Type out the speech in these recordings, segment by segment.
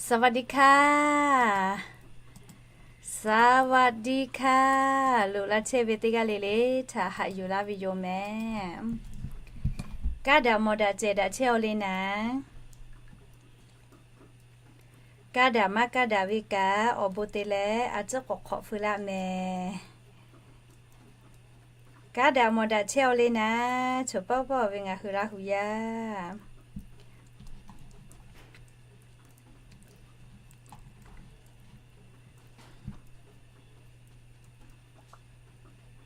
สวัสดีค่ะ สวัสดีค่ะ Loꞈ la chehˇ ve teˇ g'aˇ le le htaꞈ haꞈ yuˬ laˇ ve yoˬ mehˍ. Kaˇ daꞈ mawˬ daꞈ cehˬ daꞈ chehˇ-aw le naˍ. Kaˇ daꞈ maˇ kaˇ daꞈ ve kaꞈ awˬ bon te leh a ciˉ k'awꞈ hk'awꞈ feu laˇ mehˍ. Kaˇ daꞈ mawˬ daꞈ chehˇ-aw le naˍ, choˬ pawˆ pawˆ ve ngaˬ hui Laˇ hu yaˇ.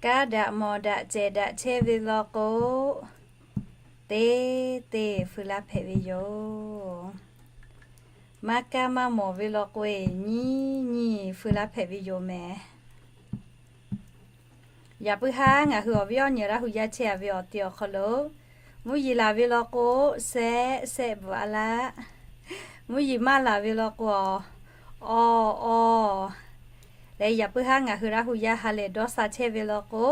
Kaˇ daꞈ mawˬ daꞈ cehˬ daꞈ chehˇ ve law k'o, teˇ teˇ feu laˇ hpehꞈ ve yoˬ. Maˇ kaˇ maˇ mawˬ ve law k'o-e, nyiˇ nyiˇ feu laˇ hpehꞈ ve yoˬ mehˍ. Yaꞈ puiˉ haˉ ngaˬ hui awˬ viˉ awˬ nyi Laˇ hu yaˇ chehˇ-a ve awˬ ti awˬ hk'aw lo, mvuhˇ yeˬ laˬ ve law k'o, sehˆ sehˆ bvuhꞈ a laˇ. Mvuhˇ yeˬ maˇ laˬ ve law k'o, aw aw. Leh yaꞈ puiˉ haˉ ngaˬ hui Laˇ hu yaˇ ha lehˬ dawˇ sha chehˇ ve law k'o,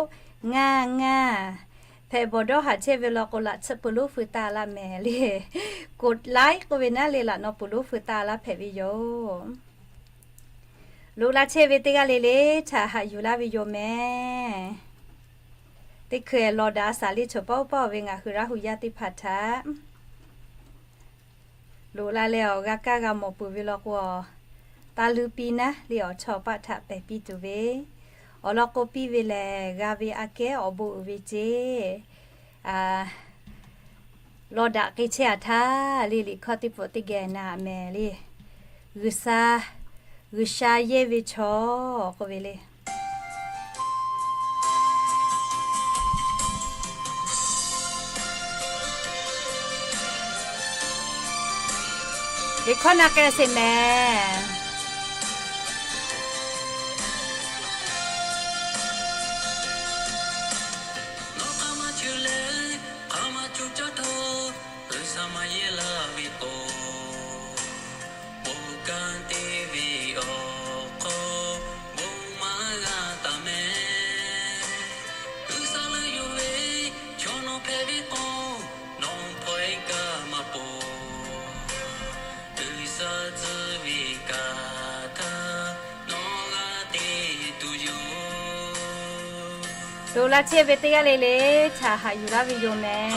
ngaˇ ngaˇ. Hpehꞈ bawˬ dawˇ haˍ chehˇ ve law k'o, laꞈ tsuhˇ pui lonˉ feu taˇ laˇ mehˍ le. กดไลค์ k'oˆ ve naˉ le, laꞈ naw pui lonˉ feu taˇ laˇ hpehꞈ ve yoˬ. Loꞈ la chehˇ ve teˇ g'aˇ le le htaꞈ haꞈ yuˬ laˇ ve yoˬ mehˍ. Teˇ hkui-eˬ law daꞈ a shaˍ le, choˬ pawˆ pawˆ ve ngaˬ hui Laˇ hu yaˇ teˇ hpaˍ htaꞈ loꞈ la leh awˬ g'a kaˇ g'a mawˬ peuˬ ve law k'o, taˇ luˇ piˇ naˉ le, awˬ chawˇ paˆ htaꞈ pehˬ piˇ tuˬ ve, awˬ lawn k'o piˇ ve lehˬ g'a ve aꞈ kehˉ awˬ bon uiˍ ve ceˇ. Law daꞈ k'ai chehˇ-a htaˇ le, liꞈ hkawˇ teˇ pfuhˍ teˇ geh na mehˍ le. G'uiˬsha, G'uiˬsha yehˇ ve chaw k'oˆ ve le. Liꞈ hkawˇ na k'ai sheˍ mehˍ. Nawˬ hk'aˬ ma ceuˬ leh, hk'aˬ ma ceuˬ caˇ htawˇ, G'uiˬsha maˇ yehˇ laˇ ve k'o, bon kanˉ te ve awˬ hk'aw bon maˇ g'a taˍ mehˍ. G'uiˬsha leuˆ yuˬ ve chaw nawˬ hpehꞈ ve k'o, nawˬ hpawˇ-e kaˇ maˇ pon. G'uiˬsha tcuh ve kaꞈ htaˇ nawˬ g'a te tuˬ yoˬ. Loꞈ la chehˇ ve teˇ g'aˇ le le htaꞈ haꞈ yuˬ laˇ ve yoˬ mehˍ.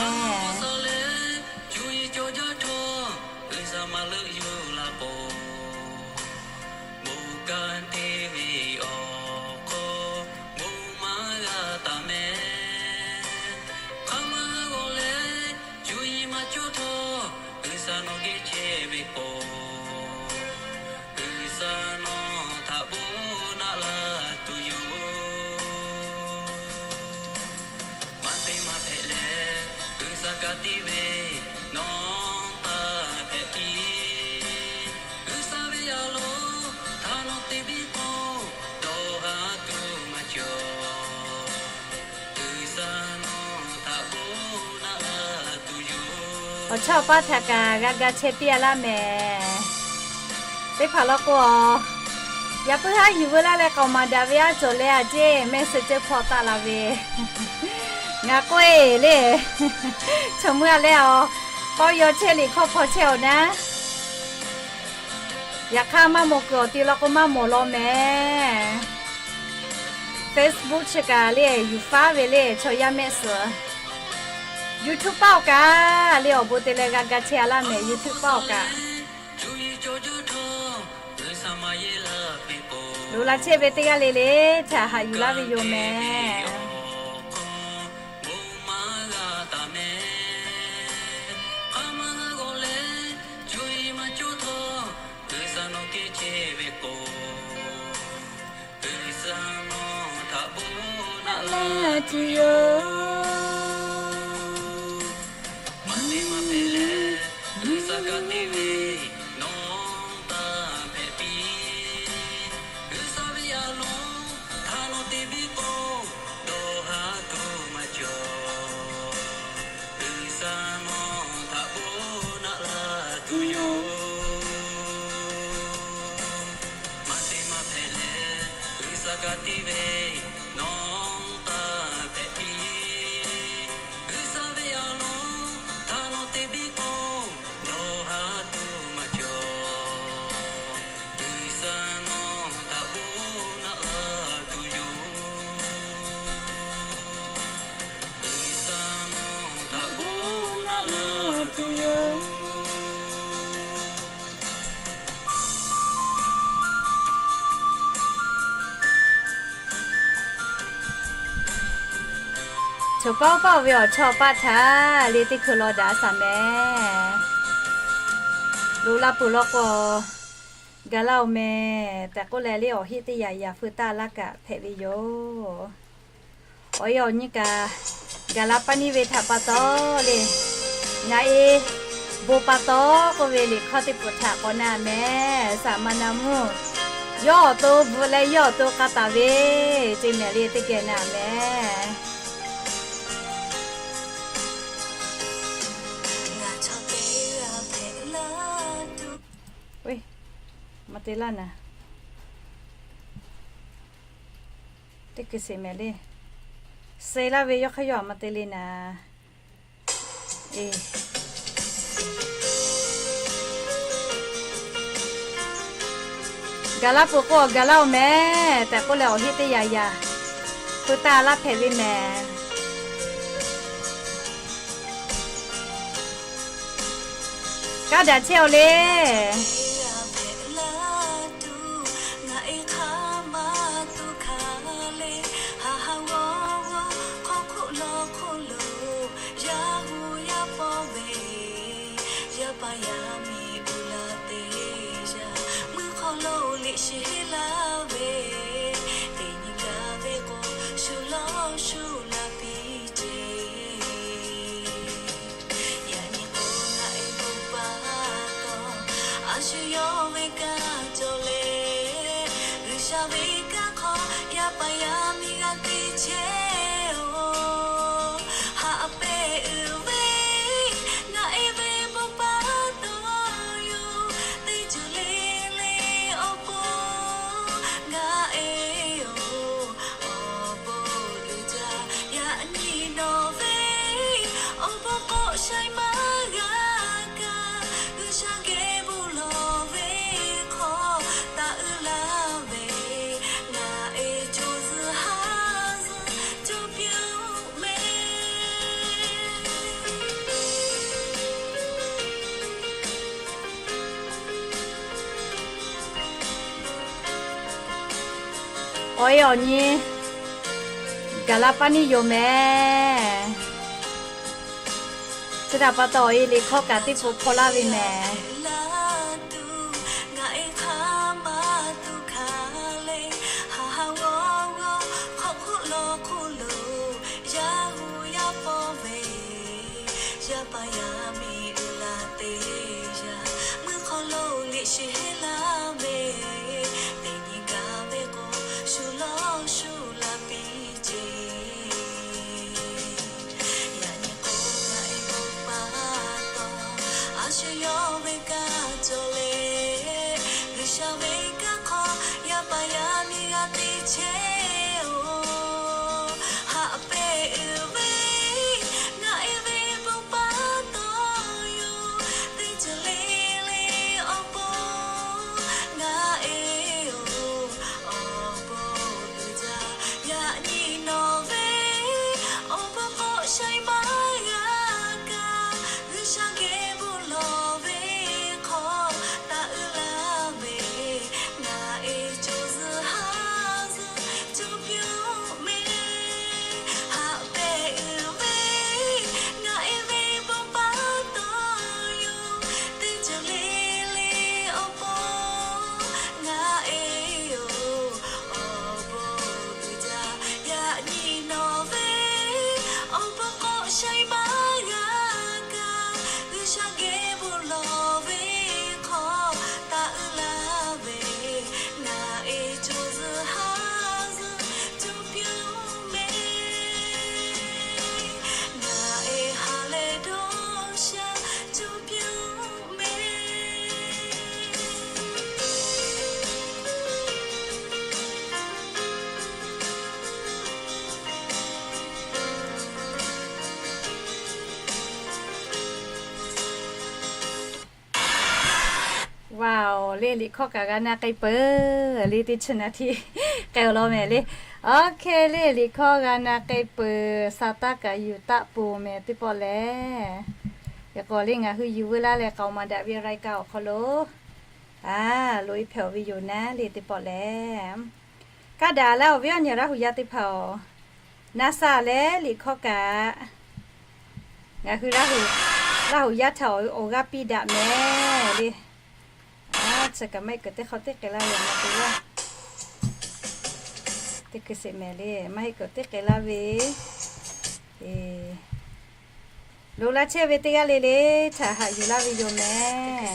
Cuˇ yiˍ cawˬ jaˇ htawˇ, G'uiˬsha maˇ leuˆ yuˬ la k'o, bon kanˉ te ve awˬ hk'aw bon maˇ g'a taˍ mehˍ. Hk'aˬ ma g'awˬ leh, cuˇ yiˍ maˇ cawˬ htawˇ, G'uiˬsha nawˬ geh chehˇ ve k'o, G'uiˬsha nawˬ htaꞈ bon naˆ la tuˬ yoˬ. Maˇ te maˇ hpehꞈ leh, G'uiˬsha ka tiˇ ve nawˬ taˇ hpehꞈ piˇ. G'uiˬsha ve a loˍ htaꞈ nawˬ te biˇ k'o, dawˇ haˉ tuˬ maˇ cawˬ. G'uiˬsha nawˬ htaꞈ bon naˆ la tuˬ yoˬ. Awˬ chawˇ awˬ paˇ htaꞈ kaꞈ g'a ga chehˇ piˇ-a laˇ mehˍ. Teˇ hpaˍ law k'o, yaꞈ puiˉ haˉ yuˬ veu laˇ leh k'awꞈ maˍ daꞈ ve aˉ cawˬ leh a ceˇ, mehˆ suh cehˇ hpawˇ taˆ la ve. Ngaˬ k'oˆ-e le, chaw meuˇ-a leh a, k'awˇ yaw chehˇ liꞈ hkawˇ hpaw chehˇ-oˬ naˉ. Yaꞈ hk'aˇ maˇ mawˬ kuiˬ awˬ ti law k'o maˇ mawˬ law mehˍ. Facebook chi kaꞈ le yuˬ faˉ ve le chaw yaˇ mehˆ suhˍ. YouTube paˆ awˬ kaꞈ le awˬ bon te leh g'a ga chehˇ-a laˇ mehˍ, YouTube paˆ awˬ kaꞈ. Loꞈ la chehˇ ve teˇ g'aˇ le le htaꞈ haꞈ yuˬ laˇ ve yoˬ mehˍ. Maˇ te maˇ hpehꞈ leh, G'uiˬsha ka tiˇ ve nawˬ taˇ hpehꞈ piˇ. G'uiˬsha ve a loˍ htaꞈ nawˬ te biˇ k'o, dawˇ haˉ tuˬ maˇ cawˬ. G'uiˬsha nawˬ htaꞈ bon naˆ la tuˬ yoˬ. Maˇ te maˇ hpehꞈ leh, G'uiˬsha ka tiˇ ve nawˬ taˇ hpehꞈ piˇ. Choˬ kawˉ paˆ ve awˬ chawˇ paˆ htaꞈ le teˇ hkui law daꞈ a shaˍ mehˍ. Lo laˇ peuˬ law k'o, gaˬ laˇ-oˬ mehˍ tehꞈ k'oˆ leh le awˬ heˆ teˇ yanˇ yanˇ feu taˇ laˇ kaꞈ hpehꞈ ve yoˬ. Awˬ e awˬ nyi kaꞈ gaˬ la paˇ niˇ ve htaꞈ pa taw le, ngaˬ e bon pa taw k'oˆ ve liꞈ hkawˇ teˇ pawˆ htaꞈ k'awꞈ na mehˍ. Saˍ maˍ na mvuhˇ yawˇ awˬ to bvuhꞈ leh yawˇ awˬ to k'a taˍ ve, ce mehˍ le teˇ geh na mehˍ. Maˇ te laˇ naˍ, teˇ hkui sheˍ mehˍ le, suh laˇ ve yawˇ hk'aˇ yawˇ maˇ te le naˍ. Gaˬ laˇ peuˬ k'o, gaˬ laˇ-oˬ mehˍ tehꞈ k'oˆ leh awˬ heˆ teˇ yanˇ yanˇ feu taˇ laˇ hpehꞈ ve mehˍ. Kaˇ daꞈ chehˇ-oˬ le. Yaꞈ nyi k'o ngaˬ e bon pa taw, a shu yawˇ ve kaˇ cawˬ le. G'uiˬsha ve kaˇ hk'aw yaˇ paˍ yaˇ miˇ g'a te chehˇ-oˬ. Haꞈ pehnˇ uiˍ ve ngaˬ e ve bon pa taw yoˬ. Teˇ ceuˬ le le awˬ pon ngaˬ e yoˬ. Awˬ bon uiˍ jaˇ yaꞈ nyi nawˬ ve awˬ bon k'awꞈ shaiˍ maˇ g'a kaꞈ, G'uiˬsha geh bon lawˬ ve hk'aw taˇ uiˍ laˇ ve, ngaˬ e co zuhˬ ha zuhˬ co piˇ-oˆ mehˍ. Awˬ e awˬ nyi gaˬ la paˇ niˇ yoˬ mehˍ. Chi htaꞈ pa taw awˬ e liꞈ hkawˇ kaꞈ teˇ pawˆ hpaw laˇ ve mehˍ. Yaˇ paˍ yaˇ miˇ uiˍ la te yaˇ, mvuhˇ hk'aw lo liꞈ shiˍ heˆ laˇ ve, teˇ nyi gaˬ ve k'o, shu lawˇ shu la piˇ ce. Yaꞈ nyi k'o ngaˬ e bon pa taw, a shu yawˇ ve kaˇ cawˬ le. G'uiˬsha ve kaˇ hk'aw yaˇ paˍ yaˇ miˇ g'a te chehˇ-oˬ. Haꞈ pehnˇ uiˍ ve ngaˬ e ve bon pa taw yoˬ. Teˇ ceuˬ le le awˬ pon ngaˬ e yoˬ. Awˬ bon uiˍ jaˇ yaꞈ nyi nawˬ ve awˬ bon k'awꞈ shaiˍ maˇ g'a kaꞈ, G'uiˬsha geh bon lawˬ ve hk'aw taˇ uiˍ laˇ ve, ngaˬ e co zuhˬ ha zuhˬ co piˇ-oˆ mehˍ. Haꞈ pehnˇ uiˍ ve ngaˬ e ve bon pa taw yoˬ. Teˇ ceuˬ le le awˬ pon ngaˬ e yoˬ. Awˬ bon uiˍ jaˇ yaꞈ nyi nawˬ ve awˬ bon k'awꞈ shaiˍ maˇ g'a kaꞈ, G'uiˬsha geh bon lawˬ ve hk'aw taˇ uiˍ laˇ ve, ngaˬ e co zuhˬ ha zuhˬ co piˇ-oˆ mehˍ. Ngaˬ e ha lehˬ dawˇ sha co piˇ-oˆ mehˍ. Wow, le liꞈ hkawˇ kaꞈ g'a na k'ai peuˬ le, teˇ chi naˍ htiˇ k'ai-oˬ law mehˍ le. Okay, le liꞈ hkawˇ g'a na k'ai peuˬ, sa taˇ kaꞈ yuˬ taˆ peuˬ mehˍ teˇ pawˆ lehˬ. Yaꞈ k'aw le ngaˬ hui yuˬ veu laˇ leh k'aoˍ maˍ daꞈ ve รายการ awˬ hk'aw lo, a, loꞈ-e hpehꞈ-oˬ ve yoˬ naˉ le teˇ pawˆ lehˬ. Kaˇ daꞈ laˇ awˬ viˉ awˬ nyi Laˇ huˍ yaˇ teˇ hpaˍ-oˬ, Naˇ saˍ leh liꞈ hkawˇ kaꞈ, ngaˬ hui Laˇ huˍ yaˇ htaꞈ awˬ g'aˇ piˇ daꞈ mehˍ le. Chi kaꞈ maˇ heˆ keuˬ teˇ hk'awꞈ teˇ k'ai laˇ ve ma te yaˇ, teˇ hkui sheˍ mehˍ le. Maˇ heˆ keuˬ teˇ k'ai laˇ ve, loꞈ la chehˇ ve teˇ g'aˇ le le htaꞈ haꞈ yuˬ laˇ ve yoˬ mehˍ.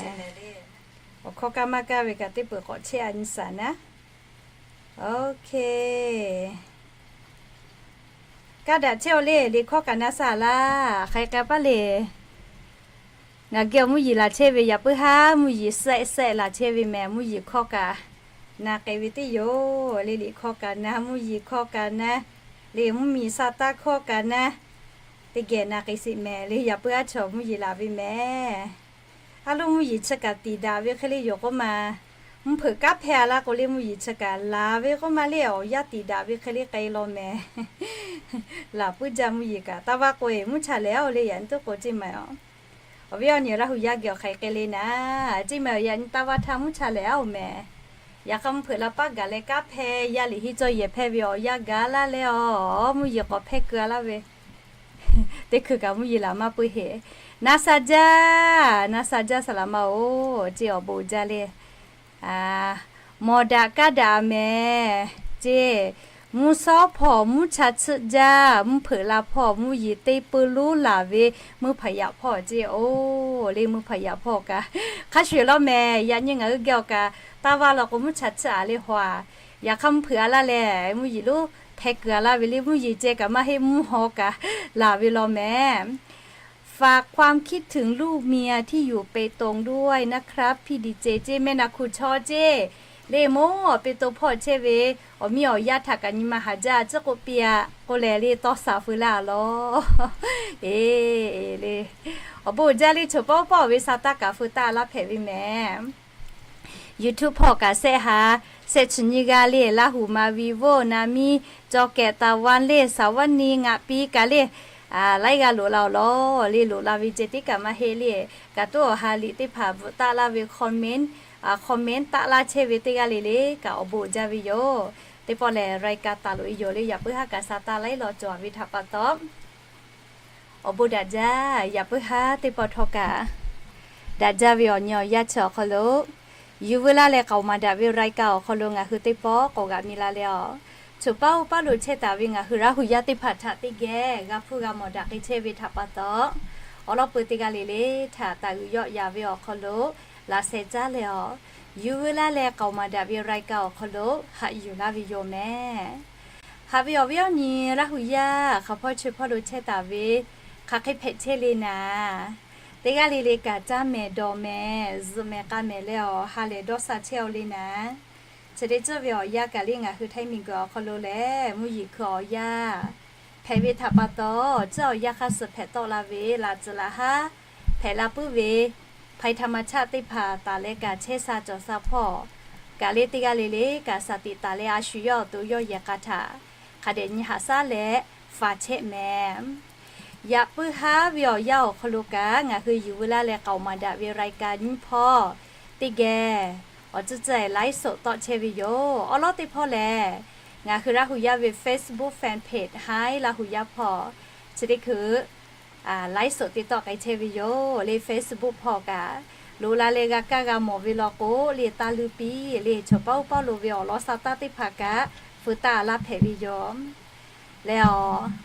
Awˬ hkawˇ kaˇ maˇ kaˇ ve kaꞈ teˇ peuˬ k'awꞈ chehˇ a nyi saˍ naˉ. Okay. Kaˇ daꞈ chehˇ-oˬ le, liꞈ hkawˇ kaꞈ naˇ saˍ laˇ, hk'aˬ hk'e k'ai paˇ le. Ngaˬ geh awˬ mvuhˇ yeˬ laˬ chehˇ ve yaꞈ puiˉ haˉ mvuhˇ yeˬ sehˆ sehˆ laˬ chehˇ ve mehˍ. Mvuhˇ yeˬ hkawˇ kaꞈ na k'ai ve teˇ yoˬ le. Liꞈ hkawˇ kaꞈ na, mvuhˇ yeˬ hkawˇ kaꞈ na le, mvuhˇ miˬ sa taˇ hkawˇ kaꞈ na, teˇ geh na k'ai sheˍ mehˍ le. Yaꞈ puiˉ haˉ chaw mvuhˇ yeˬ laˬ ve mehˍ. A loˉ mvuhˇ yeˬ chi kaꞈ tiˍ daꞈ ve hk'e le yoˬ k'oˆ ma, mvuhˇ hpeuꞈ kanˉ hpehˇ a laˇ k'o le, mvuhˇ yeˬ chi kaꞈ laˬ ve k'oˆ ma le, awˬ yanˇ tiˍ daꞈ ve hk'e le k'ai law mehˍ. Laˬ puiˉ jaˇ mvuhˇ yeˬ kaꞈ. Taˇ vaˇ k'o-e mvuhˇ cha lehˬ a-oˬ le, yaꞈ nyi tuˉ k'o ceˇ ma-oˬ. Awˬ viˉ awˬ nyi Laˇ huˍ yaˇ geh awˬ hk'aˬ hk'e le naˉ, ceˇ ma-oˬ, yaꞈ nyi taˇ vaˇ htaˇ mvuhˇ cha lehˬ a-oˬ mehˍ. Yaꞈ hk'aˇ mvuhˇ hpeuꞈ la paˉ gaˬ leh kanˉ hpehˇ, yaˇ liꞈ henˇ cawˇ yehˬ hpehˇ ve awˬ yanˇ gaˬ laˇ leh, a, mvuhˇ yeˬ k'awꞈ hpehˇ keu a laˇ ve teˇ hkui kaꞈ mvuhˇ yeˬ laˬ maˇ peuˬ heˆ. Naˇ saˍ jaˇ, naˇ saˍ jaˇ saˍ laꞈ ma-oˬ, ceˇ awˬ bon jaˇ le. Mawˬ daꞈ kaˇ daꞈ mehˍ ceˇ. Mvuhˇ shawˉ hpawˇ mvuhˇ cha tsuhˆ jaˇ, mvuhˇ hpeuꞈ la hpawˇ mvuhˇ yeˬ teˇ peu loˉ laˬ ve mvuhˇ hpaˍ yaꞈ hpawˇ ceˇ-oˬ le. Mvuhˇ hpaˍ yaꞈ hpawˇ kaꞈ hk'a shuˍ shuˍ law mehˍ. Yaꞈ nyi ngaˬ hui geh awˬ kaꞈ taˇ vaˇ law k'o mvuhˇ cha tsuhˆ a le haw a. Yaꞈ hk'aˇ mvuhˇ hpeuꞈ a laˇ lehˬ, mvuhˇ yeˬ loˉ hpehˇ keu a laˇ ve le. Mvuhˇ yeˬ ceh kaꞈ maˇ heˆ, mvuhˇ haw kaꞈ laˬ ve law mehˍ. ฝากความคิดถึงลูกเมียที่อยู่เปตงด้วยนะครับ พี่ดีเจ ceˇ, แม่นาคูชอ ceˇ. Le moˉ awˬ Peˍtawˇ hpawˇ chehˇ ve awˬ miˇ awˬ yaˇ htaꞈ kaꞈ nyi ma haˍ jaˇ, ciˉ k'oˆ piˇ a k'oˆ leh le tawˇ sha feu laˇ a law. E, le, awˬ bon jaˇ le. Choˬ pawˆ pawˆ ve sa taˇ kaꞈ feu taˇ laˇ hpehꞈ ve mehˍ. YouTube hpawˇ kaꞈ sehˆ ha, sehˆ chi nyiˇ g'aˇ le, Laˇ huˍ ma, Vivo, Nami, cawˬ kehˬ, Taˍ vaˇ le, Saˍ vaˇ ni, ngaˬ piˇ kaꞈ le, laiˉ g'aˇ loꞈ la awˬ lawn le. Loꞈ la ve ceh tiˉ kaꞈ maˇ heˆ le. Kaꞈ tuˉ awˬ ha liꞈ teˇ hpaˍ bvuhꞈ taˆ laˇ ve comment, comment taˆ laˇ chehˇ ve teˇ g'aˇ le le kaꞈ awˬ bon jaˇ ve yoˬ. Teˇ pawˆ lehˬ รายการ taˍ loꞈ e yoˬ le, yaꞈ puiˉ haˉ kaꞈ sa taˇ laiˉ law cawˬ ve htaꞈ pa taw awˬ bon daꞈ jaˇ. Yaꞈ puiˉ haˉ teˇ pawˆ htawˇ kaꞈ daꞈ jaˇ ve awˬ nyi awˬ yanˇ chi awˬ hk'aw lo yuˬ veu laˇ leh k'aoˍ maˍ daꞈ ve รายการ awˬ hk'aw lo ngaˬ hui teˇ pawˆ k'awꞈ g'aꞈ mi la leh a, choˬ paˉ oˇ paˉ lo chehˇ taˍ ve ngaˬ hui Laˇ huˍ yaˇ teˇ hpaˍ htaꞈ teˇ geh g'a hpuˇ g'a mawˬ daꞈ k'ai chehˇ ve htaꞈ pa taw, awˬ lawn peu teˇ g'aˇ le le htaꞈ taˍ g'uiˬ yawˆ yan ve awˬ hk'aw lo laꞈ sheh caˉ leh a, yuˬ veu laˇ leh k'aoˍ maˍ daꞈ ve รายการ awˬ hk'aw lo haꞈ yuˬ laˇ ve yoˬ mehˍ. Haꞈ ve awˬ viˉ awˬ nyi Laˇ huˍ yaˇ hk'aˬ hpawˇ chi hpawˇ lo chehˇ taˍ ve hk'aˬ hk'e hpehꞈ chehˇ le naˍ, teˇ g'aˇ le le kaꞈ caˇ mehˍ dawˬ mehˍ zuhꞈ mehˍ k'a mehˍ leh awˬ ha lehˬ dawˇ sha chehˇ-oˆ le naˍ. Chi teˇ ceuˬ ve awˬ yanˇ kaꞈ le ngaˬ hui Htaiˇ miˬguiˬ awˬ hk'aw lo lehˬ mvuhˇ yeˬ hkui awˬ yanˇ hpehꞈ ve htaꞈ pa taw, ciˉ awˬ yanˇ hk'aˇ suh hpehꞈ tawˆ la ve laꞈ tcuhˍ laꞈ haˉ hpehꞈ la puiˉ ve ภัยธรรมชาติ teˇ hpaˍ taˍ leh kaꞈ chehˇ sha cawˬ sha hpawˇ kaꞈ le teˇ g'aˇ le le kaꞈ shaˍ tiꞈ taˍ leh a shu yawˇ awˬ to yawˇ yehˬ k'a htaꞈ hk'a dehꞈ nyi haꞈ shaˉ leh faˍ chehˇ mehˍ. Yaꞈ puiˉ haˉ ve awˬ yanˇ awˬ hk'aw lo kaꞈ ngaˬ hui yuˬ veu laˇ leh k'aoˍ maˍ daꞈ ve รายการ nyiˇ hpawˇ teˇ geh awˬ tcuhˇ tcuhˇ ไลฟ์สด tawˆ chehˇ ve yoˬ. Awˬ lawn teˇ hpawˇ lehˬ, ngaˬ hui Laˇ huˍ yaˇ ve Facebook fan page Htaiˇ Laˇ huˍ yaˇ hpawˇ chi teˇ hkui ไลฟ์สด te tawˆ k'ai chehˇ ve yoˬ le. Facebook hpawˇ kaꞈ loꞈ la leh g'a kaˇ g'a mawˬ ve law k'o le, taˇ luˇ piˇ le. Choˬ paˉ oˇ paˉ lo ve awˬ lawn sa taˇ teˇ hpaˍ kaꞈ feu taˇ laˇ hpehꞈ ve yoˬ. Leh awˬ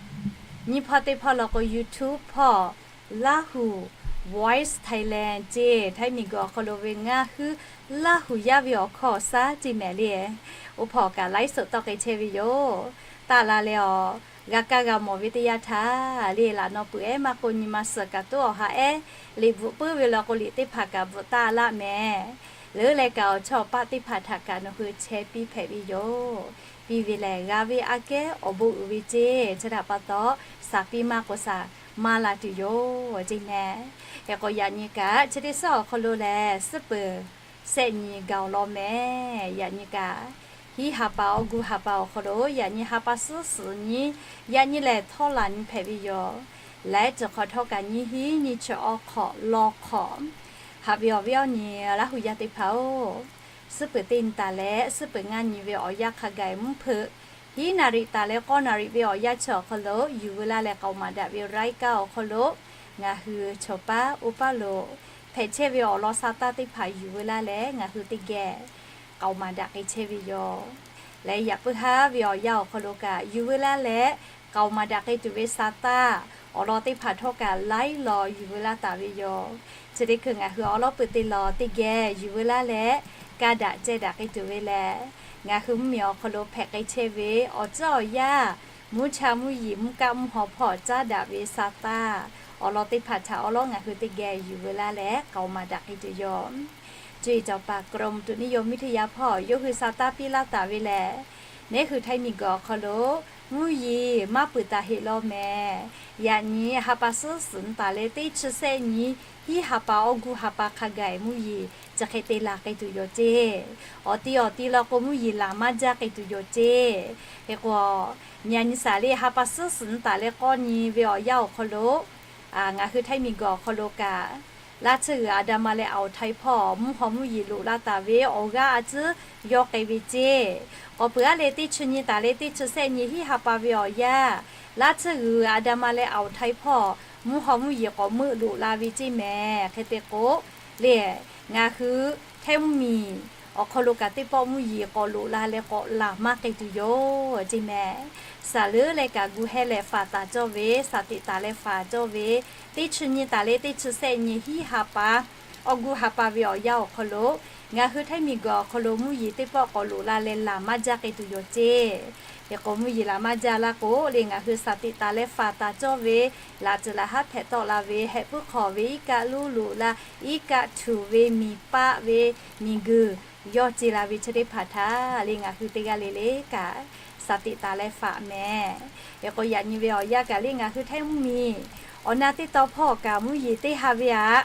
nyiˇ hpawˇ teˇ hpawˇ law k'o YouTube hpawˇ Laˇ huˍ Voice Thailand ceˇ, Htaiˇ miˬguiˬ awˬ hk'aw lo ve ngaˬ hui Laˇ huˍ yaˇ ve awˬ hkawˇ awˬ saˉ ceˇ mehˍ le. Oˇ hpawˇ kaꞈ ไลฟ์สด tawˆ k'ai chehˇ ve yoˬ. Taˇ la leh awˬ g'a kaˇ g'a mawˬ ve teˇ yanˇ htaˇ le, laꞈ naw peuˬ ehˉ maˇ k'o nyi ma suhˍ kaꞈ tuˉ awˬ ha ehˉ liꞈ bvuhꞈ puiˉ ve law k'o liꞈ teˇ hpaˍ kaꞈ bvuhꞈ taˇ laˇ mehˍ. Leuˉ leh kaꞈ awˬ chawˇ awˬ paˆ teˇ hpaˍ htaꞈ kaꞈ nawˬ hui chehˇ piˇ hpehꞈ ve yoˬ. Piˇ ve lehˬ g'a ve aꞈ kehˉ awˬ bon uiˍ ve ceˇ. Chi htaꞈ pa taw, shaˍ piˇ maˇ k'o shaˍ maˇ la tuˬ yoˬ ceˇ mehˍ. Hk'e k'o yaꞈ nyi kaꞈ chi teˇ suhˉ awˬ hk'aw lo lehˬ suhˉ peuˬ sehˆ nyi gaˬ awˬ lawn mehˍ. Yaꞈ nyi kaꞈ hiˉ ha pa awˬ gu ha pa awˬ hk'aw lo yaꞈ nyi ha pa suhˉ suhˍ nyi, yaꞈ nyi lehˬ htawˇ laˬ nyi hpehꞈ ve yoˬ. Laiˉ ceuˬ hk'aw htawˇ kaꞈ nyiˇ hiˉ nyiˇ chi awˬ hk'awꞈ law hk'awꞈ. Haꞈ ve awˬ viˉ awˬ nyi Laˇ huˍ yaˇ teˇ hpaˍ-oˬ, suhˉ peuˬ teˇ nyi taˍ leh suhˉ peuˬ ngaˇ nyi ve awˬ yanˇ hk'a gaˬ mvuhˇ hpeuꞈ Hiˉ naˍ riˍ taˍ leh k'awˇ naˍ riˍ ve awˬ yanˇ chi awˬ hk'aw lo yuˬ veu laˇ leh k'aoˍ maˍ daꞈ ve raiˉ kaˇ awˬ hk'aw lo ngaˬ hui chaw paˉ oˇ paˉ lo hpehꞈ chehˇ ve awˬ lawn sa taˇ teˇ hpaˍ yuˬ veu laˇ leh ngaˬ hui teˇ geh k'aoˍ maˍ daꞈ k'ai chehˇ ve yoˬ. Leh yaꞈ puiˉ haˉ ve awˬ yanˇ awˬ hk'aw lo kaꞈ yuˬ veu laˇ leh k'aoˍ maˍ daꞈ k'ai tuˬ ve sa taˇ awˬ lawn teˇ hpaˍ htawˇ kaꞈ laiˉ law yuˬ veu laˇ taˍ ve yoˬ. Chi teˇ hkui ngaˬ hui awˉ lawˉ peuˬ teˇ lawn teˇ geh yuˬ veu laˇ leh kaˇ daꞈ cehˇ daꞈ k'ai tuˬ ve lehˬ, ngaˬ hui mvuhˇmiˬ awˬ hk'aw lo hpehꞈ k'ai chehˇ ve awˬ ceuˬ awˬ yanˇ, mvuhˇ cha mvuhˇ yeˬ mvuhˇ kaˆ mvuhˇ haw hpawˇ caˉ daꞈ ve sa taˇ awˬ lawn teˇ hpaˍ htaꞈ awˉ lawˉ ngaˬ hui teˇ geh yuˬ veu laˇ leh k'aoˍ maˍ daꞈ k'ai tuˬ yoˬ. Cuˇ yiˍ cawˬ paˍ กรมอุตุนิยมวิทยา hpawˇ yawˇ hui sa taˇ piˇ laˇ taˍ ve lehˬ, neˉ hui Htaiˇ miˬguiˬ awˬ hk'aw lo mvuhˇ yeˬ maˇ peuˬ taˍ heˆ law mehˍ. Yaꞈ nyi ha pa suhˉ suhˍ nyi taˍ leh teˇ chi sehˆ nyi hiˉ ha pa awˬ gu ha pa hk'a gaˬ mvuhˇ yeˬ chi hk'e te laˬ k'ai tuˬ yoˬ ceˇ. Awˬ ti awˬ ti law k'o mvuhˇ yeˬ laˬ maˇ jaˇ k'ai tuˬ yoˬ ceˇ. Hk'e k'o, nyi a nyi saˍ le ha pa suhˉ suhˍ nyi taˍ leh k'awˇ nyi ve awˬ yanˇ awˬ hk'aw lo ngaˬ hui Htaiˇ miˬguiˬ awˬ hk'aw lo kaꞈ, laˇ tsuhˇ g'uiˬ Aˍdanˍ ma leh Aˍuˍ Htaiˇ hpawˇ mvuhˇ haw mvuhˇ yeˬ loꞈ la taˍ ve awˬ g'aˇ a tcuhˉ yawˇ k'ai ve ceˇ. K'awꞈ peuˬ aˉ leh teˇ chi nyi taˍ leh teˇ chi sehˆ nyi hiˉ ha pa ve awˬ yanˇ, laˇ tsuhˇ g'uiˬ Aˍdanˍ ma leh Aˍuˍ Htaiˇ hpawˇ mvuhˇ haw mvuhˇ yeˬ k'awꞈ meuˆ loꞈ la ve ceˇ mehˍ. Hk'e te k'o, le ngaˬ hui Htaiˇ mvuhˇmiˬ awˬ hk'aw lo kaꞈ teˇ pawˆ mvuhˇ yeˬ k'awꞈ loꞈ la leh k'awꞈ laˬ maˇ k'ai tuˬ yoˬ ceˇ mehˍ. Saˍ leuˉ leh kaꞈ gu heh lehˬ faˍ taˍ cawˇ ve, saˍ tiꞈ taˍ leh faˍ cawˇ ve, teˇ chi nyi taˍ leh teˇ chi sehˆ nyi hiˉ ha pa awˬ gu ha pa ve awˬ yanˇ awˬ hk'aw lo ngaˬ hui Htaiˇ miˬguiˬ awˬ hk'aw lo mvuhˇ yeˬ teˇ pawˆ k'awꞈ loꞈ la leh laˬ maˇ jaˇ k'ai tuˬ yoˬ ceˇ. Hk'e k'o mvuhˇ yeˬ laˬ maˇ jaˇ laˇ k'o le ngaˬ hui saˍ tiꞈ taˍ leh faˍ taˍ cawˇ ve, laꞈ ceuˬ laˬ haˉ hpehꞈ tawˆ la ve, heh puiˉ hk'awꞈ ve iˉ kaˆ luˇ loꞈ la, iˉ kaˆ htuꞈ ve miˬ paˆ ve miˬguiˬ yawˇ ce la ve chi teˇ hpaˍ htaꞈ le ngaˬ hui teˇ g'aˇ le le kaꞈ saˍ tiꞈ taˍ leh faˍ mehˍ. Hk'e k'o yaꞈ nyi ve awˬ yanˇ kaꞈ le ngaˬ hui Htaiˇ mvuhˇmiˬ awˬ na teˇ tawn hpawˇ kaꞈ mvuhˇ yeˬ teˇ ha ve aꞈ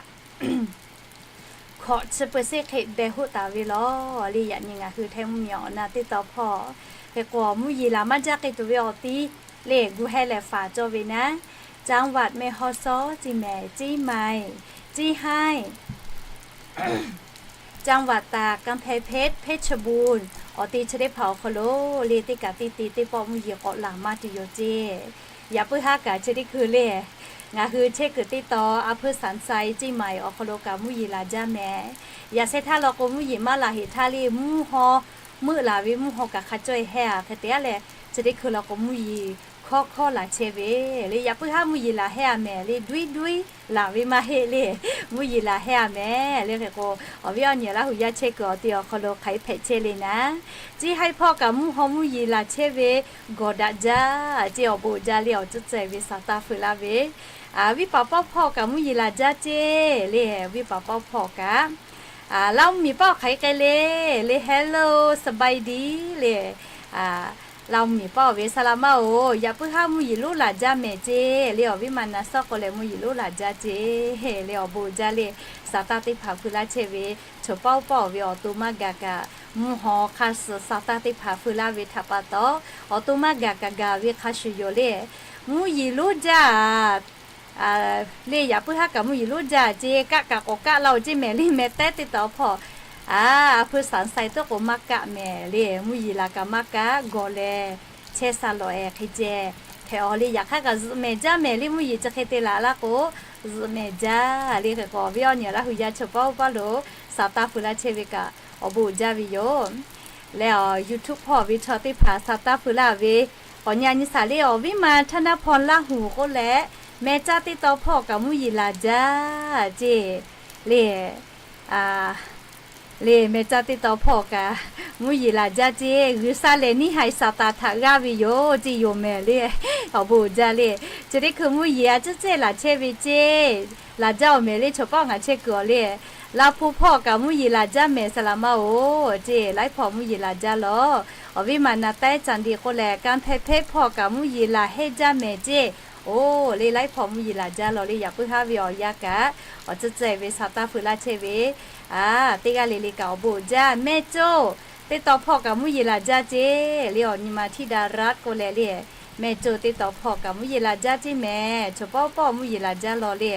hkawꞈ chi peuˬ seˆ hk'e deh hoˆ taˍ ve lawˬ le. Yaꞈ nyi ngaˬ hui Htaiˇ mvuhˇmiˬ awˬ na teˇ tawn hpawˇ hk'e k'o mvuhˇ yeˬ laˬ maˇ jaˇ k'ai tuˬ ve awˬ ti le gu heh lehˬ faˍ cawˇ ve naˉ, จังหวัดแม่ฮ่องสอน ceˇ mehˍ, เชียงใหม่ ceˇ haiˇ จังหวัดตาก กำแพงเพชร เพชรบูรณ์ awˬ te chi teˇ hpaˍ awˬ hk'aw lo le teˇ kaꞈ teˇ te teˇ pawˆ mvuhˇ yeˬ k'awꞈ laˬ maˇ tuˬ yoˬ ceˇ. Yaꞈ puiˉ haˉ kaꞈ chi teˇ hkui le ngaˬ hui chehˇ kuiˬ teˇ tawn a hpui สามชัย ceˇ mehˍ awˬ hk'aw lo kaꞈ mvuhˇ yeˬ laˬ jaˇ mehˍ. Yaꞈ sheh htaˇ law k'o mvuhˇ yeˬ maˇ laˬ heꞈ htaˇ le mvuhˇ haw meuˆ laˬ ve mvuhˇ haw kaꞈ hk'a caweh hehˇ a hk'e te aˉ leh, chi teˇ hkui law k'o mvuhˇ yeˬ hkawˇ hkawˇ laˬ chehˇ ve le. Yaꞈ puiˉ haˉ mvuhˇ yeˬ laˬ hehˇ a mehˍ le, ดุยดุย laˬ ve maˇ heˆ le, mvuhˇ yeˬ laˬ hehˇ a mehˍ le. Hk'e k'o awˬ viˉ awˬ nyi Laˇ huˍ yaˇ chehˇ kuiˬ awˬ te awˬ hk'aw lo hk'aˬ hk'e hpehꞈ chehˇ le naˉ, ceˇ haiˇ hpawˇ kaꞈ mvuhˇ haw mvuhˇ yeˬ laˬ chehˇ ve gawˬ daꞈ jaˇ ceˇ. Awˬ bon jaˇ le awˬ cuˇ ceh ve saˍ taˇ feu laˇ ve, viˉ paˍ pawˆ hpawˇ kaꞈ mvuhˇ yeˬ laˬ jaˇ ceˇ le. Viˉ paˍ pawˆ hpawˇ kaꞈ Laˇ mvuhˇmiˬ paˆ awˬ hk'aˬ hk'e k'ai le le, hello สบายดี le. Laˇ mvuhˇmiˬ paˆ awˬ ve สลามะ oˬ, yaꞈ puiˉ haˉ mvuhˇ yeˬ lonˉ laˬ jaˇ mehˍ ceˇ le. Awˬ viˉ ma na sawˉ k'o leh mvuhˇ yeˬ lonˉ laˬ jaˇ ceˇ le. Awˬ bon jaˇ le, saˍ taˇ teˇ hpaˍ feu laˇ chehˇ ve, chaw paˆ oˇ paˆ awˬ ve awˬ to maˇ gaˬ kaꞈ mvuhˇ haw hk'a suh saˍ taˇ teˇ hpaˍ feu laˇ ve htaꞈ pa taw, awˬ to maˇ gaˬ kaꞈ gaˬ ve hk'a shuˍ yoˬ le. Mvuhˇ yeˬ lonˉ jaˇ le, yaꞈ puiˉ haˉ kaꞈ mvuhˇ yeˬ lonˉ jaˇ ceˇ, kaˆ kaꞈ k'awꞈ kaˆ laˇ oˬ ceˇ mehˍ le. Meh tehˉ teˇ tawn hpawˇ a hpui สามชัย toˆ k'o maˇ kaˆ mehˍ le. Mvuhˇ yeˬ laˬ kaꞈ maˇ kaˆ, gawˬ lehˬ chehˇ sha lawꞈ ehˍ hk'e ceh hpehꞈ aˬ le. Yaꞈ hk'aˇ kaꞈ zuhꞈ mehˍ jaˇ mehˍ le. Mvuhˇ yeˬ chi hk'e te laˬ laˇ k'o zuhꞈ mehˍ jaˇ le. Hk'e k'o awˬ viˉ awˬ nyi Laˇ huˍ yaˇ chaw paˆ oˇ paˆ lo saˍ taˇ feu laˇ chehˇ ve kaꞈ awˬ bon jaˇ ve yoˬ. Leh YouTube hpawˇ ve chaw teˇ hpaˍ saˍ taˇ feu laˇ ve, k'awꞈ nyi a nyi saˍ le. Awˬ viˉ ma htaˇ naˇ hpawˇ Laˇ huˍ k'oˆ leh, meh caˇ teˇ tawn hpawˇ kaꞈ mvuhˇ yeˬ laˬ jaˇ ceˇ le. Le meh caˇ teˇ tawn hpawˇ kaꞈ mvuhˇ yeˬ laˬ jaˇ ceˇ. G'uiˬsha lehˬ neˇ haiˬ Saˍtanˍ htaꞈ g'aˇ ve yoˬ ceˇ yoˬ mehˍ le. Awˬ bon jaˇ le. Chi teˇ hkui mvuhˇ yeˬ a ciˉ cehˇ laˬ chehˇ ve ceˇ. Laˬ jaˇ awˬ mehˍ le, chaw paˆ ngaˬ chehˇ kuiˬ awˬ le. Laˇ hpu hpawˇ kaꞈ mvuhˇ yeˬ laˬ jaˇ mehˍ สลามะ oˬ ceˇ. Laiˉ hpawˇ mvuhˇ yeˬ laˬ jaˇ lawˬ. Awˬ viˉ ma na taiˉ caˍ diꞈ k'oˆ leh, กำแพงเพชร hpawˇ kaꞈ mvuhˇ yeˬ laˬ hehˇ jaˇ mehˍ ceˇ. Oˬ le laiˉ hpawˇ mvuhˇ yeˬ laˬ jaˇ lawˬ le. Yaꞈ puiˉ haˉ ve awˬ yanˇ kaꞈ awˬ tcuhˉ tcuhˉ ve saˍ taˇ feu laˇ chehˇ ve, a teˇ g'aˇ le le kaꞈ awˬ bon jaˇ. Mehˆ coˇ teˇ tawn hpawˇ kaꞈ mvuhˇ yeˬ laˬ jaˇ ceˇ le. Awˬ nyi ma htiˇ daꞈ raˆ k'oˆ leh le, mehˆ coˇ teˇ tawn hpawˇ kaꞈ mvuhˇ yeˬ laˬ jaˇ ceˇ mehˍ. Chaw paˆ oˇ paˆ mvuhˇ yeˬ laˬ jaˇ lawˬ le.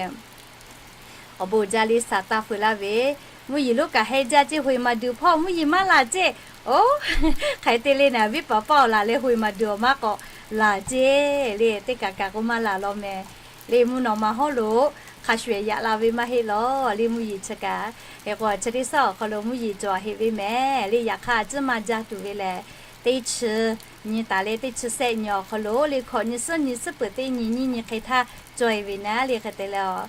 Awˬ bon jaˇ le saˍ taˇ feu laˇ ve, Mvuhˇ yeˬ lonˉ kaꞈ heh jaˇ ceˇ, hoꞈ e maˍ duˬ hpawˇ mvuhˇ yeˬ maˇ laˬ ceˇ. Oˬ, hk'aˬ hk'e te le naˍ, viˉ paˍ paˇ awˬ laˬ leh hoꞈ e maˍ duˬ awˬ maˇ k'awꞈ laˬ ceˇ le. Teˇ kaꞈ kaꞈ k'o maˇ laˬ law mehˍ le. Mvuhˇ naw ma hawˉ lo hk'a shuˍ ehˍ yaꞈ la ve maˇ heˆ law le. Mvuhˇ yeˬ chi kaꞈ, hk'e k'o chi teˇ suhˉ awˬ hk'aw lo mvuhˇ yeˬ cawˬ heꞈ ve mehˍ le. Yaꞈ hk'aˇ a ciˉ maˇ jaˇ tuˬ ve lehˬ, teˇ chi nyi taˍ leh teˇ chi sehˆ nyi awˬ hk'aw lo le, hkawꞈ nyi suhˉ nyi suhˉ peuˬ teˇ nyi nyiˇ nyi hk'e htaˇ cawˬ e ve naˉ le. Hk'e te leh,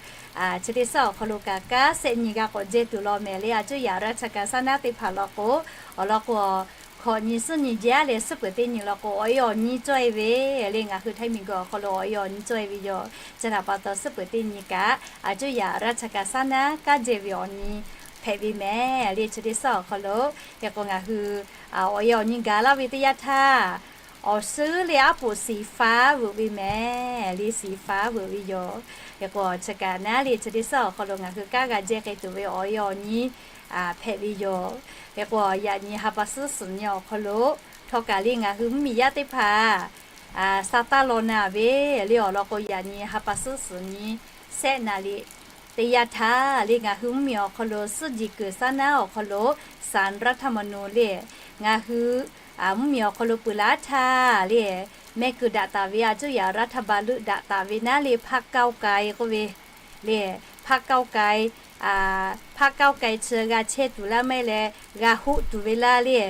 chi teˇ suhˉ awˬ hk'aw lo kaꞈ kanˉ sehˆ nyi g'a k'awꞈ jehˇ tuˬ law mehˍ le. A cuˇ yaꞈ raˇ cha kaˍ saˉ naˉ teˇ hpaˍ law k'o, awˬ lawn k'o, hkawꞈ nyi suhˉ nyi jehˇ leh suhˉ peuˬ teˇ nyi law k'o, awˬ e awˬ nyi cawˬ e ve le. Ngaˬ hui Htaiˇ miˬguiˬ awˬ hk'aw lo awˬ e awˬ nyi cawˬ e ve yoˬ. Chi htaꞈ pa taw suhˉ peuˬ teˇ nyi kaꞈ a cuˇ yaꞈ raˇ cha kaˍ saˉ naˉ kanˉ jehˇ ve awˬ nyi hpehꞈ ve mehˍ le. Chi teˇ suhˉ awˬ hk'aw lo, hk'e k'o ngaˬ hui awˬ e awˬ nyi gaˬ laˇ ve teˇ yanˇ htaˇ, awˬ suhˉ le aˉ poꞈ siˍ faˉ veuꞈ ve mehˍ le. Siˍ faˉ veuꞈ ve yoˬ. Hk'e k'o chi kaꞈ naˉ le, chi teˇ suhˉ awˬ hk'aw lo ngaˬ hui kanˉ g'a jehˇ k'ai tuˬ ve awˬ e awˬ nyi hpehꞈ ve yoˬ. Hk'e k'o yaꞈ nyi ha pa suhˉ suhˍ nyi awˬ hk'aw lo htawˇ kaꞈ le ngaˬ hui mvuhˇmiˬ yaˇ teˇ hpaˍ sa taˇ law na ve le. Awˬ lawn k'o yaꞈ nyi ha pa suhˉ suhˍ nyi sehˆ naˍ liꞈ teˇ yanˇ htaˇ le ngaˬ hui mvuhˇmiˬ awˬ hk'aw lo suhˉ jiˬ kuiˬ saˉ naˉ awˬ hk'aw lo ศาลรัฐธรรมนูญ le ngaˬ hui mvuhˇmiˬ awˬ hk'aw lo peuˬ laˇ htaˇ le, meh kuiˬ daꞈ taˍ ve a cuˇ yaꞈ raˇ htaˇ ba leuˆ daꞈ taˍ ve naˉ le พรรคก้าวไกล k'oˆ ve le, พรรคก้าวไกล พรรคก้าวไกล chi g'a chehˇ tuˬ laˇ mehˍ leh g'a hoˆ tuˬ ve laˇ le.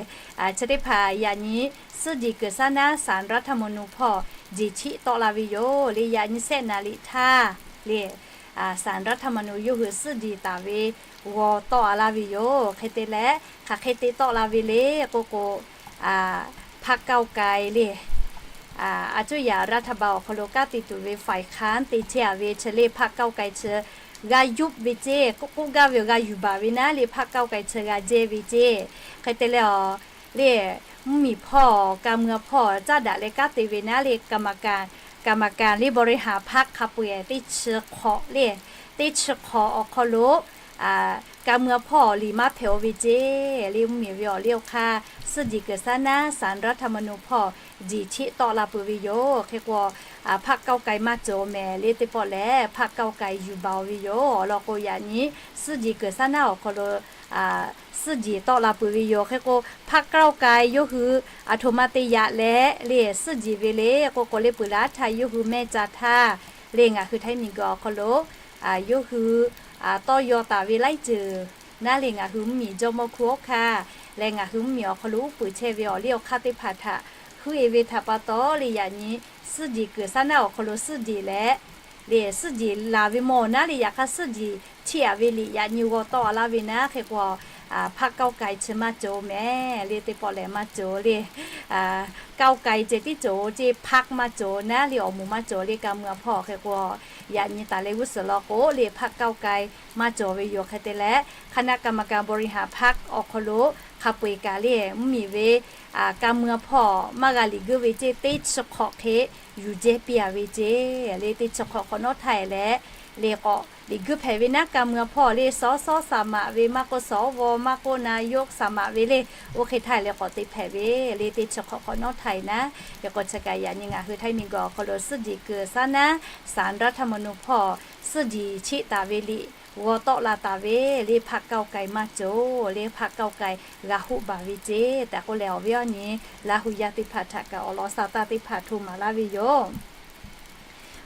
Chi teˇ hpaˍ yaꞈ nyi suhˉ jiˬ kuiˬ saˉ naˉ ศาลรัฐธรรมนูญ hpawˇ jeˬ chiˆ tawˆ la ve yoˬ le. Yaꞈ nyi sehˆ naˍ liꞈ htaˇ le ศาลรัฐธรรมนูญ yawˇ hui suhˉ jiˬ taˍ ve g'aw tawˆ a laˇ ve yoˬ. Hk'e te leh hk'aˬ hk'e te tawˆ la ve le k'oˆ k'o, พรรคก้าวไกล le, a cuˇ yaꞈ raˇ htaˇ ba awˬ hk'aw lo kanˉ te tuˬ ve ฝ่ายค้าน te chehˇ a ve chi le พรรคก้าวไกล chi g'a yupˆ ve ceˇ k'oˆ gaˇ ve awˬ g'a yuˬ baˬ ve naˉ le พรรคก้าวไกล chi g'a jehˇ ve ceˇ. Hk'e te leh awˬ le, mvuhˇmiˬ hpawˇ การเมือง hpawˇ caˉ daꞈ leh kanˉ te ve naˉ le กรรมการ กรรมการ le บริหารพรรค hk'a peu-eˬ teˇ chi hk'awꞈ le, teˇ chi hk'awꞈ awˬ hk'aw lo การเมือง hpawˇ liꞈ maˇ hpehꞈ-o ve ceˇ le. Mvuhˇmiˬ ve awˬ liˇ awˬ hk'aˇ suhˉ jiˬ kuiˬ saˉ naˉ ศาลรัฐธรรมนูญ hpawˇ jeˬ chiˆ tawˆ la peuˬ ve yoˬ. Hk'e k'o พรรคก้าวไกล maˇ cawˬ mehˍ le. Teˇ pawˆ lehˬ พรรคก้าวไกล yuˬ baˬ-o ve yoˬ. Awˬ lawn k'o yaꞈ nyi suhˉ jiˬ kuiˬ saˉ naˉ awˬ hk'aw lo suhˉ jiˬ tawˆ la peuˬ ve yoˬ. Hk'e k'o พรรคก้าวไกล yawˇ hui aˬ htoꞈ ma te yaꞈ leh le suhˉ jiˬ ve le k'oˆ k'o le, peuˬ laˇ htaˇ yawˇ hui mehˇ ca htaˇ le ngaˬ hui Htaiˇ miˬguiˬ awˬ hk'aw lo yawˇ hui tawˇ yaw taˍ ve laiˉ ceuˬ naˉ le ngaˬ hui mvuhˇmiˬ jawˇmawˇ hkunˉ hawˉ hkanˇ leh ngaˬ hui mvuhˇmiˬ awˬ hk'aw lo uˉ peunˍ chehˇ ve awˬ liˇ awˬ hk'aˇ teˇ hpaˍ htaꞈ huˉ e ve htaꞈ pa taw le yaꞈ nyi suhˉ jiˬ kuiˬ saˉ naˉ awˬ hk'aw lo suhˉ jiˬ leh le suhˉ jiˬ laˬ ve mawˬ naˉ le yaꞈ hk'aˇ suhˉ jiˬ chiˆ a ve liꞈ yaꞈ nyi g'aw tawˆ a laˇ ve naˉ. Hk'e k'o พรรคก้าวไกล chi maˇ cawˬ mehˍ le. Teˇ pawˆ lehˬ maˇ cawˬ le. ก้าวไกล ceh tiˉ cawˬ-o ceˇ, พรรค maˇ cawˬ naˉ le awˬ moˍ maˇ cawˬ le การเมือง hpawˇ. Hk'e k'o yaꞈ nyi taˍ leh g'uˇ suhˍ law k'o le พรรคก้าวไกล maˇ cawˬ ve yoˬ. Hk'e te leh คณะกรรมการบริหารพรรค awˬ hk'aw lo hk'a peu-eˬ kaꞈ le mvuhˇmiˬ ve การเมือง hpawˇ maˇ g'a liꞈ guiˇ ve ceˇ, teˇ chi hk'awꞈ hk'e yuˬ jehˇ piˇ a ve ceˇ le. Teˇ chi hk'awꞈ hk'awꞈ nawˉ htaˇ e leh le k'awꞈ liꞈ guiˇ hpehꞈ ve naˉ การเมือง hpawˇ le สส saˍ maꞈ ve maˇ k'oˆ สว maˇ k'oˆ นายก saˍ maꞈ ve le, oˇ hk'e htaˇ e leh k'awꞈ te hpehꞈ ve le. Teˇ chi hk'awꞈ hk'awꞈ nawˉ htaˇ e naˉ. Hk'e k'o chi kaꞈ yaꞈ nyi ngaˬ hui Htaiˇ miˬguiˬ awˬ hk'aw lo suhˉ jiˬ kuiˬ saˉ naˉ ศาลรัฐธรรมนูญ hpawˇ suhˉ jiˬ chiˆ taˍ ve liꞈ g'aw tawˆ la taˍ ve le พรรคก้าวไกล maˇ cawˬ le พรรคก้าวไกล g'a hoˆ baˬ ve ceˇ tehꞈ k'oˆ leh awˬ viˉ awˬ nyi Laˇhuˍ yaˇ teˇ hpaˍ htaꞈ kaꞈ awˬ lawn sa taˇ teˇ hpaˍ hto maˍ laˇ ve yoˬ.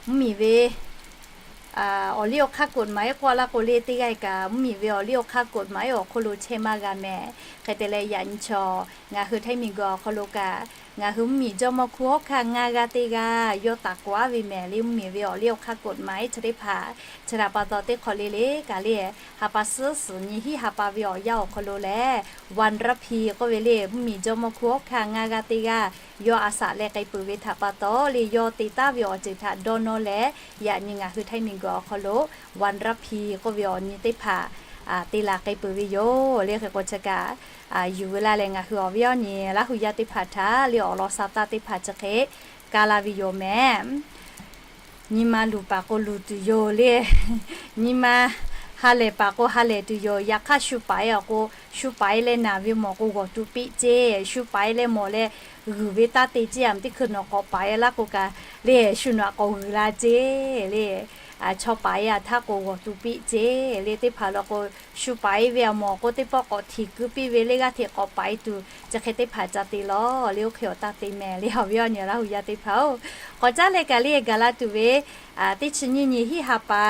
Mvuhˇmiˬ ve awˬ liˇ awˬ hk'aˇ กฎหมาย k'oˆ laˇ k'o le teˇ g'aˇ kaꞈ mvuhˇmiˬ ve awˬ liˇ awˬ hk'aˇ กฎหมาย awˬ hk'aw lo chehˇ maˇ g'a mehˍ. Hk'e te leh yaꞈ nyi chaw ngaˬ hui Htaiˇ miˬguiˬ awˬ hk'aw lo kaꞈ ngaˬ hui mvuhˇmiˬ jawˇmawˇ hkunˉ hawˉ hkanˇ ngaˇ g'aˇ teˇ g'aˇ yawˇ taˍ k'oꞈ aˉ ve mehˍ le. Mvuhˇmiˬ ve awˬ liˇ awˬ hk'aˇ กฎหมาย chi teˇ hpaˍ chi htaꞈ pa taw teˇ hk'awꞈ le le kaꞈ le ha pa suhˉ suhˍ nyi hiˉ ha pa ve awˬ yanˇ awˬ hk'aw lo lehˬ วันระพี k'oˆ ve le mvuhˇmiˬ jawˇmawˇ hkunˉ hawˉ hkanˇ ngaˇ g'aˇ teˇ g'aˇ yawˇ a shaꞈ leh k'ai peuˬ ve htaꞈ pa taw le yawˇ te taˍ ve awˬ ceuˬ htaꞈ dawˇ nawˇ leh yaꞈ nyi ngaˬ hui Htaiˇ miˬguiˬ awˬ hk'aw lo วันระพี k'oˆ ve awˬ nyi teˇ hpaˍ te laˬ k'ai peuˬ ve yoˬ le. Hk'e k'o chi kaꞈ yuˬ veu laˇ leh ngaˬ hui awˬ viˉ awˬ nyi Laˇhuˍ yaˇ teˇ hpaˍ htaꞈ le awˬ lawn sa taˇ teˇ hpaˍ chi hk'e ka la ve yoˬ mehˍ. Nyi ma luˬ paˍ k'o luˬ tuˬ yoˬ le. Nyi ma ha lehˬ paˍ k'o ha lehˬ tuˬ yoˬ. Yaꞈ hk'aˇ shu paˍ e awˬ k'o shu paˍ e leh naˬ ve mawˬ k'o g'awˬ tu piˆ ceˇ. Shu paˍ e leh mawˬ leh g'uiˬ ve taˇ te ceˇ. Aˬ mvuhˇ teˇ hkui nawˬ k'awꞈ paˍ e laˇ k'o kaꞈ le shu nawˬ aꞈ k'awꞈ g'uiˬ la ceˇ le. chaw paˍ-e a htaˇ k'o g'awˬ tu piˇ ceˇ le. Teˇ hpaˍ law k'o, shu paˍ-e ve a mawˬ k'o, teˇ pawˆ k'awꞈ htiˍ keu piˇ ve le, g'aˇ hteꞈ k'awꞈ paˍ-e tuˬ chi hk'e teˇ hpaˍ ca te lawˬ le. Oˇ hk'e awˬ taˇ te mehˍ le, awˬ viˉ awˬ nyi Laˇ huˍ yaˇ teˇ hpaˍ-oˬ. K'awꞈ caˉ leh kaꞈ le, gaˬ la tuˬ ve teˇ chi nyiˇ nyi hiˆ ha pa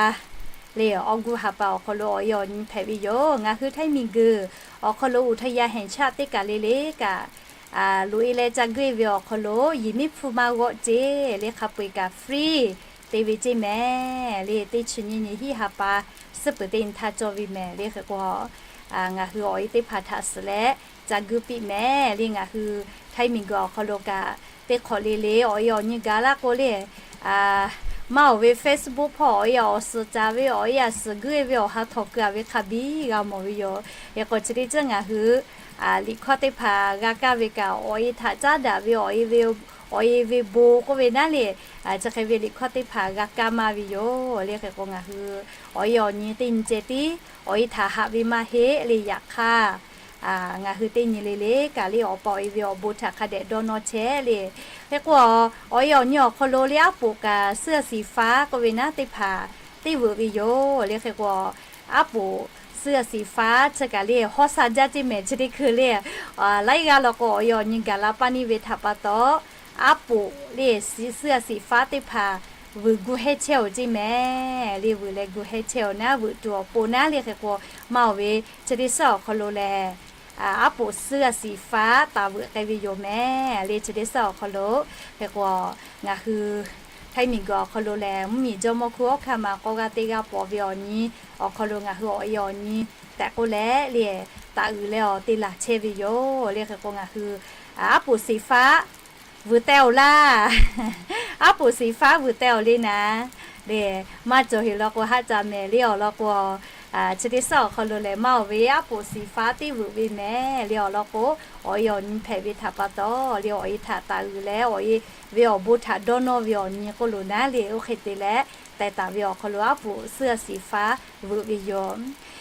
le, awˬ gu ha pa awˬ hk'aw lo awˬ e awˬ nyi hpehꞈ ve yoˬ. Ngaˬ hui htaiˇ miˬguiˬ awˬ hk'aw lo อุทยานแห่งชาติ teˇ kaˬ le le kaꞈ, loꞈ-e leh ca guˇ-e ve awˬ hk'aw lo yiˍ miˉ hpu maˇ g'awˆ ceˇ le, hk'a peu-eˬ kaꞈ free te ve ceˇ mehˍ le. Teˇ chi nyiˇ nyi hiˆ ha pa suhˉ peuˬ teˇ nyi htaˇ cawˇ ve mehˍ le. Hk'e k'o, ngaˬ hui awˬ e teˇ hpaˍ htaꞈ suhˍ leh ca guˇ piˇ mehˍ le. Ngaˬ hui htaiˇ miˬguiˬ awˬ hk'aw lo kaꞈ, teˇ hk'awꞈ le le awˬ e awˬ nyi gaˬ laˇ k'o le, maˇ oˬ ve Facebook hpawˇ awˬ e awˬ suhˍ caˍ ve, awˬ e a suhˍ guˇ-e ve awˬ ha htawnˍ keu-a ve hk'a biˇ g'a mawˬ ve yoˬ. Hk'e k'o chi teˇ ceuˬ ngaˬ hui liꞈ hkawˇ teˇ hpaˍ g'a kaˇ ve kaꞈ, awˬ e htaꞈ caˉ daꞈ ve awˬ e ve awˬ e ve bon k'oˆ ve naˉ le, chi hk'e ve liꞈ hkawˇ teˇ hpaˍ g'a kaˇ maˇ ve yoˬ le. Hk'e k'o ngaˬ hui awˬ e awˬ nyi teˇ nyi ceh tiˉ awˬ e htaꞈ haꞈ ve maˇ heˆ le. Yaꞈ hk'aˇ, ngaˬ hui teˇ nyi le le kaꞈ le, awˬ pa awˬ e ve awˬ bon htaꞈ hk'a dehꞈ dawˇ nawˇ chehˇ le. Hk'e k'o, awˬ e awˬ nyi awˬ hk'aw lo le aˉ poꞈ kaꞈ เสื้อสีฟ้า k'oˆ ve naˉ teˇ hpaˍ teˇ veuꞈ ve yoˬ le. Hk'e k'o, aˉ poꞈ เสื้อสีฟ้า chi kaꞈ le hawˉ sha jaˇ ceˇ mehˍ. Chi teˇ hkui le, laiˉ g'aˇ law k'o awˬ e awˬ nyi gaˬ la paˇ neˇ ve htaꞈ pa taw, aˉ poꞈ le เสื้อสีฟ้า teˇ hpaˍ vuiˬ gu hehˇ chehˇ-oˬ ceˇ mehˍ le. Vuiˬ leh gu hehˇ chehˇ-oˬ naˉ, vuiˬ tuˬ awˬ pon naˉ le. Hk'e k'o, maˇ oˬ ve chi teˇ suhˉ awˬ hk'aw lo lehˬ, aˉ poꞈ เสื้อสีฟ้า taˍ veuꞈ k'ai ve yoˬ mehˍ le. Chi teˇ suhˉ awˬ hk'aw lo, hk'e k'o, ngaˬ hui htaiˇ miˬguiˬ awˬ hk'aw lo lehˬ, mvuhˇmiˬ jawˇmawˇ hkui awˉ hkanˇ ma k'awˇ g'aˇ teˇ g'aˇ paw ve awˬ nyi awˬ hk'aw lo ngaˬ hui awˬ e awˬ nyi tehꞈ k'oˆ leh le, taˍ uiˍ leh awˬ te laˬ chehˇ ve yoˬ le. Hk'e k'o ngaˬ hui aˉ poꞈ สีฟ้า vuiˬ teh-oˬ laˇ. Aˉ poꞈ สีฟ้า vuiˬ teh-oˬ le naˉ le, maˇ cawˬ heˍ law k'o haˆ ca mehˍ le. Awˬ lawn k'o, chi teˇ suhˉ awˬ hk'aw lo lehˬ maˇ oˬ ve aˉ poꞈ สีฟ้า teˇ veuꞈ ve mehˍ le. Awˬ lawn k'o, awˬ e awˬ nyi hpehꞈ ve htaꞈ pa taw le, awˬ e htaꞈ taˍ uiˍ leh awˬ e ve awˬ bon htaꞈ dawˇ nawˇ ve awˬ nyi k'oˆ lo naˉ le, oˇ hk'e te leh tehˬ taˍ ve awˬ hk'aw lo aˉ poꞈ เสื้อสีฟ้า vuiˬ ve yoˬ.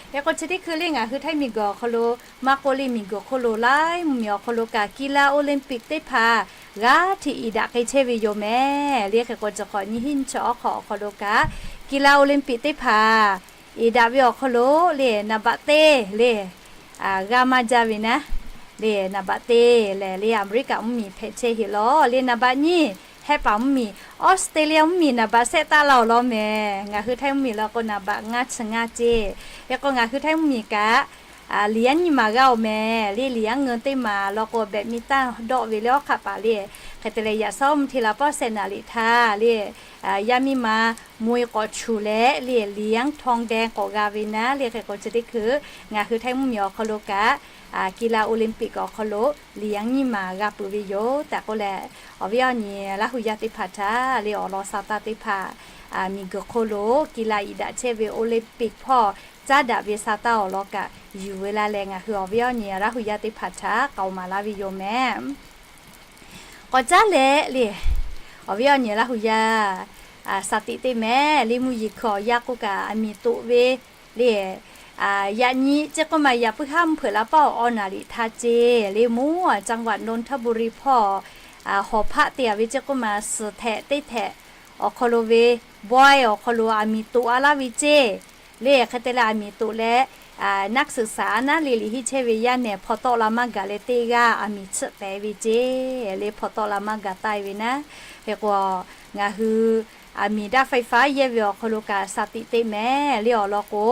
Hk'e k'o chi teˇ hkui le ngaˬ hui htaiˇ miˬguiˬ awˬ hk'aw lo maˇ k'oˆ le, miˬguiˬ hk'oˆ lo laiˉ mvuhˇmiˬ awˬ hk'aw lo kaꞈ กีฬาโอลิมปิก teˇ hpaˍ g'aˇ hteꞈ iˍ daꞈ k'ai chehˇ ve yoˬ mehˍ le. Hk'e k'o chi hk'awꞈ nyiˇ hinˉ nyiˇ chi awˉ hk'awꞈ awˬ hk'aw lo kaꞈ กีฬาโอลิมปิก teˇ hpaˍ iˍ daꞈ ve awˬ hk'aw lo le อันดับ teˇ le g'a maˇ jaˇ ve naˉ le, อันดับ teˇ lehˬ le Aˍmeˍriˆkaꞈ mvuhˇmiˬ hpehꞈ chehˇ heˍ law le, อันดับ nyiˇ Hehˆ paˍ mvuhˇmiˬ, Australia mvuhˇmiˬ อันดับ sehˆ taˆ la awˬ lawn mehˍ. Ngaˬ hui htaiˇ mvuhˇmiˬ law k'o อันดับ ngaˇ chi ngaˇ ceˇ. Hk'e k'o ngaˬ hui htaiˇ mvuhˇmiˬ kaꞈ liꞈ yaˇ nyiˇ maˬ g'a-oˬ mehˍ le. Liꞈ yaˇ ngeu teˇ maˬ law k'o แบดมินตัน dawˆ ve le awˉ hk'aˆ paˍ le. Hk'e te leh yaꞈ sawˉ mvuhˇ hte la pawˆ sehˆ naˍ liꞈ htaˇ le, yaˇ miˇ ma mvuh-e k'awꞈ chuˬ leh le, liꞈ yaˇ ทองแดง k'awꞈ g'a ve naˉ le. Hk'e k'o chi teˇ hkui ngaˬ hui htaiˇ mvuhˇmiˬ awˬ hk'aw lo kaꞈ กีฬาโอลิมปิก awˬ hk'aw lo liꞈ yaˇ nyiˇ maˬ g'a peuˬ ve yoˬ tehꞈ k'oˆ leh, awˬ viˉ awˬ nyi Laˇ huˍ yaˇ teˇ hpaˍ htaꞈ le awˬ lawn sa taˇ teˇ hpaˍ miˬguiˬ hk'oˆ lo กีฬา iˍ daꞈ chehˇ ve โอลิมปิก hpawˇ caˉ daꞈ ve sa taˇ awˬ lawn kaꞈ yuˬ ve laˇ leh, ngaˬ hui awˬ viˉ awˬ nyi Laˇ huˍ yaˇ teˇ hpaˍ htaꞈ k'aoˍ maˍ laˇ ve yoˬ mehˍ. K'awꞈ caˉ leh le, awˬ viˉ awˬ nyi Laˇ huˍ yaˇ สถิติ mehˍ le, mvuhˇ yeˬ hkui awˬ yanˇ k'oˆ kaꞈ aˬ miˍ toꞈ ve le, yaꞈ nyi ceˇ k'oˆ ma yaꞈ puiˉ haˉ mvuhˇ hpeuꞈ la paˇ awˬ awˬ naˍ riˍ htaˇ ceˇ le, mvuhˇ จังหวัดนนทบุรี hpawˇ hawˍ hpaˆ te-a ve ceˇ k'oˆ ma suhˍ htehꞈ teˇ htehꞈ awˬ hk'aw lo ve บอย awˬ hk'aw lo aˬ miˍ toꞈ-a laˇ ve ceˇ le. Hk'e te leh aˬ miˍ toꞈ leh นักศึกษา naˉ le liꞈ henˇ chehˇ ve yaˇ nehˬ hpaw tawˆ la maˇ gaˬ leh teˇ g'aˇ aˬ miˍ tsuhˆ pehˍ ve ceˇ le, hpaw tawˆ la maˇ gaˬ taˇ ve naˉ. Hk'e k'o ngaˬ hui aˬ miˍ daꞈ ไฟฟ้า yehˇ ve awˬ hk'aw lo kaꞈ สถิติ mehˍ le awˬ lawn k'o,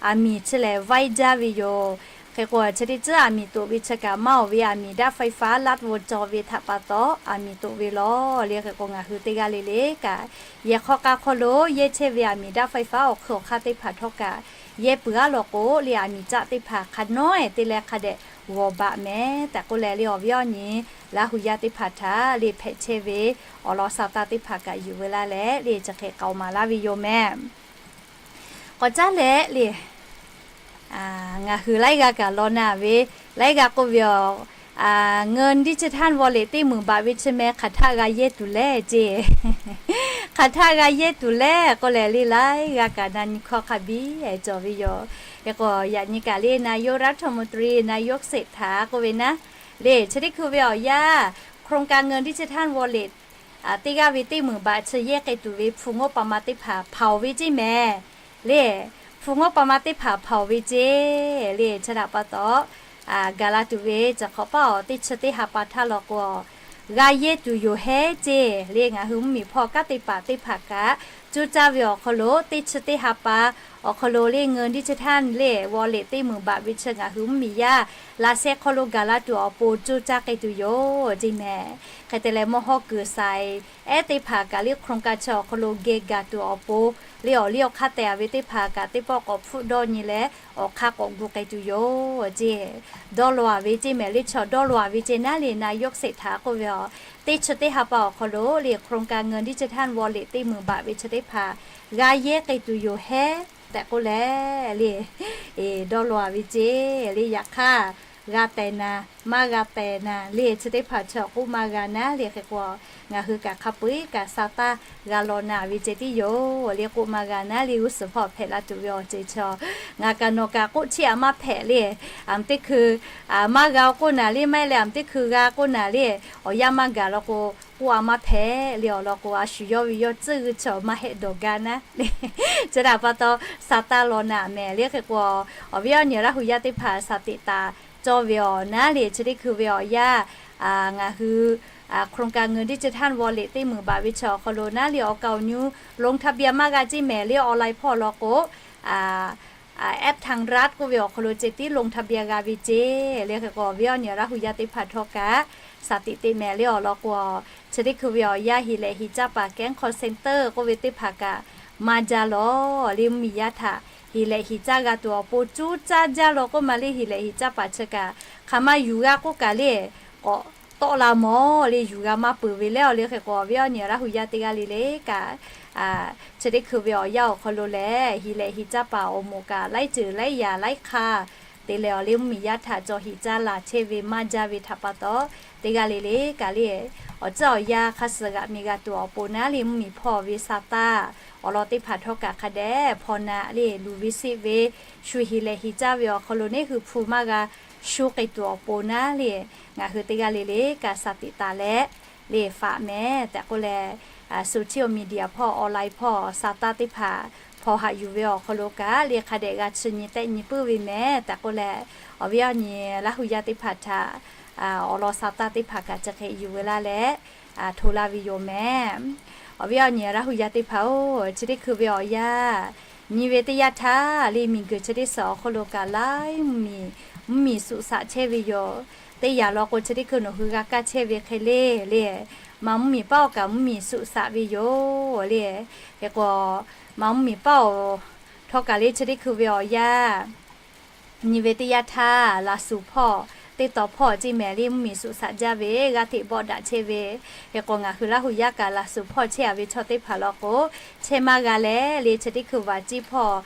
aˬ miˍ chi lehˬ vaiˇ jaˇ ve yoˬ. Hk'e k'o chi teˇ ceuˬ aˬ miˍ toꞈ ve chi kaꞈ maˇ oˬ ve aˬ miˍ daꞈ ไฟฟ้า laꞈ vawˇ cawˬ ve htaꞈ pa taw aˬ miˍ toꞈ ve lawˬ le. Hk'e k'o ngaˬ hui teˇ g'aˇ le le kaꞈ yehˬ hk'aw k'a hk'aw lo yehˇ chehˇ ve aˬ miˍ daꞈ ไฟฟ้า awˬ hk'eun awˬ hk'aˇ teˇ hpaˍ htawˇ kaꞈ yehˇ peuˬ-a law k'o le, aˬ miˍ caˆ teˇ hpaˍ hk'a nawˉ-ehˍ te leh hk'a dehꞈ g'awˬ baꞈ mehˍ tehꞈ k'oˆ leh le, awˬ viˉ awˬ nyi Laˇ huˍ yaˇ teˇ hpaˍ htaꞈ le hpehꞈ chehˇ ve awˬ lawn sa taˇ teˇ hpaˍ kaꞈ yuˬ ve laˇ leh le, chi hk'e k'aoˍ maˍ laˇ ve yoˬ mehˍ. K'awꞈ caˉ leh le, ngaˬ hui laiˉ g'aˇ kaꞈ law na ve, laiˉ g'aˇ k'oˆ ve awˬ เงินดิจิทัลวอลเล็ต teˇ meunˍ baꞈ ve chi meh hk'aˬ htaˆ g'a yehˇ tuˬ leh ceˇ. Hk'aˬ htaˆ g'a yehˇ tuˬ leh k'oˆ leh le, laiˉ g'aˇ kaꞈ na nyi hkawˇ hk'a biˇ cawˬ ve yoˬ. Hk'e k'o yaꞈ nyi kaꞈ le นายกรัฐมนตรี นายกเศรษฐา k'oˆ ve naˉ le, chi teˇ hkui ve awˬ yanˇ โครงการเงินดิจิทัลวอลเล็ต teˇ g'aˇ ve teˇ meunˍ baꞈ chi yehˇ k'ai tuˬ ve hpu ngawˉ pa ma teˇ hpaˍ hpaoˍ ve ceˇ mehˍ le. Hpu ngawˉ pa ma teˇ hpaˍ hpaoˍ ve ceˇ le. Chi htaꞈ pa taw, gaˬ la tuˬ ve chi hk'awꞈ paˇ awˬ teˇ chi teˇ ha pa htaˇ law k'o, g'a yehˇ tuˬ yoˬ hehˉ ceˇ le. Ngaˬ hui mvuhˇmiˬ hpawˇ kanˉ te paˍ teˇ hpaˍ kaꞈ coˇ caˇ ve awˬ hk'aw lo teˇ chi teˇ ha pa awˬ hk'aw lo le เงินดิจิทัล le wallet teˇ meunˍ baꞈ ve chi ngaˬ hui mvuhˇmiˬ yaˇ laꞈ sheh hk'aw lo gaˬ la tuˬ awˬ pon coˇ caˇ k'ai tuˬ yoˬ ceˇ mehˍ. Hk'e te leh mawˇ hawˉ kuiˬ saiˍ ehˉ teˇ hpaˍ kaꞈ le โครงการ chi awˬ hk'aw lo geh gaˬ tuˬ awˬ pon le awˬ liˇ awˬ hk'aˇ tehˬ ve teˇ hpaˍ kaꞈ teˇ pawˆ k'awꞈ hpfuhˆ dawˇ nyi leh awˬ hk'aˇ k'awꞈ gu k'ai tuˬ yoˬ ceˇ. Dawˇ law ve ceˇ mehˍ le. Chaw dawˇ law ve ceˇ naˉ le นายกเศรษฐา k'oˆ ve a, teˇ chi teˇ ha pa awˬ hk'aw lo le โครงการเงินดิจิทัล wallet teˇ meunˍ baꞈ ve chi teˇ hpaˍ g'a yehˇ k'ai tuˬ yoˬ hehˉ tehꞈ k'oˆ leh le, dawˇ law ve ceˇ le. Yaꞈ hk'aˇ, g'a tehˬ naˍ maˇ g'a tehˬ naˍ le chi teˇ hpaˍ chi awˬ k'oˆ maˇ g'a naˉ le. Hk'e k'o, ngaˬ hui kaꞈ hk'a peu eˬ kaꞈ sa taˇ g'a law naˍ ve ceh tiˉ yoˬ le. K'oˆ maˇ g'a naˉ le g'uˇ suhˍ hpawˇ hpehꞈ la tuˬ ve awˬ ceuˬ chi ngaˬ kaꞈ nawˬ kaꞈ k'oˆ chiˇ aꞈ maˇ hpehꞈ le. Aˬ mvuhˇ teˇ hkui maˇ g'a k'oˆ naˍ le, maˇ heˆ leh aˬ mvuhˇ teˇ hkui g'a k'oˆ naˍ le, awˬ yanˇ maˇ gaˬ law k'o, k'oˆ aꞈ maˇ hpehꞈ le. Awˬ lawn k'o, a shu yawˇ ve yawˇ tcuhˇ g'uiˇ chaw maˇ heˆ dawˬ ga naˉ le. Chi htaꞈ pa taw, sa taˇ law naˍ mehˍ le. Hk'e k'o, awˬ viˉ awˬ nyi Laˇ hu yaˇ teˇ hpaˍ shaˍ tiꞈ taˍ cawˇ ve awˬ naˉ le chi teˇ hkui ve awˬ yanˇ ngaˬ hui โครงการเงินดิจิทัล wallet teˇ meunˍ baꞈ ve chi awˬ hk'aw lo naˉ le awˬ kaˍ awˬ nyu ลงทะเบียน maˇ g'a ceˇ mehˍ le. Awˬ lai hpawˇ law k'o, แอปทางรัฐ k'oˆ ve awˬ hk'aw lo ceh tiˉ ลงทะเบียน g'a ve ceˇ le. Hk'e k'o, awˬ viˉ awˬ nyi Laˇ hu yaˇ teˇ hpaˍ htawˇ kaꞈ shaˍ tiꞈ teꞈ mehˍ le. Awˬ lawn k'o, chi teˇ hkui ve awˬ yanˇ heˍ lehꞈ heˍ caˇ paˍ แก๊ง call center k'oˆ ve teˇ hpaˍ kaꞈ maˇ jaˇ lawˬ le. Mvuhˇmiˬ yaˇ htaꞈ heˍ lehꞈ heˍ caˇ g'a tuˬ awˬ pon coˇ caˇ jaˇ lawˬ k'oˆ ma le. Heˍ lehꞈ heˍ caˇ paˍ chi kaꞈ hk'aˬ ma yuˬ g'a k'oˆ kaꞈ le, k'awꞈ tawˆ la mawˬ le, yuˬ g'a maˇ peuˬ ve le. Awˬ le hk'e k'o, awˬ viˉ awˬ nyi Laˇ hu yaˇ teˇ g'aˇ le le kaꞈ, chi teˇ hkui ve awˬ yanˇ awˬ hk'aw lo lehˬ, heˍ lehꞈ heˍ caˇ paˍ awˬ moˍ kaꞈ laiˉ ceuˬ laiˉ yaꞈ laiˉ hk'aˇ te leh awˬ le mvuhˇmiˬ yaˇ htaꞈ cawˬ heˍ caˇ laˬ chehˇ ve maˇ jaˇ ve htaꞈ pa taw, teˇ g'aˇ le le kaꞈ le, awˬ tcuhˉ awˬ yanˇ hk'a suhˍ g'aꞈ miˬ g'a tuˬ awˬ pon naˉ le mvuhˇmiˬ hpawˇ ve sa taˇ awˬ lawn teˇ hpaˍ htawˇ kaꞈ hk'a dehꞈ hpaw naꞈ le luˬ ve seˆ ve shu heˍ lehꞈ heˍ caˇ ve awˬ hk'aw lo neˇ hui hpu maˇ g'a shu k'ai tuˬ awˬ pon naˉ le, ngaˬ hui teˇ g'aˇ le le kaꞈ shaˍ tiꞈ taˍ leh le faꞈ mehˍ tehꞈ k'oˆ leh, social media hpawˇ online hpawˇ sa taˇ teˇ hpaˍ hpaw haꞈ yuˬ ve awˬ hk'aw lo kaꞈ le hk'a dehꞈ g'a chi nyi tehˆ nyi puiˉ ve mehˍ tehꞈ k'oˆ leh, awˬ viˉ awˬ nyi Laˇ hu yaˇ teˇ hpaˍ htaꞈ awˬ lawn sa taˇ teˇ hpaˍ kaꞈ chi hk'e yuˬ ve laˇ leh hto laˇ ve yoˬ mehˍ. Awˬ viˉ awˬ nyi Laˇ hu yaˇ teˇ hpaˍ-oˬ, chi teˇ hkui ve awˬ yanˇ nyi ve teˇ yanˇ htaˇ le miˬguiˬ chi teˇ suhˍ awˬ hk'aw lo kaꞈ laiˉ mvuhˇmiˬ, mvuhˇmiˬ suꞈ saꞈ chehˇ ve yoˬ. Teˇ yanˇ law k'o, chi teˇ hkui nawˬ hui g'a kaˇ chehˇ ve hk'e le le, ma mvuhˇmiˬ paˉ-oˬ kaꞈ mvuhˇmiˬ suꞈ saꞈ ve yoˬ le. Hk'e k'o, ma mvuhˇmiˬ paˉ-oˬ htawˇ kaꞈ le chi teˇ hkui ve awˬ yanˇ nyi ve teˇ yanˇ htaˇ laꞈ suˍ hpawˇ teˇ taw hpawˇ ceˇ mehˍ le mvuhˇmiˬ suꞈ saꞈ jaˇ ve g'aˇ hteꞈ bawˆ daꞈ chehˇ ve. Hk'e k'o, ngaˬ hui Laˇ hu yaˇ kaꞈ laꞈ suˍ hpawˇ chehˇ-a ve chaw teˇ hpaˍ law k'o, chehˇ maˇ g'a leh le chi teˇ hkui vaˍ ciˇ hpawˇ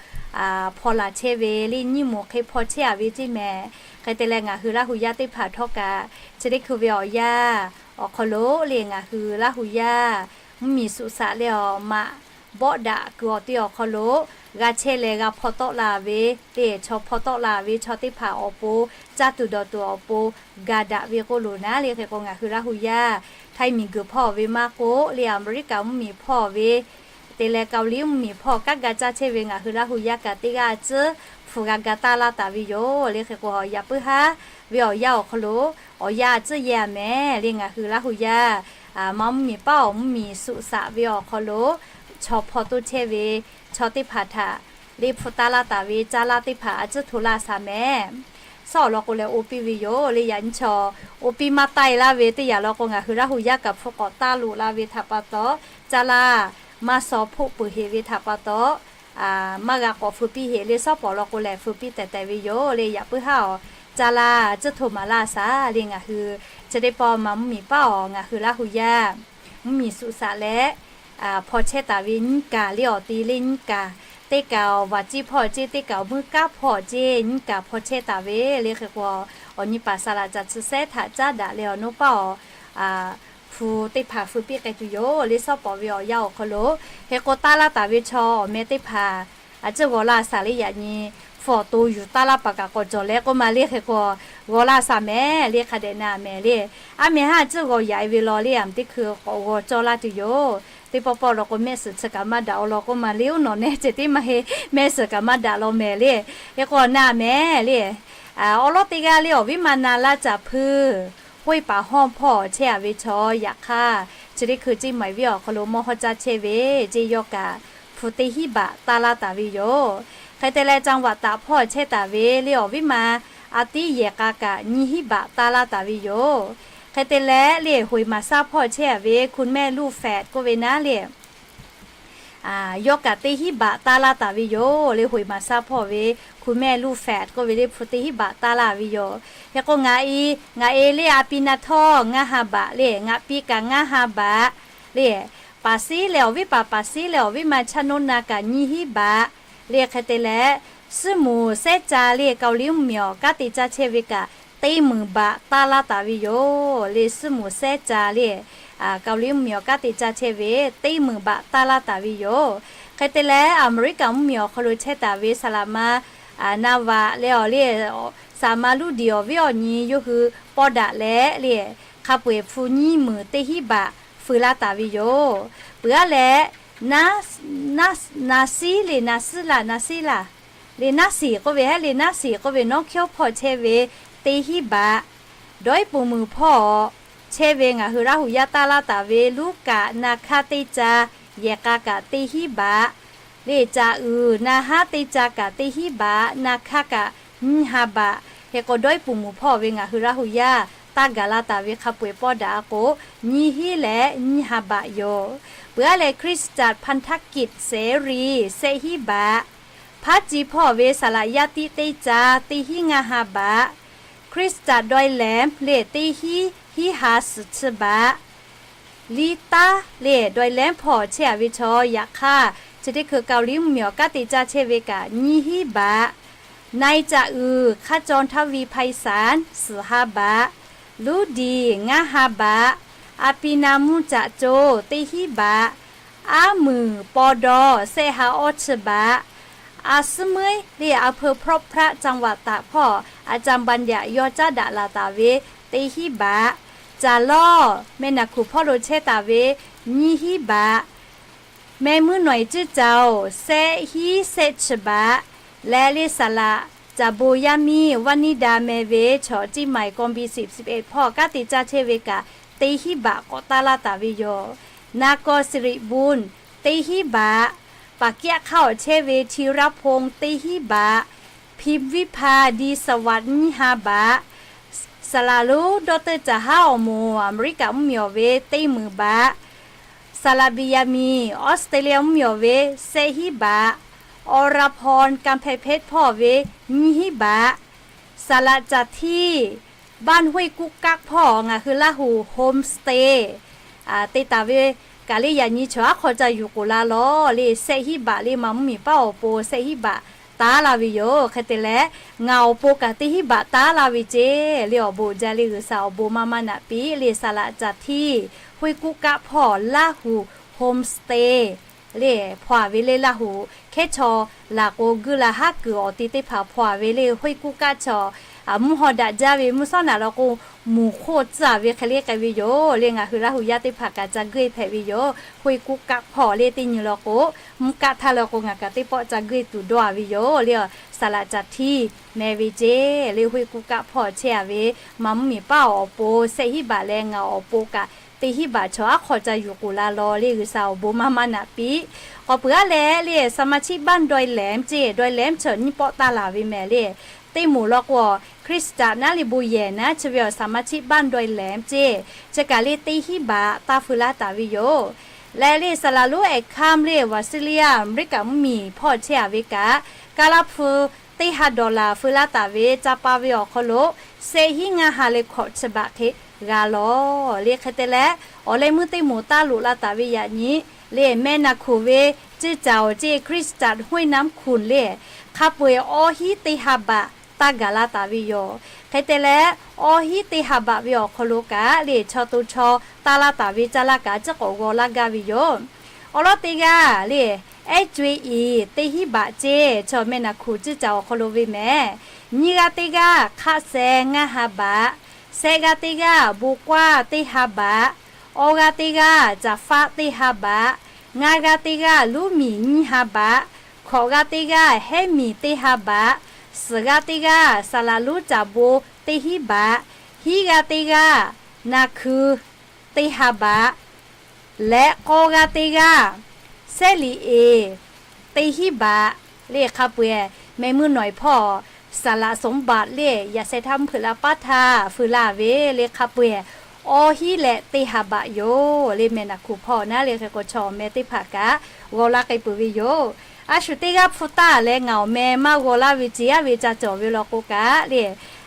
hpaw laˬ chehˇ ve le nyiˇ moˍ hk'e hpaw chehˇ-a ve ceˇ mehˍ. Hk'e te leh ngaˬ hui Laˇ hu yaˇ teˇ hpaˍ htawˇ kaꞈ chi teˇ hkui ve awˬ yanˇ awˬ hk'aw lo le ngaˬ hui Laˇ hu yaˇ mvuhˇmiˬ suꞈ saꞈ leh awˬ maꞈ bawˆ daꞈ kuiˬ awˬ te awˬ hk'aw lo g'a chehˇ leh g'a hpaw tawˆ la ve le, chaw hpaw tawˆ la ve chaw teˇ hpaˍ awˬ pon, caˇ tuˬ dawˬ tuˬ awˬ pon ga daꞈ ve k'oˆ loˬ naˉ le. Hk'e k'o, ngaˬ hui Laˇ hu yaˇ Htaiˇ miˬguiˬ hpawˇ ve maˇ k'oˆ le, Aˍmeˍriˆkaˍ mvuhˇmiˬ hpawˇ ve te leh Kaoˍliˉ mvuhˇmiˬ hpawˇ kanˉ ga caˇ chehˇ ve ngaˬ hui Laˇ hu yaˇ kaꞈ teˇ g'aˇ a tcuhˉ hpu g'a ga taˇ laˇ taˍ ve yoˬ le. Hk'e k'o, yaꞈ puiˉ haˉ ve awˬ yanˇ awˬ hk'aw lo awˬ yanˇ a tcuhˉ yehˇ-a mehˍ le ngaˬ hui Laˇ hu yaˇ ma mvuhˇmiˬ paˉ awˬ mvuhˇmiˬ suꞈ saꞈ ve awˬ hk'aw lo chaw hpaw toˇ chehˇ ve chaw teˇ hpaˍ htaꞈ le hpu taˇ laˇ taˍ ve caˇ laˇ teˇ hpaˍ a tcuhˉ hto laˇ shaˍ mehˍ. Suhˉ awˬ lawn k'o leh oˇ piˇ ve yoˬ le. Yaꞈ nyi chaw oˇ piˇ maˇ taˇ-e laˇ ve teˇ yanˇ law k'o, ngaˬ hui Laˇ hu yaˇ kaꞈ hpu k'awꞈ taˇ loꞈ la ve htaꞈ pa taw, caˇ laˇ maˇ shaw hpoˆ peuˬ heˍ ve htaꞈ pa taw, maˇ g'a k'awꞈ feu piˇ heˍ le. Suhˉ pawˍ lawn k'o lehˬ feu piˇ tehˬ tehˬ ve yoˬ le. Yaꞈ puiˉ haˉ awˬ caˇ laˇ a tcuhˉ hto maˍ laˇ shaˍ le ngaˬ hui chi teˇ pawˆ ma mvuhˇmiˬ paˉ awˬ ngaˬ hui Laˇ hu yaˇ mvuhˇmiˬ suꞈ saꞈ leh hpaw chehˇ taˍ ve nyiˇ kaˬ le awˬ te le nyiˇ kaˬ, teˇ kaˬ awˬ vaˍ ciˇ hpawˇ ceˇ, teˇ kaˬ awˬ muiˇ kaˉ hpawˇ ceˇ, nyiˇ kaˬ hpaw chehˇ taˍ ve le. Hk'e k'o, awˬ nyi paˍ saˍ laꞈ caˬ chi sehˉ htaꞈ caˉ daꞈ leh awˬ naw paˉ awˬ hpu teˇ hpaˍ feu piˇ k'ai tuˬ yoˬ le. Suhˉ pawˍ ve awˬ yanˇ awˬ hk'aw lo hk'e k'o taˇ laˇ taˍ ve chaw awˬ meh teˇ hpaˍ a tcuhˉ g'aw laˇ shaˍ le. Yaꞈ nyi hpu k'awꞈ to yuˬ taˇ laˇ paˍ kaꞈ k'awꞈ cawˬ leh k'oˆ ma le. Hk'e k'o g'aw laˇ sha mehˍ le, hk'a dehꞈ na mehˍ le. A mehˍ haˉ ciˉ g'aw yaꞈ e ve law le, a teˇ hkui k'awꞈ g'aw cawˇ laˇ tuˬ yoˬ. Teˇ pawˆ pawˆ law k'o mehˆ suhˍ chi kaꞈ maˇ daꞈ awˬ lawn k'oˆ ma le, oˇ nawˬ nehˬ ceh tiˉ maˇ heˆ, mehˆ suhˍ kaꞈ maˇ daꞈ law mehˍ le. Hk'e k'o na mehˍ le. Awˬ lawn teˇ g'aˇ le, awˬ viˉ ma na laˇ caꞈ hpuiˇ, hoˆ paˍ hawˇ hpawˇ chehˇ a ve chaw yaꞈ hk'aˇ, chi teˇ hkui ceˇ maˬ viˉ awˬ hk'aw lo mawˇ hawˇ caˇ chehˇ ve ceˇ yawˇ kaꞈ hpu teˇ hinˉ baꞈ taˇ laˇ taˍ ve yoˬ. Hk'e te leh caˇ vaꞈ taꞈ hpawˇ chehˇ taˍ ve le awˬ viˉ ma a tiˉ yehˬ k'a kaꞈ nyiˇ hinˉ baꞈ taˇ laˇ taˍ ve yoˬ. Hk'e te leh le hoꞈ maˍ saˉ hpawˇ chehˇ a ve hkunˇ mehˆ luˇ fehꞈ k'oˆ ve naˉ le, yawˇ kaꞈ teˇ hinˉ baꞈ taˇ laˇ taˍ ve yoˬ le. Hoꞈ maˍ saˉ hpawˇ ve hkunˇ mehˆ luˇ fehꞈ k'oˆ ve le hpu teˇ hinˉ baꞈ taˇ laˇ ve yoˬ. Hk'e k'o ngaˬ e, ngaˬ e le a pi na htawˇ ngaˇ ha baꞈ le, ngaˬ pi kaꞈ ngaˇ ha baꞈ le, paˍ siˉ leh awˬ viˉ paˍ, paˍ siˉ leh awˬ viˉ ma chaˇ noˉ na kaꞈ nyiˇ hinˉ baꞈ le. Hk'e te leh suhˉ moˍ sehˉ ca le Kaoˍliˇ mvuhˇmiˬ awˬ kanˉ te caˇ chehˇ ve kaꞈ teˇ meunˍ baꞈ taˇ laˇ taˍ ve yoˬ le. Suhˉ moˍ sehˉ ca le Kaoˍliˇ mvuhˇmiˬ awˬ kanˉ te caˇ chehˇ ve teˇ meunˍ baꞈ taˇ laˇ taˍ ve yoˬ. Hk'e te leh Aˍmeˍriˆkaˍ mvuhˇmiˬ awˬ hk'aw lo chehˇ taˍ ve saˍ laꞈ ma na vaꞈ leh awˬ le, saˍ laꞈ ma luˇ diˍ awˬ viˉ awˬ nyi yawˇ hui pawˇ daꞈ leh le hk'a peu eˬ hpu nyiˇ meunˍ teˇ hinˉ baꞈ feu laˇ taˍ ve yoˬ. Peuˬ aˉ leh, na siˉ le na siˉ laˇ, na siˉ laˇ le naˉ siˍ k'oˆ ve heˉ le naˉ siˍ k'oˆ ve North Carolina hpawˇ chehˇ ve teˇ hinˉ baꞈ, dawˇ iˉ puˍ muiˬ hpawˇ chehˇ ve ngaˬ hui Laˇ huˍ yaˇ taˇ laˇ taˍ ve Luˉkaꞈ na hk'aˇ teˇ ca yehˬ k'a kaꞈ teˇ hinˉ baꞈ le, caꞈ uiˍ na haˉ teˇ ca kaꞈ teˇ hinˉ baꞈ, na hk'aˇ kaꞈ nyiˇ ha baꞈ. Hk'e k'o dawˇ iˉ puˍ muiˬ hpawˇ ve ngaˬ hui Laˇ huˍ yaˇ taˇ gaˬ la taˍ ve hk'a peu eˬ pawˇ daꞈ a k'o, nyiˇ hinˉ leh nyiˇ ha baꞈ yoˬ. Peuˬ aˉ leh Christian Pentecost Series sehˆ hinˉ baꞈ, Hpaˉ ci hpawˇ ve saˍ laꞈ yaˇ tiˉ teˇ ca teˇ hinˉ ngaˇ ha baꞈ, Christian Dawˇ lehˉ le teˇ hinˉ hinˉ ha suhˍ chi baꞈ, liˇ taˉ le Dawˇ lehˉ hpawˇ chehˇ a ve chaw yaꞈ hk'aˇ, chi teˇ hkui Kaoˍliˇ mvuhˇmiˬ awˬ kanˉ te caˇ chehˇ ve kaꞈ nyiˇ hinˉ baꞈ, na e caꞈ uiˍ hk'aˇ caw htaˇ viˇ hpaiˇ sanˍ suhˍ ha baꞈ, luˇ diˍ ngaˇ ha baꞈ, a pi na mvuhˇ caꞈ co teˇ hinˉ baꞈ, aˉ muiˬ paw daw sehˆ ha awˇ chi baꞈ, a suhˉ meuˉ le a peu hprawˇ hpraˆ caˇ vaꞈ taꞈ hpawˇ a ca ban yaꞈ yaw caˉ daꞈ laˬ taˍ ve teˇ hinˉ baꞈ, caˍ lawˇ meh naˬ hkuˬ hpawˇ lo chehˇ taˍ ve nyiˇ hinˉ baꞈ, meh muiˉ nawˬ e cuˇ caˍ oˬ sehˆ hinˉ sehˆ chi baꞈ, leh le saˍ laꞈ caˍ bon yaˇ miˇ Vaˇ niˇ da meh ve chaw Ceˇ maˬ e kawˇ biˇ siˍ siˍ e hpawˇ kanˉ te caˇ chehˇ ve kaꞈ teˇ hinˉ baꞈ k'awꞈ taˇ laˇ taˍ ve yoˬ. Na kaw siˍ riꞈ bon teˇ hinˉ baꞈ, paˍ kiˆ aˉ hk'aˇ awˬ chehˇ ve Hti raˇ hpon teˇ hinˉ baꞈ, hpi viˇ hpa di saˍ vaꞈ nyiˇ ha baꞈ, saˍ laꞈ lonˉ dawˇ teuˇ caˍ haˉ awˬ moˍ Aˍmeˍriˆkaˍ mvuhˇmiˬ awˬ ve teˇ meunˍ baꞈ, saˍ laꞈ biˍ yaˍ miˬ Australia mvuhˇmiˬ awˬ ve sehˆ hinˉ baꞈ, awˬ raˍ hpaw kanˇ hpehˇ hpehˇ hpawˇ ve nyiˇ hinˉ baꞈ, saˍ laꞈ caˍ htiˇ บ้านห้วยกุ๊กกั๊ก hpawˇ ngaˬ hui Laˇ huˍ homestay te taˍ ve kaꞈ le yaꞈ nyi chaw aˉ hk'aw ca yuˬ k'oˍ la lawˬ le. Sehˆ hinˉ baꞈ le maˇ mvuhˇmiˬ paˉ awˬ pon sehˆ hinˉ baꞈ taˉ laˇ ve yoˬ. Hk'e te leh ngaˬ awˬ pon kaꞈ teˇ hinˉ baꞈ taˉ laˇ ve ceˇ le awˬ bon jaˇ le G'uiˬsha awˬ bon maˇ maˇ naꞈ piˇ le saˍ laꞈ caˍ htiˇ ห้วยกุ๊กกั๊ก hpawˇ Laˇ huˍ homestay le hpaw a ve le Laˇ huˍ hkehˉ chaw laˬ k'o guˇ la haˉ kuiˬ awˬ ti teˇ hpaˍ hpaw a ve le ห้วยกุ๊กกั๊ก chaw mvuhˇ haw daꞈ jaˇ ve mvuhˇ shawˉ naꞈ law k'o, muˬ hk'oˆ tcuhˉ a ve hk'e le k'ai ve yoˬ le. Ngaˬ hui Laˇ huˍ yaˇ teˇ hpaˍ kaꞈ ca guˇ e hpehꞈ ve yoˬ. ห้วยกุ๊กกั๊ก hpawˇ le teˇ nyi law k'o, mvuhˇ kaˆ htaˇ law k'o ngaˬ kaꞈ teˇ pawˆ ca guˇ e tuˬ dawˇ a ve yoˬ le. Saˍ laꞈ caˍ htiˇ meh ve ceˇ le ห้วยกุ๊กกั๊ก hpawˇ chehˇ a ve maˇ mvuhˇmiˬ paˉ awˬ pon sehˆ hinˉ baꞈ leh ngaˬ awˬ pon kaꞈ teˇ hinˉ baꞈ chaw aˉ hk'aw ca yuˬ k'oˍ la lawˬ le G'uiˬsha awˬ bon maˇ maˇ naꞈ piˇ. K'awꞈ peuˬ aˉ leh le สมาชิกบ้านดอยแหลม ceˇ Dawˇ lehˉ chaw nyiˇ pawˆ taˇ laˬ ve mehˍ le. Teˇ moˍ law k'o, Christian naˉ le bon yehˬ naˉ chi ve awˬ สมาชิกบ้านดอยแหลม ceˇ chi kaꞈ le teˇ hinˉ baꞈ taˇ feu laˇ taˍ ve yoˬ. Leh le saˍ laꞈ lonˉ แอดคาม le Visalia Aˍmeˍriˆkaˍ mvuhˇmiˬ hpawˇ chehˇ a ve kaꞈ, kaˇ laˇ hpu teˇ ha dollar feu laˇ taˍ ve ca pa ve awˬ hk'aw lo sehˆ hinˉ ngaˇ ha leh hkawꞈ chi baꞈ hk'e g'a lawˬ le. Hk'e te leh awˬ leh meuˇ teˇ moˍ taˇ loꞈ la taˍ ve yaꞈ nyi le meh naˬ hkuˬ ve ceˇ caˍ awˬ ceˇ Christian ห้วยน้ำขุ่น le hk'a peu eˬ awˇ hinˉ teˇ ha baꞈ taˇ gaˬ la taˍ ve yoˬ. Hk'e te leh awˇ hinˉ teˇ ha baꞈ ve awˬ hk'aw lo kaꞈ le chaw to chaw taˇ laˇ taˍ ve caˇ laˇ kaꞈ ciˉ k'awꞈ g'aw laˇ gaˇ ve yoˬ. Awˬ lawn teˇ g'aˇ le Ehˉ co-e iˍ teˇ hinˉ baꞈ ceˇ, chaw meh naˬ hkuˬ ciˇ caˬ awˬ hk'aw lo ve mehˍ. Nyiˇ g'aˇ teˇ g'aˇ hk'aˆ seh ngaˇ ha baꞈ, shehˆ g'aˇ teˇ g'aˇ bon k'aˇ teˇ ha baꞈ, awˇ g'aˇ teˇ g'aˇ caˍ faˆ teˇ ha baꞈ, ngaˇ g'aˇ teˇ g'aˇ luˉ miˬ nyiˇ ha baꞈ, hkawꞈ g'aˇ teˇ g'aˇ hehˉ miˬ teˇ ha baꞈ, suhˍ g'aˇ teˇ g'aˇ saˍ laˍ lonˉ caˍ bon teˇ hinˉ baꞈ, hiˉ g'aˇ teˇ g'aˇ naˬ hkuˬ teˇ ha baꞈ, leh k'awˇ g'aˇ teˇ g'aˇ sehˉ liꞈ eˍ teˇ hinˉ baꞈ le hk'a peu-eˬ. Meh meuˇ nawˬ-e hpawˇ saˍ laˍ soˍ baꞈ le yaꞈ sheh htaˇ mvuhˇ hpeuꞈ la paˉ htaˇ feu laˇ ve le hk'a peu-eˬ, awˇ hinˉ leh teˇ ha baꞈ yoˬ le. Meh naˬ hkuˬ hpawˇ naˉ le hk'e k'o chaw meh teˇ hpaˍ kaꞈ g'aw laˇ k'ai peuˬ ve yoˬ. A shu teˇ g'aˇ hpu taˇ leh ngaˬ awˬ meh maˇ g'aw laˇ ve ce yaˇ ve ca cawˬ ve law k'o kaꞈ le,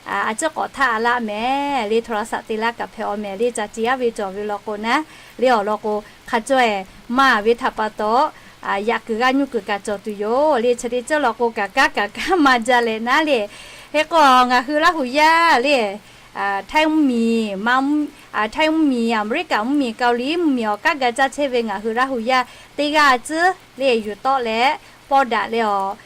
a ciˉ k'awꞈ htaˇ a laˇ mehˍ le hto la saꞈ te laˇ kaꞈ hpehꞈ-aw mehˍ le ca ce yaˇ ve cawˬ ve law k'o naˉ le awˬ lawn k'o hk'a caweh maˇ ve htaꞈ pa taw, yaꞈ kuiˬ g'aˇ nyuˇ kuiˬ kaꞈ cawˬ tuˬ yoˬ le. Chi teˇ ceuˬ law k'o kaꞈ kanˉ kaꞈ kanˉ maˇ jaˇ leh naˉ le. Hk'e k'o ngaˬ hui Laˇ huˍ yaˇ le, Htaiˇ mvuhˇ miˬ, Htaiˇ mvuhˇ miˬ, Aˍmeˍriˆkaꞈ mvuhˇ miˬ, Kaoˍliˇ mvuhˇ miˬ awˬ kanˉ ga caˇ chehˇ ve ngaˬ hui Laˇ huˍ yaˇ teˇ g'aˇ a ciˉ le yuˬ tawˆ leh pawˇ daꞈ leh awˬ,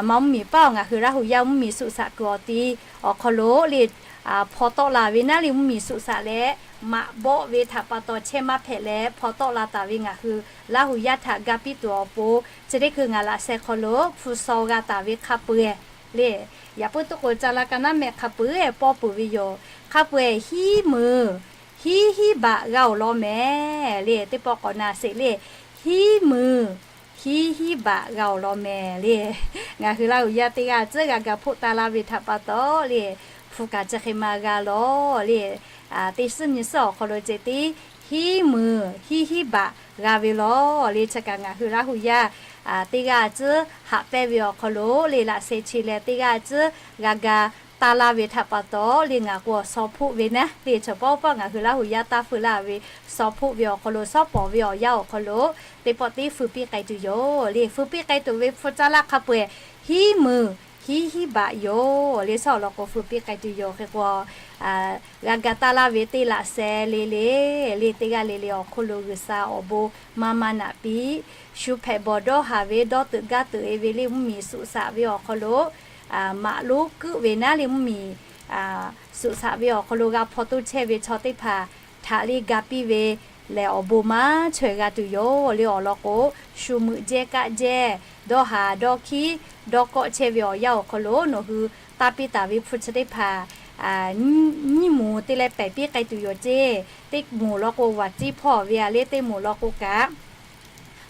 maˇ mvuhˇ miˬ paˉ awˬ ngaˬ hui Laˇ huˍ yaˇ mvuhˇ miˬ suꞈ shaꞈ kuiˬ awˬ ti awˬ hk'aw lo le hpaw tawˆ la ve naˉ le mvuhˇ miˬ suꞈ shaꞈ leh maꞈ bawˆ ve htaꞈ pa taw chehˇ maˇ hpehꞈ leh hpaw tawˆ la taˍ ve ngaˬ hui Laˇ huˍ yaˇ htaꞈ ga piˇ tuˬ awˬ pon chi teˇ hkui ngaˬ laꞈ sheh hk'aw lo hpu shaw g'a taˍ ve hk'a peu-eˬ le, yaꞈ puiˉ tuˉ k'o ca la ka naˉ meh hk'a peu-eˬ pawˇ peuˬ ve yoˬ. Hk'a peu-eˬ hiˉ meunˍ hiˉ hinˉ baꞈ g'a-oˬ law mehˍ le. Teˇ pawˆ k'awꞈ na sheˍ le, hiˉ meunˍ hiˉ hinˉ baꞈ g'a-oˬ law mehˍ le. Ngaˬ hui Laˇ huˍ yaˇ teˇ g'aˇ a ciˉ g'a ga hpoˆ taˇ laˇ ve htaꞈ pa taw le, hpu kaꞈ chi hk'e ma g'a law le. Teˇ suhˉ nyi suhˉ awˬ hk'aw lo ceh tiˉ hiˉ meunˍ hiˉ hinˉ baꞈ g'a ve law le. Chi kaꞈ ngaˬ hui Laˇ huˍ yaˇ teˇ g'aˇ a ciˉ haꞈ pehnˇ ve awˬ hk'aw lo le laꞈ sheh chi leh teˇ g'aˇ a ciˉ g'a ga taˇ laˇ ve htaꞈ pa taw le ngaˬ k'o awˬ shaw hpoˆ ve naˉ le chaw pawˆ pawˆ ngaˬ hui Laˇ huˍ yaˇ taˇ feu laˇ ve shaw hpoˆ ve awˬ hk'aw lo shawˉ pawˍ ve awˬ yanˇ awˬ hk'aw lo teˇ pawˆ tiˉ feu piˇ k'ai tuˬ yoˬ le. Feu piˇ k'ai tuˬ ve hpu caˇ laˇ hk'a peu-eˬ hiˉ meunˍ hiˉ hinˉ baꞈ yoˬ le. Shaw awˬ lawn k'o feu piˇ k'ai tuˬ yoˬ. Hk'e k'o g'a ga taˇ laˇ ve teˇ laꞈ sheh le le le teˇ g'aˇ le le awˬ hk'oˆ lo G'uiˬsha awˬ bon maˇ maˇ naꞈ piˇ, shu hpehꞈ bawˬ dawˇ haˍ ve dawˇ teuꞈ gaˇ teuꞈ-e ve le mvuhˇ miˬ suꞈ shaꞈ ve awˬ hk'aw lo maꞈ lonˉ keuˆ ve naˉ le mvuhˇ miˬ suꞈ shaꞈ ve awˬ hk'aw lo g'a hpaw toˇ chehˇ ve chaw teˇ hpaˍ htaꞈ le ga piˇ ve lehˬ awˬ bon maˇ chaweh g'a tuˬ yoˬ le. Awˬ lawn k'o shu meuꞈ jehˇ kaˆ jehˇ dawˇ haˍ dawˇ hkiˉ dawˇ kawˆ chehˇ ve awˬ yanˇ awˬ hk'aw lo nawˬ hui taˇ piˇ taˍ ve hpu chi teˇ hpaˍ nyiˇ moˍ te leh pehˬ piˇ k'ai tuˬ yoˬ ceˇ. Teˇ moˍ lawn k'o vaˍ tiˉ hpawˇ ve a le, teˇ moˍ lawn k'o kaꞈ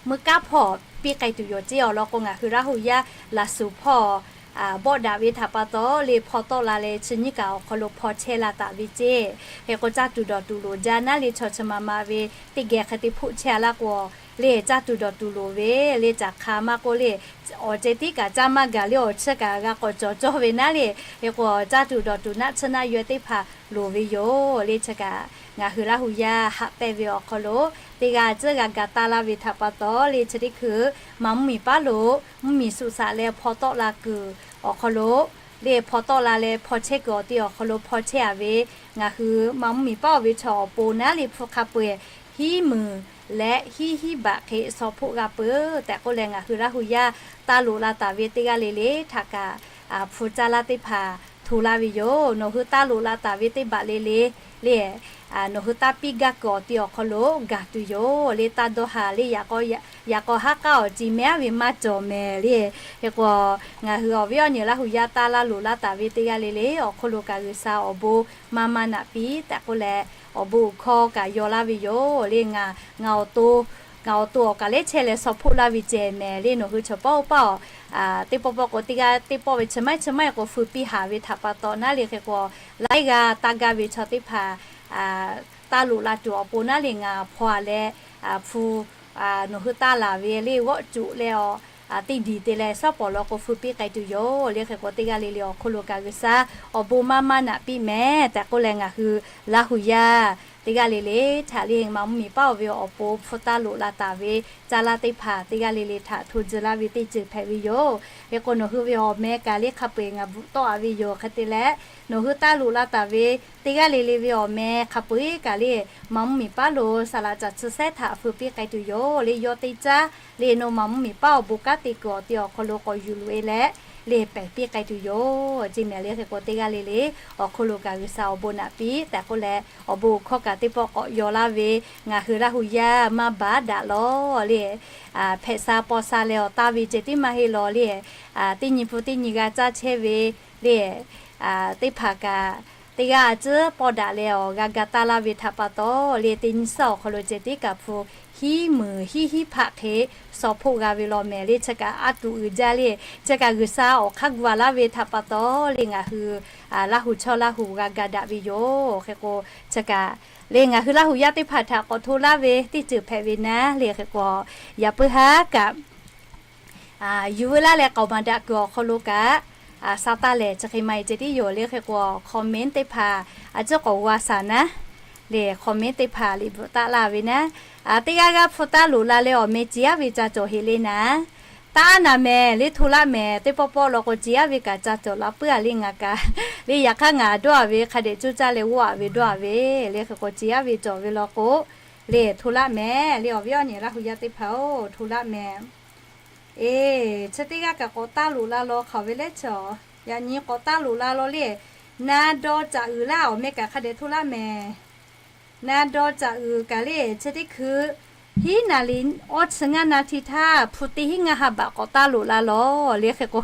meuˇ kaˉ hpawˇ piˇ k'ai tuˬ yoˬ ceˇ. Awˬ lawn k'o ngaˬ hui Laˇ huˍ yaˇ laꞈ shuˍ hpawˇ bawˆ daꞈ ve htaꞈ pa taw le hpaw tawˆ la leh chi nyiˇ kaꞈ awˬ hk'aw lo hpaw chehˇ la taˍ ve ceˇ. Hk'e k'o caˇ tuˬ dawˬ tuˬ loˍ jaˇ naˉ le chaw chi ma ma ve teˇ geh hk'e te hpoˆ chehˇ a laˇ k'o le caˇ tuˬ dawˬ tuˬ loˍ ve le caˬ hk'a maˇ k'oˆ le awˬ ceh tiˉ kaꞈ caˇ maˇ gaˬ le awˬ chi kaꞈ g'a k'awꞈ cawˬ cawˇ ve naˉ le. Hk'e k'o caˇ tuˬ dawˬ tuˬ naˆ tsuhˇ naˆ yaweh teˇ hpaˍ loˍ ve yoˬ le. Chi kaꞈ ngaˬ hui Laˇ huˍ yaˇ haꞈ pehnˇ ve awˬ hk'aw lo teˇ g'aˇ a ciˉ g'a ga taˇ laˇ ve htaꞈ pa taw le chi teˇ hkui maꞈ mvuhˇ miˬ paˉ lo mvuhˇ miˬ suꞈ shaꞈ leh hpaw tawˆ la kuiˬ awˬ hk'aw lo le hpaw tawˆ la leh hpaw chehˇ kuiˬ awˬ ti awˬ hk'aw lo hpaw chehˇ a ve ngaˬ hui maꞈ mvuhˇ miˬ paˉ-oˬ ve chaw awˬ pon naˉ le hpu hk'a peu-eˬ hiˉ meunˍ leh hiˉ hinˉ baꞈ hk'e shaw hpoˆ g'a peuˬ tehꞈ k'oˆ leh ngaˬ hui Laˇ huˍ yaˇ taˇ loꞈ la taˍ ve teˇ g'aˇ le le htaꞈ kaꞈ hpu caˇ laˇ teˇ hpaˍ hto laˇ ve yoˬ. Nawˬ hui taˇ loꞈ la taˍ ve teˇ baꞈ le le le nawˬ hui taˇ piˇ gaˇ kuiˬ awˬ ti awˬ hk'aw lo gaˬ tuˬ yoˬ le. Taˇ dawˇ haˍ le yaꞈ k'aw yaꞈ k'aw haˉ k'aˉ awˬ ci mehˉ ve maˇ cawˬ mehˍ le. Hk'e k'o ngaˬ hui awˬ viˉ awˬ nyi Laˇ huˍ yaˇ taˇ laˇ loꞈ laˇ taˍ ve teˇ g'aˇ le le awˬ hk'oˆ lo kaꞈ G'uiˬsha awˬ bon maˇ maˇ naꞈ piˇ tehꞈ k'oˆ leh awˬ bon uiˍ hkawˇ kaꞈ yaw laˇ ve yoˬ le. Ngaˬ ngaˬ awˬ to ngaˬ awˬ to awˬ kaˬ lehˉ chehˇ leh shaw hpoˆ laˇ ve ceh mehˍ le. Nawˬ hui chaw pawˆ pawˆ teˇ pawˆ pawˆ k'o teˇ g'aˇ teˇ pawˆ ve chi maˇ heˆ chi maˇ heˆ k'o feu piˇ haˍ ve htaꞈ pa taw naˉ le hk'e k'o laiˉ g'aˇ taˇ gaˇ ve chaw teˇ hpaˍ taˇ loꞈ la tuˬ awˬ pon naˉ le ngaˬ hpaw-a leh hpu nawˬ hui taˇ laˬ ve le g'awˆ coꞈ leh a teˇ diˬ te leh shaˉ pawˍ law k'o feu piˇ k'ai tuˬ yoˬ le. Hk'e k'o teˇ g'aˇ le le awˬ hk'oˆ lo kaꞈ G'uiˬsha awˬ bon maˇ maˇ naꞈ piˇ mehˍ tehꞈ k'oˆ leh ngaˬ hui Laˇ huˍ yaˇ teˇ g'aˇ le le htaꞈ le, maˍ mvuhˇ miˬ paˉ-oˬ ve awˬ pon hpu taˇ loꞈ la taˍ ve caˇ laˇ teˇ hpaˍ teˇ g'aˇ le le htaꞈ hto tcuh laˇ ve teˇ ceuˬ hpehꞈ ve yoˬ. Hk'e k'o, nawˬ hui ve awˬ meh kaꞈ le hk'a peu-eˬ ngaˬ bvuhꞈ tawˆ-a ve yoˬ. Hk'e te leh, nawˬ hui taˇ loꞈ la taˍ ve teˇ g'aˇ le le ve awˬ meh hk'a peu-eˬ kaꞈ le, maˍ mvuhˇ miˬ paˉ lo saˍ laꞈ caˬ chi sehˉ htaꞈ feu piˇ k'ai tuˬ yoˬ le. Yawˇ teˇ caˉ le, nawˬ maˍ mvuhˇ miˬ paˉ awˬ bon kanˉ te kuiˬ awˬ te awˬ hk'aw lo k'awꞈ yuˬ loꞈ-e leh le, pehˬ piˇ k'ai tuˬ yoˬ. Chi meh le hk'e k'o, teˇ g'aˇ le le awˬ hk'aw lo kaꞈ G'uiˬsha awˬ bon naꞈ piˇ tehꞈ k'oˆ leh, awˬ bon awˬ hkawˇ kaꞈ teˇ pawˆ k'awꞈ yaw laˇ ve, ngaˬ hui Laˇ hu yaˇ maˇ baˬ daꞈ lawˬ le, hpehꞈ sha paw sha leh awˬ taˇ ve ceh tiˉ maˇ heˆ lawˬ le, teˇ nyi hpu teˇ nyi g'a caˇ chehˇ ve le, teˇ hpaˍ kaꞈ teˇ g'aˇ a ciˉ pawˆ daꞈ leh awˬ g'a ga taˇ laˇ ve htaꞈ pa taw le, teˇ nyi suhˉ awˬ hk'aw lo ceh tiˉ kaꞈ hpu hiˉ meunˍ hiˉ hiˉ hpaˆ hk'e shaw hpoˆ g'a ve lawˬ mehˍ le. Chi kaꞈ a tuꞈ uiˍ jaˇ le, chi kaꞈ G'uiˬsha awˬ hk'aˇ gu-a laˇ ve htaꞈ pa taw le, ngaˬ hui Laˇ hu chaw Laˇ hu g'a ga daꞈ ve yoˬ. Hk'e k'o, chi kaꞈ le, ngaˬ hui Laˇ hu yaˇ teˇ hpaˍ htaꞈ k'awꞈ hto laˇ ve teˇ ceuˬ hpehꞈ ve naˉ le. Hk'e k'o, yaꞈ puiˉ haˉ kaꞈ yuˬ veu laˇ leh k'aoˍ maˍ daꞈ kuiˬ awˬ hk'aw lo kaꞈ, sha taˇ lehˬ chi hk'e maˇ heˆ ceh tiˉ yoˬ le. Hk'e k'o, comment teˇ hpaˍ a ciˉ k'awꞈ g'a shaˍ naˉ le, comment teˇ hpaˍ liꞈ bvuhꞈ taˆ laˇ ve naˉ, teˇ g'aˇ g'aˇ hpu taˇ loꞈ la leh awˬ meh ciˍ yaˇ ve ca cawˬ heꞈ le naˉ, taˇ naˍ mehˍ le, hto laˇ mehˍ. Teˇ pawˆ pawˆ law k'o, ciˍ yaˇ ve kaꞈ ca cawˬ la puiˉ-a le ngaˬ kaꞈ le. Yaꞈ hk'aˇ ngaˬ dawˇ-a ve hk'a dehꞈ cuˇ caˇ leh g'awˇ-a ve dawˇ-a ve le. Hk'e k'o, ciˍ yaˇ ve cawˬ ve law k'o le, hto laˇ mehˍ le. Awˬ viˉ awˬ nyi Laˇ hu yaˇ teˇ hpaˍ-oˬ, hto laˇ mehˍ. Eˬ, chi teˇ g'aˇ kaꞈ k'awꞈ taˇ loꞈ la law hk'aˬ ve leh chaw, yaꞈ nyi k'awꞈ taˇ loꞈ la law le. Na daw caꞈ uiˍ laˇ, awˬ meh kaꞈ hk'a dehꞈ hto laˇ mehˍ. Na daw caꞈ uiˍ kaꞈ le, chi teˇ hkui hiˉ naˍ liˍ awˇ chi ngaˇ naˍ tiꞈ htaˇ hpu teˇ hinˉ ngaˇ ha baꞈ k'awꞈ taˇ loꞈ la law le. Hk'e k'o,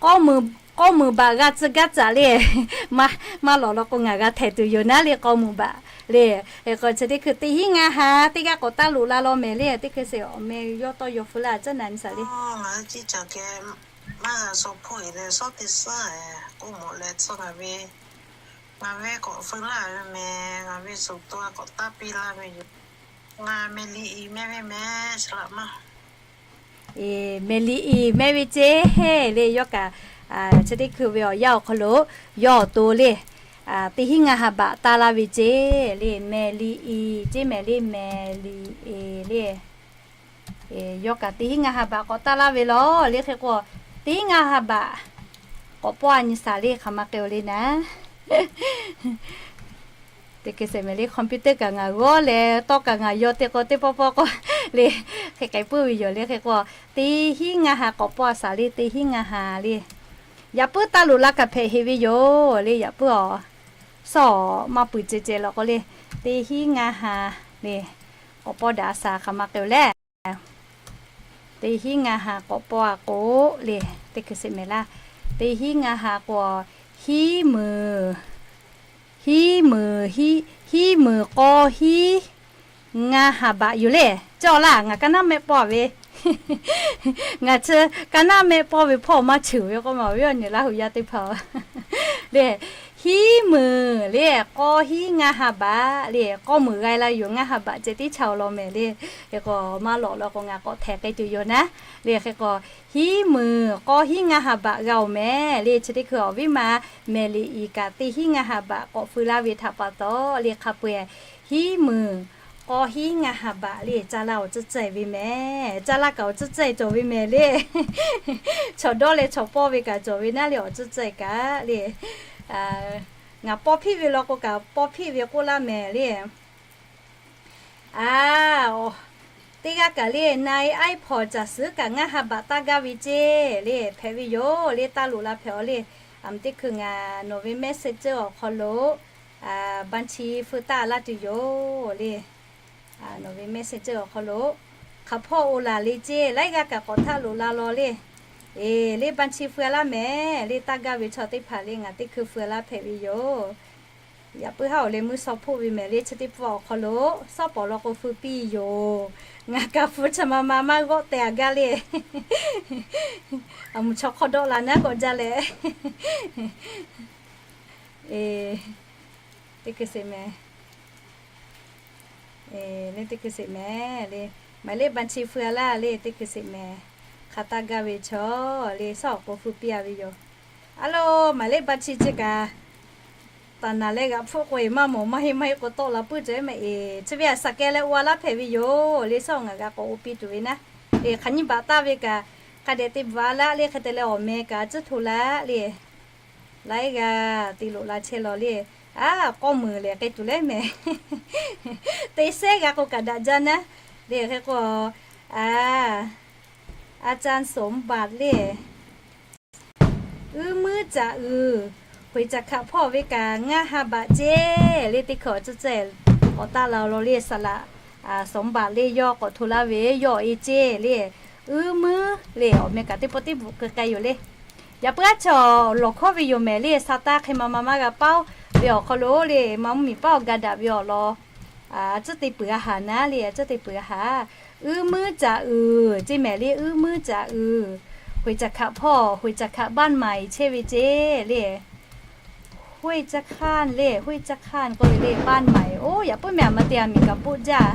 k'awˇ muiˬ baꞈ g'a tcuh gaˇ caꞈ le. Maˇ lawꞈ law k'o, ngaˬ g'a htehꞈ tuˬ yoˬ naˉ le, k'awˇ muiˬ baꞈ le. Hk'e k'o, chi teˇ hkui teˇ hinˉ ngaˇ ha teˇ g'aˇ k'awꞈ taˇ loꞈ la law mehˍ le. Teˇ hkui sheˍ awˬ meh yawˇ tawˇ yaw feu laˇ caˉ naˍ nyi saˍ le. Ngaˬ hui ciˉ caˬ keh maˇ g'a shaw hpoˆ-e leh shawˉ teˇ suhˉ k'oˆ mawꞈ leh tcuh ngaˬ ve, ngaˬ ve k'awꞈ feu laˇ ve mehˍ. Ngaˬ ve suhˍ to k'awꞈ taˇ piˇ laˇ ve yoˬ. Ngaˬ Mehˍ liˍ iˍ meh ve mehˍ, shaˍ laꞈ maˇ. Eˬ, Mehˍ liˍ iˍ meh ve ceˇ le. Yawˇ kaꞈ chi teˇ hkui ve awˬ yanˇ awˬ hk'aw lo yawˇ awˬ to le, teˇ hinˉ ngaˇ ha baꞈ taˇ laˇ ve ceˇ le. Mehˍ liˍ iˍ ceˇ mehˍ le, Mehˍ liˍ iˍ le. Yawˇ kaꞈ teˇ hinˉ ngaˇ ha baꞈ k'awꞈ taˇ laˇ ve law le. Hk'e k'o, teˇ hinˉ ngaˇ ha baꞈ k'awꞈ pawˆ-a nyi saˍ le, hk'aˬ ma k'ai-o le naˉ. Teˇ hkui sheˍ mehˍ le, computer kaꞈ ngaˬ g'awˇ leh tawˇ kaꞈ ngaˬ yaw te k'o, teˇ pawˆ pawˆ k'o le, hk'e k'ai puiˉ ve yoˬ le. Hk'e k'o, teˇ hinˉ ngaˇ ha k'awꞈ pawˆ-a saˍ le, teˇ hinˉ ngaˇ ha le. Yaꞈ puiˉ taˇ loꞈ la kaꞈ hpehꞈ heꞈ ve yoˬ le. Yaꞈ puiˉ awˬ suhˉ maˇ puiˍ ceh ceh law k'o le, teˇ hinˉ ngaˇ ha le, k'awꞈ pawˆ daꞈ-a saˍ, hk'aˬ ma k'ai-o le. Teˇ hinˉ ngaˇ ha k'awꞈ pawˆ-a k'o le, teˇ hkui sheˍ mehˍ laˇ. Teˇ hinˉ ngaˇ ha k'o, hiˉ meunˍ, hiˉ meunˍ, hiˉ meunˍ k'awˇ hinˉ ngaˇ ha baꞈ yoˬ le. Cawˇ laˇ, ngaˬ ka naˉ mehˆ pawˆ ve, ngaˬ chi ka naˉ mehˆ pawˆ ve hpawˇ maˇ ceuˬ ve k'oˆ ma, awˬ viˉ awˬ nyi Laˇ hu yaˇ teˇ hpaˍ le. Hiˉ meunˍ le, k'awˇ hinˉ ngaˇ ha baꞈ le. K'awˇ meunˍ g'a la yoˬ, ngaˇ ha baꞈ ceh tiˉ chaˇ-o law mehˍ le. Hk'e k'o, maˇ lawꞈ law k'o, ngaˬ k'awꞈ htehꞈ k'ai tuˬ yoˬ naˉ le. Hk'e k'o, hiˉ meunˍ k'awˇ hinˉ ngaˇ ha baꞈ g'a-oˬ mehˍ le. Chi teˇ hkui awˬ viˉ ma Mehˍ liˍ iˍ kaꞈ teˇ hinˉ ngaˇ ha baꞈ k'awꞈ feu laˇ ve htaꞈ pa taw le, hk'a peu-eˬ hiˉ meunˍ k'awˇ hinˉ ngaˇ ha baꞈ le, caˇ laˇ awˬ tcuhˉ cehˇ ve mehˍ. Caˇ laˇ kaꞈ awˬ tcuhˉ cehˇ cawˬ ve mehˍ le. Chaw dawˇ leh chaw pawˇ ve kaꞈ cawˬ ve naˉ le, awˬ tcuhˉ cehˇ kaꞈ le. Ngaˬ paw hpiˆ ve law k'o kaꞈ paw hpiˆ ve k'oˆ laˇ mehˍ le. A, teˇ g'aˇ kaꞈ le, na e aiˉ hpawnˬ caˬ suhˉ kaꞈ ngaˇ ha baꞈ taˇ gaˇ ve ceˇ le, hpehꞈ ve yoˬ le. Taˇ loꞈ la hpehꞈ-aw le. Aˬ mvuhˇ teˇ hkui ngaˬ nawˬ ve Messenger awˬ hk'aw lo banˇ chi feu taˇ laˇ tuˬ yoˬ le. Nawˬ ve Messenger awˬ hk'aw lo hk'aˬ hpawˇ oˬ laˬ le ceˇ, laiˉ g'aˇ kaꞈ k'awꞈ htaˆ loꞈ la law le. Eˬ, le banˇ chi feu laˇ mehˍ le. Taˇ gaˇ ve chaw teˇ hpaˍ le, ngaˬ teˇ hkui feu laˇ hpehꞈ ve yoˬ. Yaꞈ puiˉ haˉ awˬ leh meuˇ shaw hpoˆ ve mehˍ le. Chi teˇ pawˆ awˬ hk'aw lo shawˉ pawˍ law k'o feu piˇ yoˬ. Ngaˬ kaꞈ feu chi ma ma maˇ g'awˆ teh-a gaˇ le. Aˬ mvuhˇ chaw hk'awˇ dawˆ la naˉ k'awꞈ jaˇ leh. Eˬ, teˇ hkui sheˍ mehˍ. Eˬ, le teˇ hkui sheˍ mehˍ le. Maˍ le banˇ chi feu-a laˇ le, teˇ hkui sheˍ mehˍ. Hk'a taˇ gaˇ ve chaw le, shawˉ awˬ k'o feu piˇ-a ve yoˬ. A lo, maˍ le banˇ chi chi kaꞈ taˍ naˍ leh g'aꞈ hpfuhˆ k'o-e maˇ mawˬ maˇ heˆ maˇ heˆ k'o tawˆ la puiˉ cawˬ-e mehˍ-e. Chi ve a shaˍ keh leh oˇ a laˇ hpehꞈ ve yoˬ le. Shaˉ ngaˬ g'a k'awꞈ oˇ piˇ tuˬ ve naˉ. Eˬ, hk'aˬ nyi baꞈ taˇ ve kaꞈ hk'a dehꞈ te bvuhꞈ a laˇ le. Hk'e te leh awˬ meh kaꞈ tcuhˉ hto laˇ le. Laiˉ g'aˇ te loꞈ la chehˇ law le. A, k'awˇ meunˍ lehˬ k'ai tuˬ leh mehˍ. Te sehˉ g'a k'o kaꞈ daꞈ jaˇ naˉ. Le hk'e k'o, a, อาจารย์สมบัติ le, uiˉ muiˉ caꞈ uiˍ, หัวจักขัด hpawˇ ve kaꞈ ngaˇ ha baꞈ ceˇ le. Teˇ hkui awˬ ceuˬ ceuˬ k'awꞈ taˇ la law le. สระสมบัติ le yawˇ k'awꞈ hto laˇ ve yawˇ e ceˇ le. Uiˉ muiˉ le awˬ meh kaꞈ teˇ pawˆ teˇ bvuhꞈ keu k'ai yoˬ le. Yaꞈ puiˉ aˉ chaw lawˬ hkawˉ ve yoˬ mehˍ le. Sa taˇ hk'e ma ma maˇ g'a paˉ ve awˬ hk'aw lo le, ma mvuhˇ miˬ paˉ awˬ ga daꞈ ve awˬ lawn, a, tcuhˉ te peuˬ a haˍ naˉ le, tcuhˉ te peuˬ a haˍ. Uiˉ muiˉ caꞈ uiˍ ceˇ mehˍ le. Uiˉ muiˉ caꞈ uiˍ, หัวจักขัด hpawˇ, หัวจักขัด บ้านใหม่ chehˇ ve ceˇ le. ห้วยจักขัด le, ห้วยจักขัด k'oˆ ve le บ้านใหม่. Oˇ, yaꞈ puiˉ mehˍ a ma te a miˬ kaꞈ poˆ jaˇ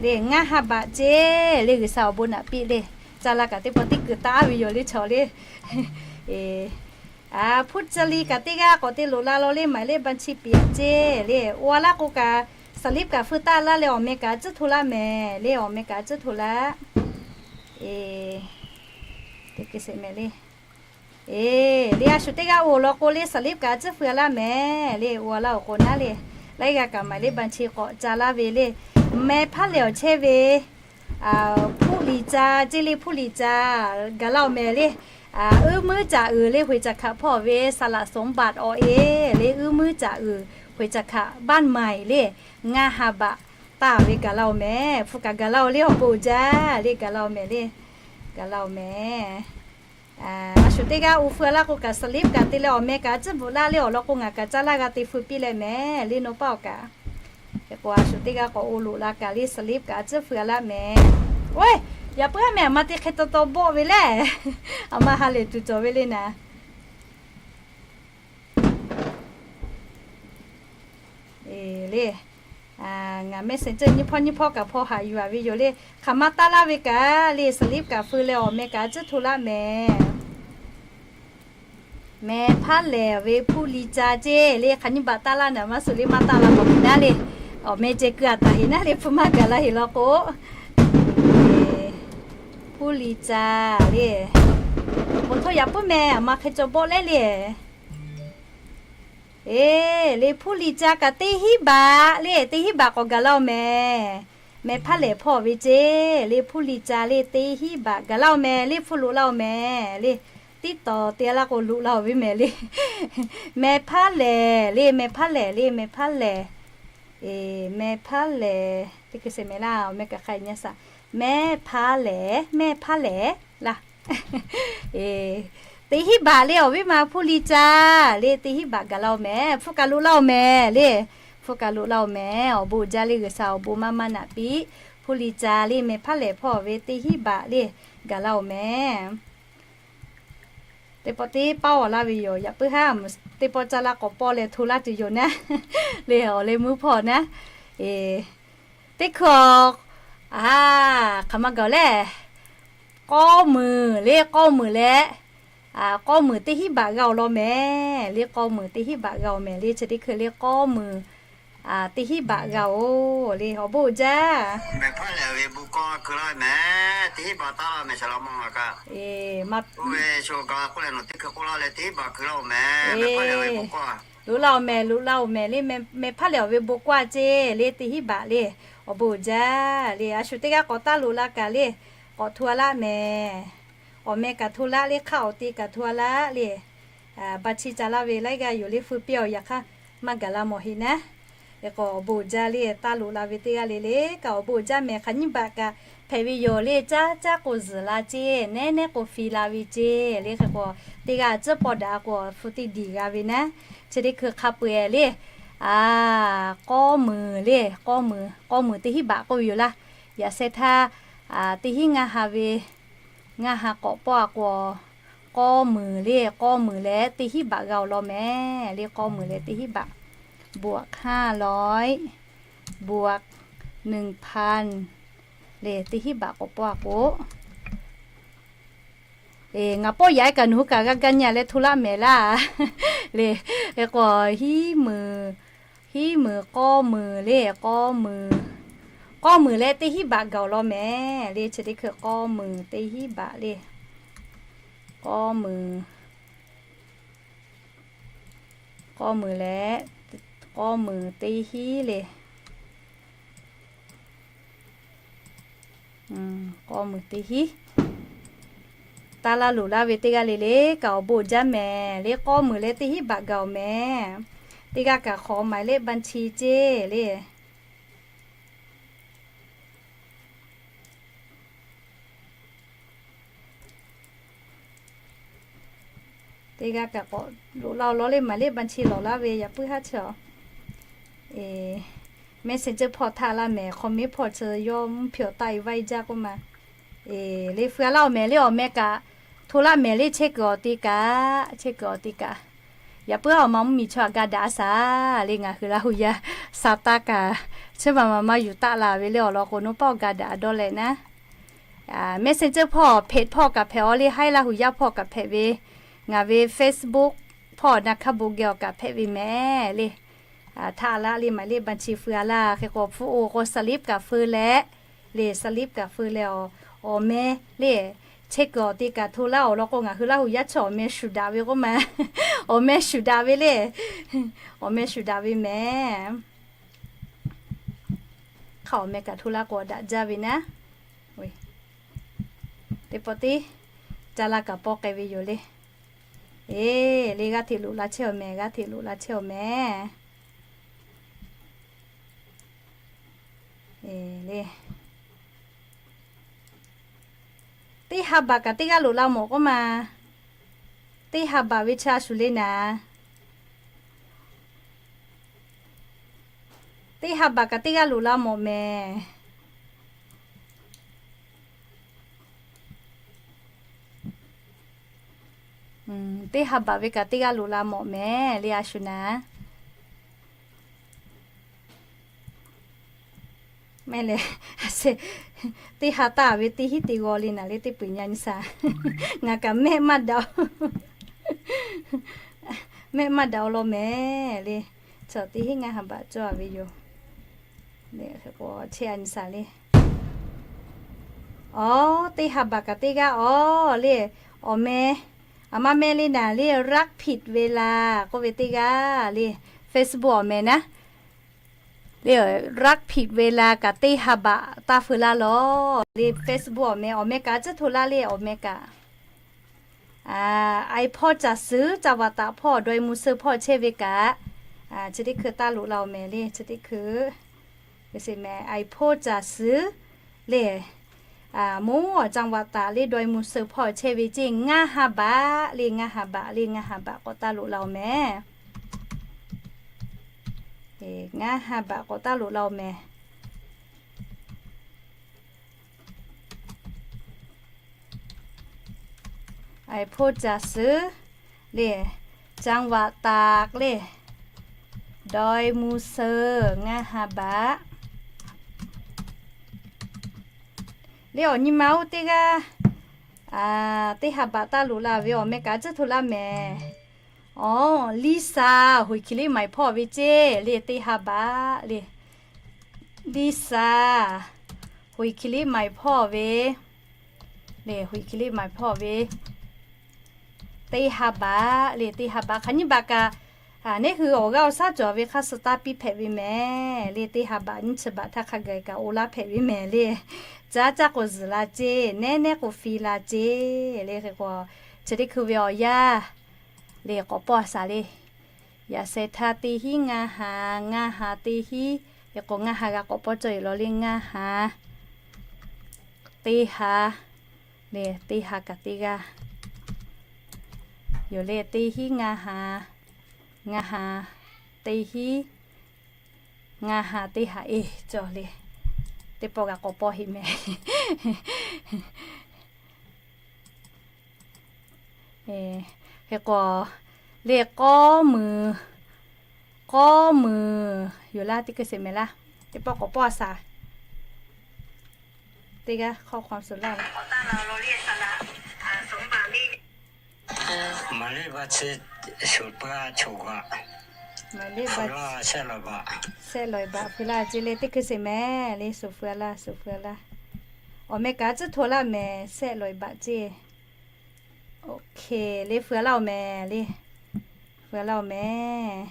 le. Ngaˇ ha baꞈ ceˇ le. G'uiˬsha awˬ bon naꞈ piˇ le. Caˇ laˇ kaꞈ teˇ pawˆ teˇ keu taˉ ve yoˬ le chaw le. Hpu ca li kaꞈ teˇ g'aˇ k'awꞈ te loꞈ la law le. หมายเลขบัญชี piˍ a ceˇ le. Oˇ a laˇ k'o kaꞈ สลิป kaꞈ feu taˇ laˇ leh awˬ meh kaꞈ tcuhˉ hto laˇ mehˍ le. Awˬ meh kaꞈ tcuhˉ hto laˇ. Eˬ, teˇ keu sheˍ mehˍ le. Eˬ, le a shu teˇ g'aˇ oˬ law k'o le สลิป kaꞈ tcuhˉ feu a laˇ mehˍ le. Oˇ a laˇ awˬ k'o naˉ le. Laiˉ g'aˇ kaꞈ หมายเลขบัญชี k'awꞈ ca laˇ ve le. Meh hpaˇ lehˬ awˬ chehˇ ve ผู้หลีกา ceˇ le. ผู้หลีกา gaˬ laˇ-oˬ mehˍ le. Uiˉ muiˉ caꞈ uiˍ le หัวจักขัด hpawˇ ve สระสมบัติ awˬ e le. Uiˉ muiˉ caꞈ uiˍ หัวจักขัด บ้านใหม่ le. Ngaˇ ha baꞈ taˇ ve gaˬ laˇ-oˬ mehˍ. Hpu kaꞈ gaˬ laˇ-oˬ le. Awˬ bon uiˍ jaˇ le. Gaˬ laˇ-oˬ mehˍ le. Gaˬ laˇ-oˬ mehˍ. A shu teˇ g'aˇ oˇ feu a laˇ k'o kaꞈ สลิป kaꞈ te leh awˬ meh kaꞈ tcuhˉ bvuhꞈ laˇ le. Awˬ lawn k'o ngaˬ kaꞈ caˇ laˇ g'a te feu piˇ leh mehˍ le. Nawˬ paˇ awˬ kaꞈ, hk'e k'o a shu teˇ g'aˇ k'awꞈ oˇ loꞈ la kaꞈ le สลิป kaꞈ tcuhˉ feu a laˇ mehˍ. Oˇ, yaꞈ puiˉ a meh a ma te hk'e taw taw bawˆ ve lehˬ, a ma ha lehˬ tuˬ cawˬ ve le naˍ. Eˬ le, ngaˬ Messenger nyiˇ hpawˇ nyiˇ hpawˇ kaꞈ hpaw haꞈ yuˬ a ve yoˬ le. Hk'aˬ ma taˇ laˇ ve kaꞈ le สลิป kaꞈ feu leh awˬ meh kaꞈ tcuhˉ hto laˇ mehˍ. Meh hpaˇ lehˬ ve ผู้หลีกา ceˇ le. Hk'aˬ nyi baꞈ taˇ laˇ naˍ maˇ suhˍ le maˇ taˇ la k'awꞈ miˬ naˉ le. Awˬ meh ceh keu a taˍ heˍ naˉ le. Hpu maˇ gaˬ la heˍ law k'o, ผู้หลีกา le. Bon hto yaꞈ puiˉ meh a ma hk'e caw bawˆ leh le. Eˬ le ผู้หลีกา kaꞈ teˇ hinˉ baꞈ le. Teˇ hinˉ baꞈ k'awꞈ gaˬ laˇ-oˬ mehˍ. Meh hpaˇ lehˬ hpawˇ ve ceˇ le. ผู้หลีกา le teˇ hinˉ baꞈ gaˬ laˇ-oˬ mehˍ le. Hpu loꞈ laˇ-oˬ mehˍ le. Tiˉ tawˍ te laˇ k'o loꞈ laˇ-oˬ ve mehˍ le. Meh hpaˇ lehˬ le. Meh hpaˇ lehˬ le. Meh hpaˇ lehˬ. Eˬ, meh hpaˇ lehˬ teˇ hkui sheˍ mehˍ laˇ. Awˬ meh kaꞈ hk'a nyi a shaˍ. Meh hpaˇ lehˬ, meh hpaˇ lehˬ laˇ. Eˬ, teˇ hinˉ baꞈ le awˬ viˉ ma ผู้หลีกา le teˇ hinˉ baꞈ gaˬ laˇ-oˬ mehˍ. Hpu kaꞈ loꞈ laˇ-oˬ mehˍ le. Hpu kaꞈ loꞈ laˇ-oˬ mehˍ. Awˬ bon uiˍ jaˇ le. G'uiˬsha awˬ bon maˇ maˇ naꞈ piˇ. ผู้หลีกา le meh hpaˇ lehˬ hpawˇ ve teˇ hinˉ baꞈ le gaˬ laˇ-oˬ mehˍ. Teˇ pawˆ teˇ paˉ awˬ laˇ ve yoˬ. Yaꞈ puiˉ haˉ teˇ pawˆ caˇ laˇ k'awꞈ pawˆ leh hto laˇ tuˬ yoˬ naˉ. Le awˬ leh meuˇ hpawˇ naˉ. Eˬ, teˇ hkui a, hk'aˬ ma gaˬ lehˬ, k'awˇ muiˬ le k'awˇ muiˬ leh, k'awˇ muiˬ teˇ hinˉ baꞈ g'a-oˬ law mehˍ le. K'awˇ muiˬ teˇ hinˉ baꞈ g'a-oˬ mehˍ le. Chi teˇ hkui le k'awˇ muiˬ teˇ hinˉ baꞈ g'a-oˬ le. Awˬ bon uiˍ jaˇ. Meh hpaˇ lehˬ ve bon kawˇ keu laˇ mehˍ. Teˇ hinˉ baꞈ taˇ laˇ mehˍ. Shaˍ laꞈ ma ngaˬ kaꞈ, eˬ, ma, oˇ ve sho ga k'oˆ leh nawˬ teˇ hkui k'oˆ laˇ leh teˇ hinˉ baꞈ keu laˇ-oˬ mehˍ. Meh hpaˇ lehˬ ve bon kawˇ loꞈ laˇ-oˬ mehˍ, loꞈ laˇ-oˬ mehˍ le. Meh hpaˇ lehˬ awˬ ve bon kawˇ ceˇ le. Teˇ hinˉ baꞈ le. Awˬ bon uiˍ jaˇ le. A shu teˇ g'aˇ k'awꞈ taˇ loꞈ la kaꞈ le, k'awꞈ hto a laˇ mehˍ. Awˬ meh kaꞈ hto laˇ le. Hk'aˇ awˬ te kaꞈ hto a laˇ le. Baˇ chi ca laˇ ve laiˉ g'aˇ yoˬ le. Feu piˇ-oˬ. Yaꞈ hk'aˇ maˇ gaˬ la mawˬ heˍ naˉ. Eˬ k'o awˬ bon uiˍ jaˇ le. Taˇ loꞈ la ve teˇ g'aˇ le le kaꞈ awˬ bon uiˍ jaˇ mehˍ. Hk'aˬ nyiˇ baꞈ kaꞈ hpehꞈ ve yoˬ le. Caˇ caˇ k'o zuhˬ la ceˇ, nehˉ nehˉ k'o fi la ve ceˇ le. Hk'e k'o teˇ g'aˇ tcuhˉ pawˆ daꞈ k'o hpu teˇ diˬ g'a ve naˉ. Chi teˇ hkui hk'a peu-eˬ le. A, k'awˇ muiˬ le, k'awˇ muiˬ, k'awˇ muiˬ teˇ hinˉ baꞈ k'oˆ ve yoˬ laˇ. Yaꞈ sheh htaˇ, teˇ hinˉ ngaˇ ha ve, ngaˇ ha k'awꞈ pawˆ a k'o, k'awˇ muiˬ le, k'awˇ muiˬ leh teˇ hinˉ baꞈ g'a-oˬ law mehˍ le. K'awˇ muiˬ leh teˇ hinˉ baꞈ, บวกห้าร้อย บวกหนึ่งพัน le teˇ hinˉ baꞈ k'awꞈ pawˆ a k'o, Ngaˬ pawˆ yaꞈ-e kaꞈ nawˬ hui kaꞈ g'a gaˇ nyi-a leh hto laˇ mehˍ laˇ le. Hk'e k'o, hiˉ muiˬ, hiˉ muiˬ k'awˇ muiˬ le, k'awˇ muiˬ, k'awˇ muiˬ leh teˇ hinˉ baꞈ gaˬ-oˬ law mehˍ le. Chi teˇ hkui k'awˇ muiˬ teˇ hinˉ baꞈ le. K'awˇ muiˬ, k'awˇ muiˬ leh, k'awˇ muiˬ teˇ hinˉ le. K'awˇ muiˬ teˇ hinˉ. Taˇ laˇ loꞈ laˇ ve teˇ g'aˇ le le kaꞈ awˬ bon jaˇ mehˍ le. K'awˇ muiˬ leh teˇ hinˉ baꞈ gaˬ-oˬ mehˍ. Teˇ g'aˇ kaꞈ hk'awꞈ หมายเลขบัญชี ceˇ le. Teˇ g'aˇ kaꞈ k'awꞈ loꞈ la-oˬ law le, หมายเลขบัญชี lawˬ laˇ ve yaꞈ puiˉ haˉ chi-a. Messenger hpawˇ htaˇ laˇ mehˍ, comment hpawˇ chi yawˇ mvuhˇ hpehꞈ-aˬ taˆ-e vaˇ-e jaˇ k'oˆ ma. Le feu-a laˇ-oˬ mehˍ le, awˬ meh kaꞈ hto laˇ mehˍ le, chehˇ kuiˬ awˬ te kaꞈ, chehˇ kuiˬ awˬ te kaꞈ. Yaꞈ puiˉ-a awˬ ma mvuhˇmiˬ chaw htaꞈ ga daꞈ-a shaˍ le, ngaˬ hui Laˇ hu yaˇ sha taˇ kaꞈ, chi ma ma ma yuˬ taˆ la ve le, awˬ lawn k'o nawˬ paˆ awˬ ga daꞈ dawˇ leh naˉ. Messenger hpawˇ hpehꞈ hpawˇ kaꞈ hpehꞈ-aw le, haiˉ Laˇ hu yaˇ hpawˇ kaꞈ hpehꞈ ve, ngaˬ ve Facebook hpawˇ naˍ hkaˇ bon geh awˬ kaꞈ hpehꞈ ve mehˍ le. Htaꞈ laˇ le, หมายเลขบัญชี feu-a laˇ. Hk'e k'o hpu-oˬ k'o สลิป kaꞈ feu leh, le สลิป kaꞈ feu leh, awˬ meh le, chehˇ kuiˬ awˬ te kaꞈ hto laˇ. Awˬ lawn k'o ngaˬ hui Laˇ hu yaˇ chaw awˬ meh shuˍ daꞈ ve k'oˆ ma. Awˬ meh shuˍ daꞈ ve le. Awˬ meh shuˍ daꞈ ve mehˍ. Hk'aˬ awˬ meh kaꞈ hto laˇ k'o daꞈ jaˇ ve naˉ. Teˇ pawˆ tiˉ ca laˇ kaꞈ pawˆ k'ai ve yoˬ le. Eˬ, le g'aˇ hteꞈ loꞈ la chehˇ-aˬ mehˍ, g'aˇ hteꞈ loꞈ la chehˇ-aˬ mehˍ. Eˬ le. Teˇ ha baꞈ kaꞈ teˇ g'aˇ loꞈ la mawˬ k'oˆ ma. Teˇ ha baꞈ ve chaˇ shuˍ le naˍ. Teˇ ha baꞈ kaꞈ teˇ g'aˇ loꞈ la mawˬ mehˍ. Teˇ ha baꞈ ve kaꞈ teˇ g'aˇ loꞈ la mawˬ mehˍ le, a shu naˍ. Mehˆ lehˬ, teˇ ha taˇ ve teˇ hinˉ te g'aw le naˍ le, teˇ peuˬ nyi nyi shaˍ. Ngaˬ kaꞈ mehˆ maˇ daꞈ-o. Mehˆ maˇ daꞈ-o law mehˍ le. Chaw teˇ hinˉ ngaˇ ha baꞈ cawˇ-a ve yoˬ. Chehˇ-a nyi shaˍ le. Aˬ, teˇ ha baꞈ kaꞈ teˇ g'aˇ aˬ le. Awˬ meh, aˬ ma meh le naˍ le, รักผิดเวลา k'oˆ ve teˇ g'aˇ le. Facebook awˬ meh naˉ le, รักผิดเวลา kaꞈ teˇ ha baꞈ taˇ feu laˇ lawˬ le. Facebook awˬ meh, awˬ meh kaꞈ tcuhˉ hto laˇ le, awˬ meh kaꞈ. Aiˬ hpawˇ caˬ suhˍ, จังหวัดตาก hpawˇ ดอยมูเซอร์ hpawˇ chehˇ ve kaꞈ, chi teˇ hkui taˇ loꞈ la-oˬ mehˍ le, chi teˇ hkui. Aiˬ hpawˇ caˬ suhˍ le, mvuhˇ จังหวัดตาก le ดอยมูเซอร์ hpawˇ chehˇ ve ceˇ ngaˇ ha baꞈ le, ngaˇ ha baꞈ le, ngaˇ ha baꞈ k'awꞈ taˇ loꞈ la-oˬ mehˍ. Ngaˇ ha baꞈ k'awꞈ taˇ loꞈ la-oˬ mehˍ. Aiˬ hpawˇ caˬ suhˍ le, จังหวัดตาก le, ดอยมูเซอร์ ngaˇ ha baꞈ le. Awˬ nyi ma oˇ teˇ g'aˇ, teˇ ha baꞈ taˇ loꞈ la ve awˬ meh kaꞈ tcuhˉ hto laˇ mehˍ. Aˬ, Liˇsaˍ หุย คิริมาศ hpawˇ ve ceˇ le, teˇ ha baꞈ le. Liˇsaˍ หุย คิริมาศ hpawˇ ve le, หุย คิริมาศ hpawˇ ve teˇ ha baꞈ le, teˇ ha baꞈ. Hk'aˬ nyiˇ baꞈ kaꞈ, neˉ hui awˬ g'aˇ awˬ shaˉ cawˬ ve hk'aˇ suh taˇ piˇ hpehꞈ ve mehˍ le. Teˇ ha baꞈ nyiˇ chi baꞈ htaˇ hk'a gaˬ kaꞈ oˇ laˇ hpehꞈ ve mehˍ le. Caˉ caˉ k'o zuhˬ la ceˇ, neˉ neˉ k'o fi la ceˇ le. Hk'e k'o, chi teˇ hkui ve awˬ yanˇ le k'awꞈ pawˇ a shaˍ le. Yaꞈ sheh htaˇ teˇ hinˉ ngaˇ ha, ngaˇ ha teˇ hinˉ, hk'e k'o ngaˇ ha g'a k'awꞈ pawˇ cawˇ yoˬ law le, ngaˇ ha, teˇ ha le, teˇ ha kaꞈ teˇ g'aˇ yoˬ le. Teˇ hinˉ ngaˇ ha, ngaˇ ha teˇ hinˉ, ngaˇ ha teˇ ha eˬ cawˬ le. Teˇ pawˆ g'a k'awꞈ pawˇ heˆ mehˍ. Hk'e k'o, le k'awˇ muiˬ, k'awˇ muiˬ yoˬ laˇ, teˇ hkui sheˍ mehˍ laˇ. Teˇ pawˆ k'awꞈ pawˇ a shaˍ. Teˇ g'aˇ hk'aw hk'aw suhˍ laˇ. Maˍ liˇ ba chi shuˍ pa choˬ g'aꞈ. Maˍ liˇ ba sehˆ lawˬ baꞈ, sehˆ lawˬ baꞈ feu laˇ ceˇ le, teˇ hkui sheˍ mehˍ le, shuˍ feu laˇ, shuˍ feu laˇ. Awˬ meh kaꞈ tcuhˉ hto laˇ mehˍ, sehˆ lawˬ baꞈ ceˇ. Oˇ hk'e le, feu laˇ-oˬ mehˍ le, feu laˇ-oˬ mehˍ.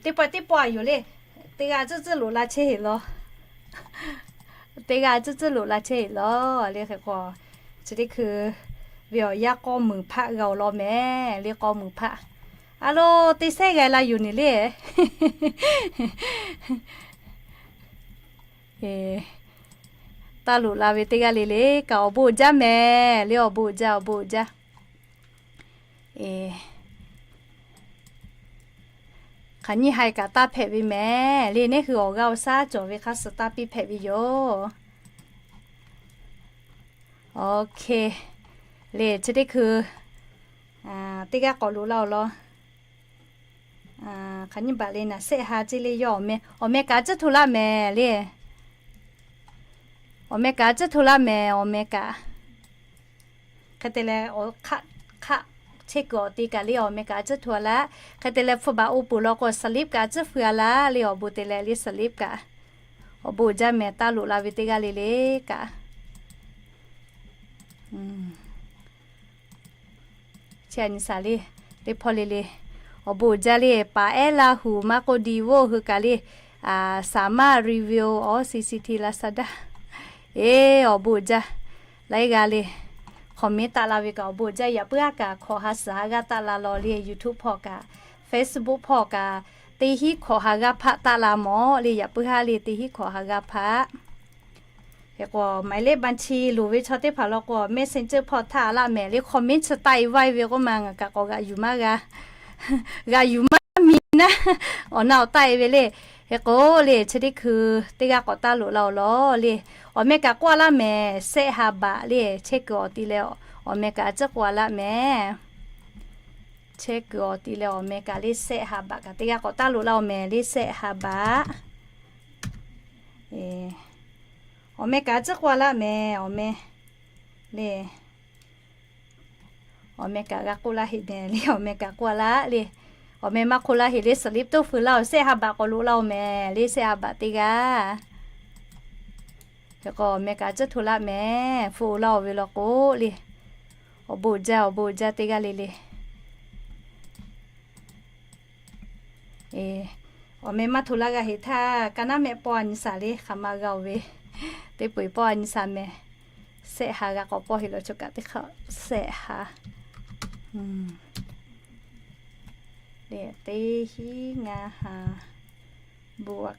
Teˇ pawˆ teˇ pawˆ a yoˬ le, teˇ g'aˇ tcuhˉ tcuhˉ loꞈ la chehˇ heˍ law. Teˇ g'aˇ tcuhˉ tcuhˉ loꞈ la chehˇ heˍ law le. Hk'e k'o, chi teˇ hkui ve awˬ yanˇ k'awˇ meunˍ hpaˆ g'a-oˬ law mehˍ le, k'awˇ meunˍ hpaˆ. A lo, teˇ sehˉ g'a la yoˬ neˬ le. Taˇ loꞈ la ve teˇ g'aˇ le le kaꞈ awˬ bon uiˍ jaˇ mehˍ le, awˬ bon uiˍ jaˇ, awˬ bon uiˍ jaˇ. Hk'aˬ nyiˇ haiˬ kaꞈ taˇ hpehꞈ ve mehˍ le, neˉ hui awˬ g'aˇ awˬ shaˉ cawˬ ve hk'a suh taˇ piˇ hpehꞈ ve yoˬ. Oˇ hk'e le, chi teˇ hkui teˇ g'aˇ k'awꞈ loꞈ la-oˬ law. Hk'aˬ nyiˇ baꞈ le naˍ sehˆ ha ceˇ le, yawˇ awˬ meh, awˬ meh kaꞈ tcuhˉ hto laˇ mehˍ le. Awˬ meh kaꞈ tcuhˉ hto laˇ mehˍ, awˬ meh kaꞈ. Hk'e te leh, hk'aˆ chehˇ kuiˬ awˬ te kaꞈ le awˬ meh kaꞈ tcuhˉ hto laˇ. Hk'e te leh hpu baꞈ oˇ peuˬ law k'o, slip kaꞈ tcuhˉ feu-a laˇ le, awˬ bon te leh le slip kaꞈ. Awˬ bon uiˍ jaˇ mehˍ, taˇ loꞈ la ve teˇ g'aˇ le le kaꞈ. Chi a nyi shaˍ le, teˇ hpawˇ le le. Awˬ bon uiˍ jaˇ le, paˍ ehˉ Laˇ huˍ maˇ k'oˆ, Diˍ voˆ hui kaꞈ le, Saˍ maˇ review awˬ C C T Lazada. Eˬ, awˬ bon uiˍ jaˇ. Laiˉ g'aˇ le, comment taˆ la ve kaꞈ awˬ bon uiˍ jaˇ. Yaꞈ puiˉ haˉ kaꞈ hkawꞈ ha suhˍ ha g'aˇ taˆ la law le, YouTube hpawˇ kaꞈ, Facebook hpawˇ kaꞈ, teˇ hinˉ hkawꞈ ha g'aˇ hpaˆ taˆ la mawˬ le, yaꞈ puiˉ haˉ le teˇ hinˉ hkawꞈ ha g'aˇ hpaˆ. Hk'e k'o, maˍ liˇ ba chi loˍ ve chaw teˇ hpaˍ law k'o, Messenger hpawˇ htaˇ laˇ mehˍ le, comment chi taˆ-e vaˇ-e ve k'oˆ ma, ngaˬ kaꞈ k'awꞈ g'aꞈ yuˬ maˇ g'a, g'aꞈ yuˬ maˇ mi naˉ, awˬ na awˬ taˆ-e ve le. Hk'e k'o le, chi teˇ hkui teˇ g'aˇ k'awꞈ taˇ loꞈ la-oˬ law le. Awˬ meh kaꞈ k'oˆ-a laˇ mehˍ, sehˆ ha baꞈ le. Chehˇ kuiˬ awˬ ti leh awˬ meh kaꞈ tcuhˉ k'oˆ-a laˇ mehˍ. Chehˇ kuiˬ awˬ ti leh awˬ meh kaꞈ le sehˆ ha baꞈ kaꞈ teˇ g'aˇ k'awꞈ taˇ loꞈ la-oˬ mehˍ le, sehˆ ha baꞈ. Awˬ meh kaꞈ tcuhˉ k'oˆ-a laˇ mehˍ, awˬ meh le. Awˬ meh kaꞈ g'a k'oˆ laˇ heˆ mehˍ le, awˬ meh kaꞈ k'oˆ-a laˇ le. Awˬ meh maˇ k'oˆ laˇ heˆ le, slip toˇ feu laˇ-oˬ, sehˆ ha baꞈ k'awꞈ loꞈ la-oˬ mehˍ le, sehˆ ha baꞈ teˇ g'aˇ. Hk'e k'o, awˬ meh kaꞈ tcuhˉ hto laˇ mehˍ, hpu-oˬ laˇ-oˬ ve law k'o le. Awˬ bon uiˍ jaˇ, awˬ bon uiˍ jaˇ teˇ g'aˇ le le. Awˬ meh maˇ hto laˇ g'a heˍ htaˇ, ka naˉ mehˆ pawˆ a nyi shaˍ le, hk'aˬ ma g'a-oˬ ve, teˇ peu-eˬ pawˆ a nyi shaˍ mehˍ. Sehˆ ha g'a k'awꞈ pawˆ heˍ law, choˬ kaꞈ teˇ hk'aˆ sehˆ ha. Teˇ hinˉ ngaˇ ha, bon,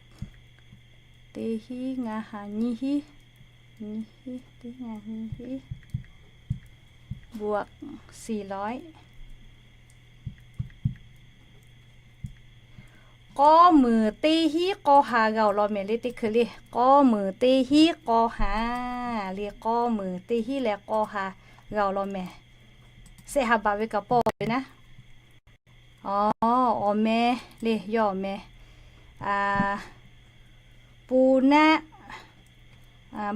teˇ hinˉ ngaˇ ha nyiˇ hinˉ, nyiˇ hinˉ, teˇ hinˉ ngaˇ ha nyiˇ hinˉ, bon, shiˍ lawehˆ. K'awˇ meunˍ teˇ hinˉ k'awˇ ha g'a-oˬ law mehˍ le, teˇ hkui le. K'awˇ meunˍ teˇ hinˉ k'awˇ ha le, k'awˇ meunˍ teˇ hinˉ leh k'awˇ ha g'a-oˬ law mehˍ. Sehˆ ha baꞈ ve kaꞈ pawˆ ve naˉ. Awˬ meh le, yawˇ awˬ meh, pu naˆ,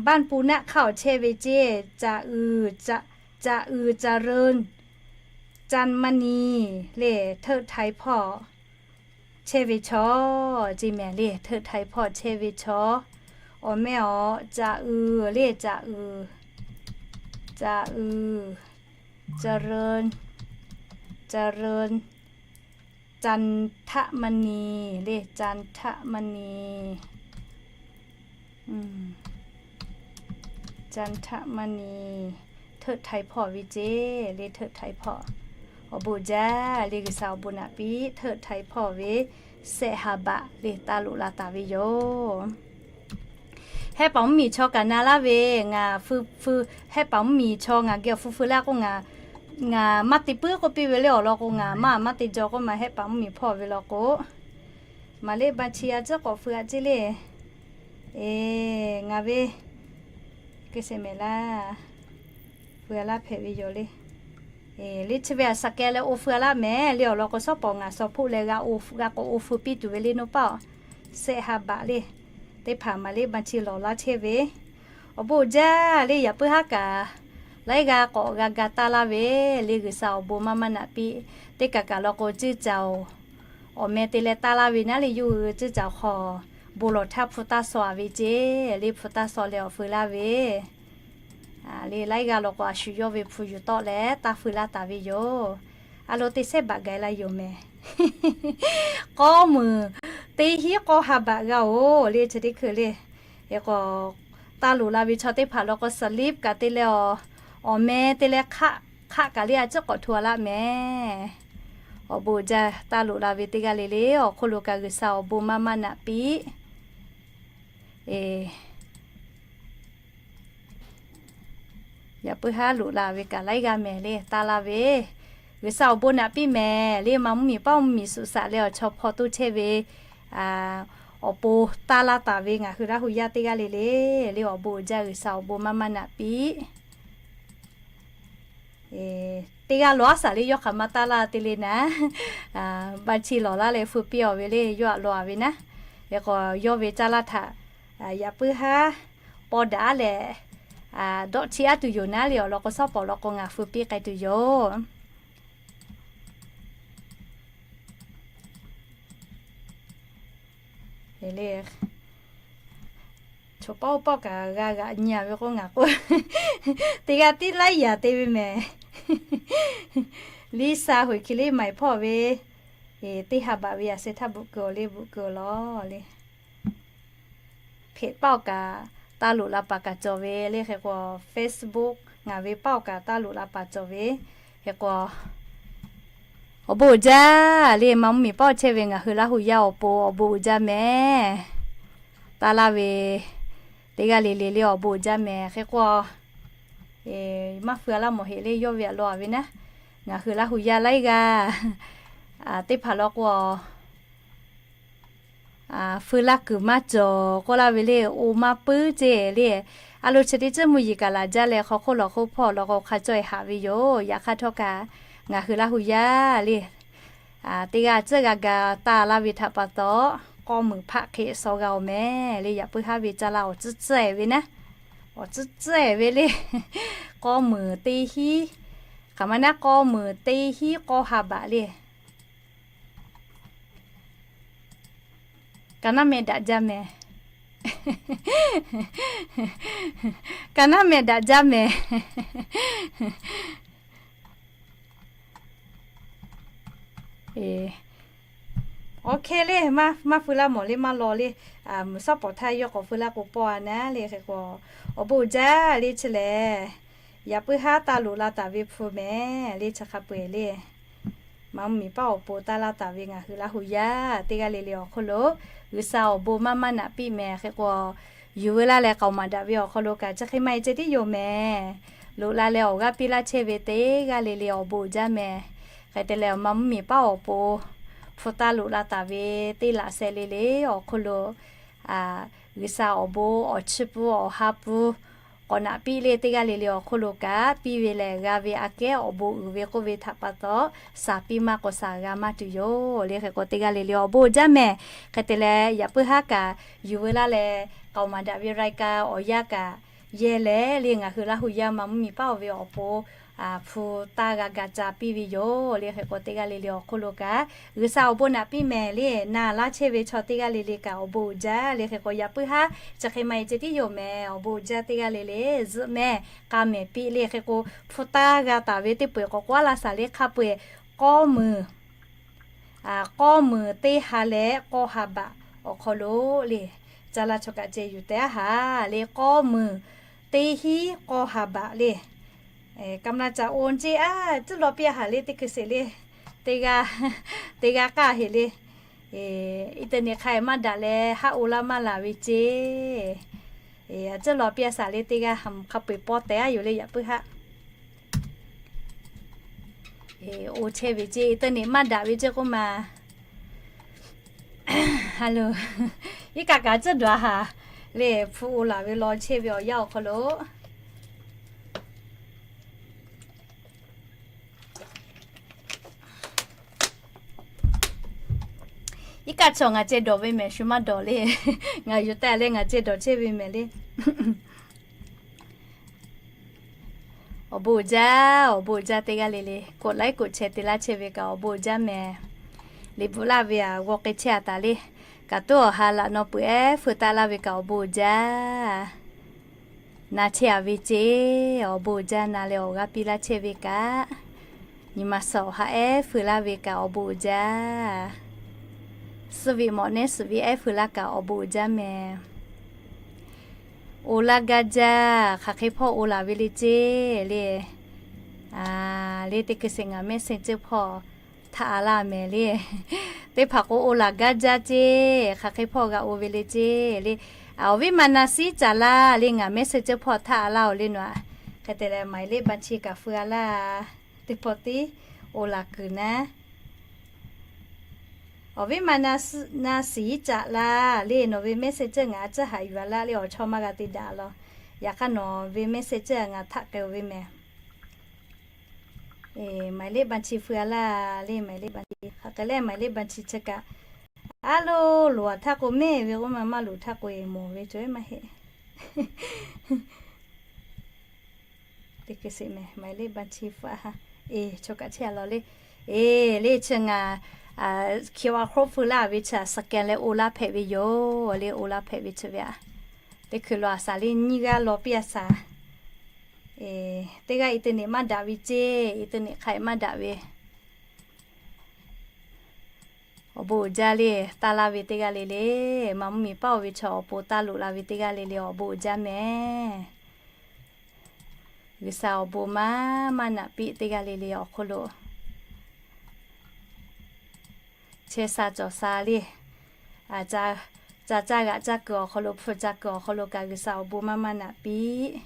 baˆ pu naˆ hk'aˇ awˬ chehˇ ve ceˇ, caꞈ uiˍ, caꞈ uiˍ, caꞈ reun, caꞈ maˇ ni le, hteuˆ htaiˍ hpawˇ chehˇ ve chaw ceˇ mehˍ le, hteuˆ htaiˍ hpawˇ chehˇ ve chaw. Awˬ meh awˬ caꞈ uiˍ le, caꞈ uiˍ, caꞈ uiˍ, caꞈ reun, caꞈ reun, caꞈ htaˆ maˇ ni le, caꞈ htaˆ maˇ ni. Caꞈ htaˆ maˇ ni, hteuˆ htaiˍ hpawˇ ve ceˇ le, hteuˆ htaiˍ hpawˇ. Awˬ bon jaˇ le, G'uiˬsha awˬ bon naꞈ piˇ, hteuˆ htaiˍ hpawˇ ve sehˆ ha baꞈ le taˇ loꞈ la taˍ ve yoˬ. Hehˆ paˍ mvuhˇmiˬ chaw kaꞈ na laˇ ve, ngaˬ feu feu, hehˆ paˍ mvuhˇmiˬ chaw ngaˬ geh awˬ feu feu laˇ k'o, ngaˬ, ngaˬ maˇ te puiˉ k'oˆ piˇ ve le awˬ lawn k'o, ngaˬ maˇ maˇ te jaw k'oˆ ma, hehˆ paˍ mvuhˇmiˬ hpawˇ ve law k'o. Maˍ liˇ ba chi a tcuhˉ k'awꞈ feu a ceˇ le. Eˬ, ngaˬ ve keu shehˍ mehˍ laˇ, feu a laˇ hpehꞈ ve yoˬ le. Eˬ, le chi ve a shaˍ keh leh oˇ feu a laˇ mehˍ le awˬ lawn k'o, shawˉ pawˍ ngaˬ shaw hpoˆ leh g'a k'awꞈ oˇ feu piˇ tuˬ ve le naw paˆ-oˬ. Sehˆ ha baꞈ le. Teˇ hpaˍ maˍ liˇ ba chi lawˬ laˇ chehˇ ve. Awˬ bon jaˇ le, yaꞈ puiˉ haˉ kaꞈ Laiˉ g'aˇ k'awꞈ g'a ga taˇ laˇ ve le, G'uiˬsha awˬ bon maˇ maˇ naꞈ piˇ. Teˇ kaˬ kaˬ law k'o, ciˇ caˬ awˬ meh te leh taˇ laˇ ve naˉ le, yawˇ hui ciˇ caˬ awˬ hk'aw bon lawˬ htaˇ hpu taˇ shaw a ve ceˇ le, hpu taˇ shaw leh awˬ feu laˇ ve le, laiˉ g'aˇ law k'o, a shu yawˇ ve hpu yuˬ tawˆ leh taˇ feu laˇ taˍ ve yoˬ. A lo teˇ sehˉ baꞈ gaˬ la yoˬ mehˍ. K'awˇ muiˬ teˇ hinˉ k'awˇ ha baꞈ g'a oˬ le, chi teˇ hkui le. Hk'e k'o, taˇ loꞈ la ve chaw teˇ hpaˍ law k'o, slip kaꞈ te leh awˬ, awˬ meh te leh hk'aˆ hk'aˆ kaꞈ le, a ciˉ k'awꞈ hto a laˇ mehˍ. Awˬ bon uiˍ jaˇ, taˇ loꞈ la ve teˇ g'aˇ le le awˬ hk'oˆ lo kaꞈ G'uiˬsha awˬ bon maˇ maˇ naꞈ piˇ. Yaꞈ puiˉ haˉ loꞈ la ve kaꞈ laiˉ g'aˇ mehˍ le, taˇ laˇ ve. G'uiˬsha awˬ bon naꞈ piˇ mehˍ le, maˇ mvuhˇmiˬ paˉ mvuhˇmiˬ suꞈ shaꞈ leh awˬ chaw hpaw toˇ chehˇ ve awˬ pon taˇ laˇ taˍ ve ngaˬ hui Laˇ hu yaˇ teˇ g'aˇ le le, le awˬ bon uiˍ jaˇ, G'uiˬsha awˬ bon maˇ maˇ naꞈ piˇ. Teˇ g'aˇ lawˬ aˉ shaˍ le, yawˇ hk'aˬ ma taˇ laˇ te le naˉ, baˆ chi lawˬ laˇ leh feu piˇ awˬ ve le, yawˇ aꞈ lawˬ a ve naˉ. Hk'e k'o, yawˇ ve caˇ laˇ htaꞈ yaꞈ puiˉ haˉ paw daꞈ leh dawˆ chi aˉ tuˬ yoˬ naˉ le, awˬ lawn k'o, shawˉ pawˍ law k'o ngaˬ feu piˇ k'ai tuˬ yoˬ. Chaw pawˆ pawˆ kaꞈ g'a g'aꞈ nyi a ve k'o, ngaˬ k'o teˇ g'aˇ tiˉ laiˉ yaꞈ te ve mehˍ. Liˇ sha hoꞈ hki le maiˍ hpawˇ ve, teˇ ha baꞈ ve yaꞈ sheh htaˇ bvuhꞈ keu awˬ le, bvuhꞈ keu awˬ law le. Hpeꞈ paˆ awˬ kaꞈ taˇ loꞈ la paˍ kaꞈ cawˬ ve le, hk'e k'o Facebook ngaˬ ve paˆ awˬ kaꞈ taˇ loꞈ la paˍ cawˬ ve, hk'e k'o awˬ bon uiˍ jaˇ le, maˇ mvuhˇmiˬ paˉ awˬ chehˇ ve ngaˬ hui Laˇ hu yaˇ awˬ pon awˬ bon uiˍ jaˇ mehˍ. Taˇ laˇ ve teˇ g'aˇ le le le awˬ bon uiˍ jaˇ mehˍ. Hk'e k'o, maˇ feu a laˇ mawˬ heꞈ le, yawˇ ve aꞈ lawˬ a ve naˉ. Ngaˬ hui Laˇ hu yaˇ laiˉ g'aˇ teˇ hpaˍ law k'o, feu laˇ kuiˬ maˇ cawˬ k'oˆ laˇ ve le, oˇ maˇ puiˉ ceˇ le. A lo chi teˇ ceuˬ mvuhˇ yeˬ kaꞈ laˬ jaˇ leh, hk'aw hk'oˆ lawˬ hk'oˆ hpawˇ law k'o hk'a cawˇ e haꞈ ve yoˬ. Yaꞈ hk'aˇ htawˇ kaꞈ ngaˬ hui Laˇ hu yaˇ le, teˇ g'aˇ tcuhˉ g'a ga taˇ laˇ ve htaꞈ pa taw, k'awˇ muiˬ hpaˆ hk'e shaw g'a oˬ mehˍ le. Yaꞈ puiˉ haˉ ve caˇ laˇ awˬ tcuhˉ tcuhˉ e ve naˉ, awˬ tcuhˉ tcuhˉ e ve le. K'awˇ muiˬ teˇ hinˉ, hk'aˬ ma naˉ, k'awˇ muiˬ teˇ hinˉ k'awˇ ha baꞈ le. Ka naˉ meh daꞈ jaˇ mehˍ. Ka naˉ meh daꞈ jaˇ mehˍ. Awˬ hk'e le, maˇ feu laˇ mawˬ le, maˇ law le. Mvuhˬ shawˉ pawˍ htaˇ yawˇ k'awꞈ feu laˇ k'o pawˇ a naˉ le. Hk'e k'o, awˬ bon uiˍ jaˇ le chi lehˬ, yaꞈ puiˉ haˉ taˇ loꞈ la taˍ ve hpu mehˍ le, chi hk'a peu eˬ le. Maˇ mvuhˇmiˬ paˉ awˬ pon taˇ laˇ taˍ ve ngaˬ hui Laˇ hu yaˇ teˇ g'aˇ le le awˬ hk'oˆ lo G'uiˬsha awˬ bon maˇ maˇ naꞈ piˇ mehˍ. Hk'e k'o, yuˬ veu laˇ leh k'aoˍ maˍ daꞈ ve awˬ hk'aw lo kaꞈ chi hk'e maˇ heˆ ceh tiˉ yoˬ mehˍ. Loꞈ la leh awˬ g'aˇ piˇ laˇ chehˇ ve teˇ g'aˇ le le awˬ bon uiˍ jaˇ mehˍ. Hk'e te leh, maˇ mvuhˇmiˬ paˉ awˬ pon hpu taˇ loꞈ la taˍ ve teˇ laꞈ sheh le le awˬ hk'oˆ lo G'uiˬsha awˬ bon awˬ chi pun awˬ ha pun k'awꞈ naꞈ piˇ le, teˇ g'aˇ le le awˬ hk'oˆ lo kaꞈ piˇ ve lehˬ, g'a ve aꞈ kehˉ awˬ bon uiˍ ve k'oˆ ve htaꞈ pa taw, shaˍ piˇ maˇ k'o shaˍ g'a maˇ tuˬ yoˬ le. Hk'e k'o, teˇ g'aˇ le le awˬ bon uiˍ jaˇ mehˍ. Hk'e te leh, yaꞈ puiˉ haˉ kaꞈ yuˬ veu laˇ leh k'aoˍ maˍ daꞈ ve รายการ awˬ yanˇ kaꞈ yehˇ leh le, ngaˬ hui Laˇ hu yaˇ maˇ mvuhˇmiˬ paˉ oˬ ve awˬ pon hpu taˇ g'a ga ca piˇ ve yoˬ le. Hk'e k'o, teˇ g'aˇ le le awˬ hk'oˆ lo kaꞈ G'uiˬsha awˬ bon naꞈ piˇ mehˍ le. Na laˇ chehˇ ve chaw teˇ g'aˇ le le kaꞈ awˬ bon uiˍ jaˇ le. Hk'e k'o, yaꞈ puiˉ haˉ chi hk'e maˇ heˆ ceh tiˉ yoˬ mehˍ. Awˬ bon uiˍ jaˇ teˇ g'aˇ le le zuhꞈ mehˍ, k'a mehˍ piˇ le. Hk'e k'o, hpu taˇ g'a taˍ ve teˇ peu eˬ k'awꞈ k'oˆ laˇ shaˍ le, hk'a peu eˬ k'awˇ muiˬ k'awˇ muiˬ teˇ ha leh k'awˇ ha baꞈ awˬ hk'aw lo le, caˇ laˇ chaw kaꞈ ceh yuˬ teh aˉ haˍ le, k'awˇ muiˬ teˇ hinˉ k'awˇ ha baꞈ le. Ka mla ca o ceˇ a, tcuhˉ law piˇ a haˍ le, teˇ hkui sheˍ le. Teˇ g'aˇ, teˇ g'aˇ k'aˇ heˍ le. Internet hk'a maˇ daꞈ leh haˆ o laˇ maˇ laˬ ve ceˇ. Tcuhˉ law piˇ a shaˍ le, teˇ g'aˇ hk'a peu eˬ pawˇ teh aˉ yoˬ le, yaꞈ puiˉ haˆ. O chehˇ ve ceˇ, internet maˇ daꞈ ve ceˇ k'oˆ ma. Iˉ kaˆ kaꞈ tcuhˉ dawˬ a haˍ le, hpu o laˬ ve law chehˇ ve awˬ yanˇ awˬ hk'aw lo iˉ kaˆ chaw ngaˬ ceh dawˬ ve mehˍ, shu maˇ dawˬ le. Ngaˬ yuˬ teh leh ngaˬ ceh dawˬ chehˇ ve mehˍ le. Awˬ bon uiˍ jaˇ, awˬ bon uiˍ jaˇ teˇ g'aˇ le le, กดไลค์ กดแชร์ te laˇ chehˇ ve kaꞈ awˬ bon uiˍ jaˇ mehˍ. Liꞈ bvuhꞈ laˇ ve aꞈ g'aw k'ai chehˇ a taˍ le. Kaꞈ tuˉ awˬ ha laꞈ naw peuˬ ehˉ feu taˆ laˇ ve kaꞈ awˬ bon uiˍ jaˇ. Na chehˇ a ve ceˇ, awˬ bon uiˍ jaˇ. Na leh awˬ g'aˇ piˇ laˇ chehˇ ve kaꞈ, nyi ma suhˍ awˬ ha ehˉ feu laˇ ve kaꞈ awˬ bon uiˍ jaˇ. Suh ve mawꞈ nehˉ suhˍ ve ehˉ feu laˇ kaꞈ awˬ bon uiˍ jaˇ mehˍ. Oˬ laˇ gaˇ jaˇ, hk'aˬ hk'e hpawˇ oˬ laˬ ve le ceˇ le. Le teˇ hkui sheˍ ngaˬ Messenger hpawˇ htaˆ a laˇ mehˍ le. Teˇ hpaˍ k'o oˬ laˬ gaˇ jaˇ ceˇ, hk'aˬ hk'e hpawˇ g'a oˬ ve le ceˇ le. Awˬ viˉ ma na siˉ caˍ laˇ le, ngaˬ Messenger hpawˇ htaˆ a laˇ oˬ le nawˬ aꞈ. Hk'e te leh หมายเลขบัญชี kaꞈ feu a laˇ. Teˇ pawˆ tiˉ oˬ laˬ kuiˬ naˉ. Awˬ viˉ ma na siˉ caˍ laˇ le, nawˬ ve Messenger ngaˬ a ciˉ haꞈ yuˬ a laˇ le, awˬ chawˇ maˇ g'a te daꞈ law. Yaꞈ hk'aˇ nawˬ ve Messenger ngaˬ htaˆ k'ai oˬ ve mehˍ. หมายเลขบัญชี feu a laˇ le, หมายเลขบัญชี hk'aˬ hk'e le, หมายเลขบัญชี chi kaꞈ a loˍ loˍ a htaˇ k'o mehˆ ve k'oˆ ma maˇ loˍ htaˇ k'o e mawˬ ve cawˬ maˇ heˆ. Teˇ hkui sheˍ mehˍ หมายเลขบัญชี feu a ha. E, chaw kaꞈ chehˇ a law le. E, le chi ngaˬ QR code feu laˇ ve chi aꞈ scan leh oˬ laˇ hpehꞈ ve yoˬ le, oˬ laˇ hpehꞈ ve chi ve aꞈ. Teˇ hkui law a shaˍ le nyiˇ g'aˇ law piˇ a shaˍ. Teˇ g'aˇ internet maˇ daꞈ ve ceˇ, internet hk'a maˇ daꞈ ve. Awˬ bon uiˍ jaˇ le, taˇ laˇ ve teˇ g'aˇ le le, maˇ mvuhˇ miˬ paˇ oˬ ve chaw awˬ pon taˇ loꞈ la ve teˇ g'aˇ le le awˬ bon uiˍ jaˇ mehˍ. G'uiˬsha awˬ bon maˇ maˇ naꞈ piˇ teˇ g'aˇ le le awˬ hk'oˆ lo chehˇ sha cawˬ sha le. Ca caˇ g'aꞈ caˇ kuiˬ awˬ hk'aw lo, hpu caˇ kuiˬ awˬ hk'aw lo kaꞈ G'uiˬsha awˬ bon maˇ maˇ naꞈ piˇ.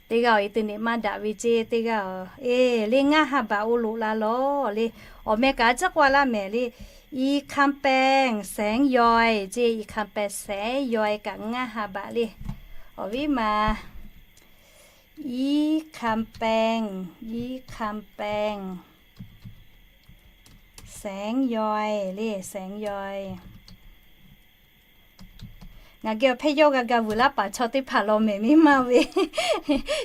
Teˇ g'aˇ awˬ internet maˇ daꞈ ve ceˇ, teˇ g'aˇ awˬ e le ngaˇ ha baꞈ oˬ loꞈ la lawˬ le. Awˬ meh kaꞈ a ciˉ k'oˆ a laˇ mehˍ le. 一看病 แสงย้อย ceˇ, 一看病 แสงย้อย kaꞈ ngaˇ ha baꞈ le. Awˬ viˉ ma 一看病, 一看病 แสงย้อย le, แสงย้อย. Ngaˬ geh awˬ hpehˇ yawˇ g'a ga vuiˬ laˇ paˍ chaw teˇ hpaˍ law mehˍ miˇ maˇ ve.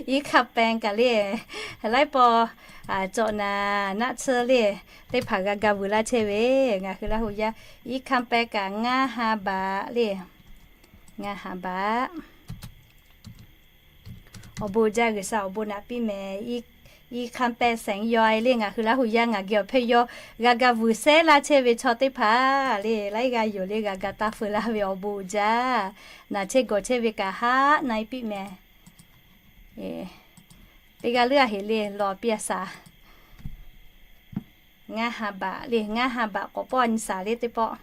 一看病 kaꞈ le, laiˉ paw cawꞈ naˍ naˆ tsuhˇ le, teˇ hpaˍ g'a ga vuiˬ laˇ chehˇ ve. Ngaˬ hui Laˇ hu yaˇ 一看病 kaꞈ ngaˇ ha baꞈ le, ngaˇ ha baꞈ. Awˬ bon jaˇ, G'uiˬsha awˬ bon naꞈ piˇ mehˍ. 一看病 แสงย้อย le ngaˬ hui Laˇ hu yaˇ ngaˬ geh awˬ hpehˇ yawˇ g'a ga vuiˬ shehˉ laˇ chehˇ ve chaw teˇ hpaˍ le, laiˉ g'aˇ yoˬ le g'a ga taˇ feu laˇ ve awˬ bon jaˇ. Naˬ chehˇ gawˬ chehˇ ve kaꞈ haˆ na e piˇ mehˍ. Teˇ g'aˇ leuˉ a heˍ le law piˇ a shaˍ. Ngaˇ ha baꞈ le, ngaˇ ha baꞈ k'awꞈ pawˆ a nyi shaˍ le teˇ pawˆ.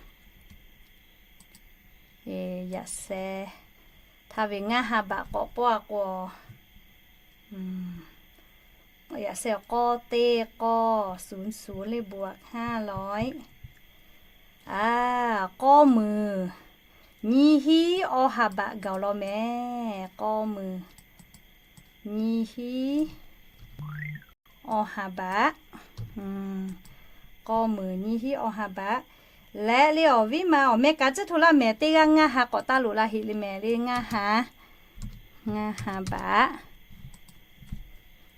Yaꞈ sheh htaˇ ve ngaˇ ha baꞈ k'awꞈ pawˆ a k'o, yaꞈ sheh k'awˇ teˇ k'awˇ ศูนย์ le บวก ห้าร้อย. A, k'awˇ muiˬ nyiˇ hinˉ awˇ ha baꞈ gaˬ law mehˍ. K'awˇ muiˬ nyiˇ hinˉ awˇ ha baꞈ. K'awˇ muiˬ nyiˇ hinˉ awˇ ha baꞈ. Leh le awˬ viˉ ma awˬ meh kaꞈ tcuhˇ hto laˇ mehˍ. Teˇ g'aˇ ngaˇ ha k'awꞈ taˇ loꞈ la heˍ le mehˍ le ngaˇ ha, ngaˇ ha baꞈ.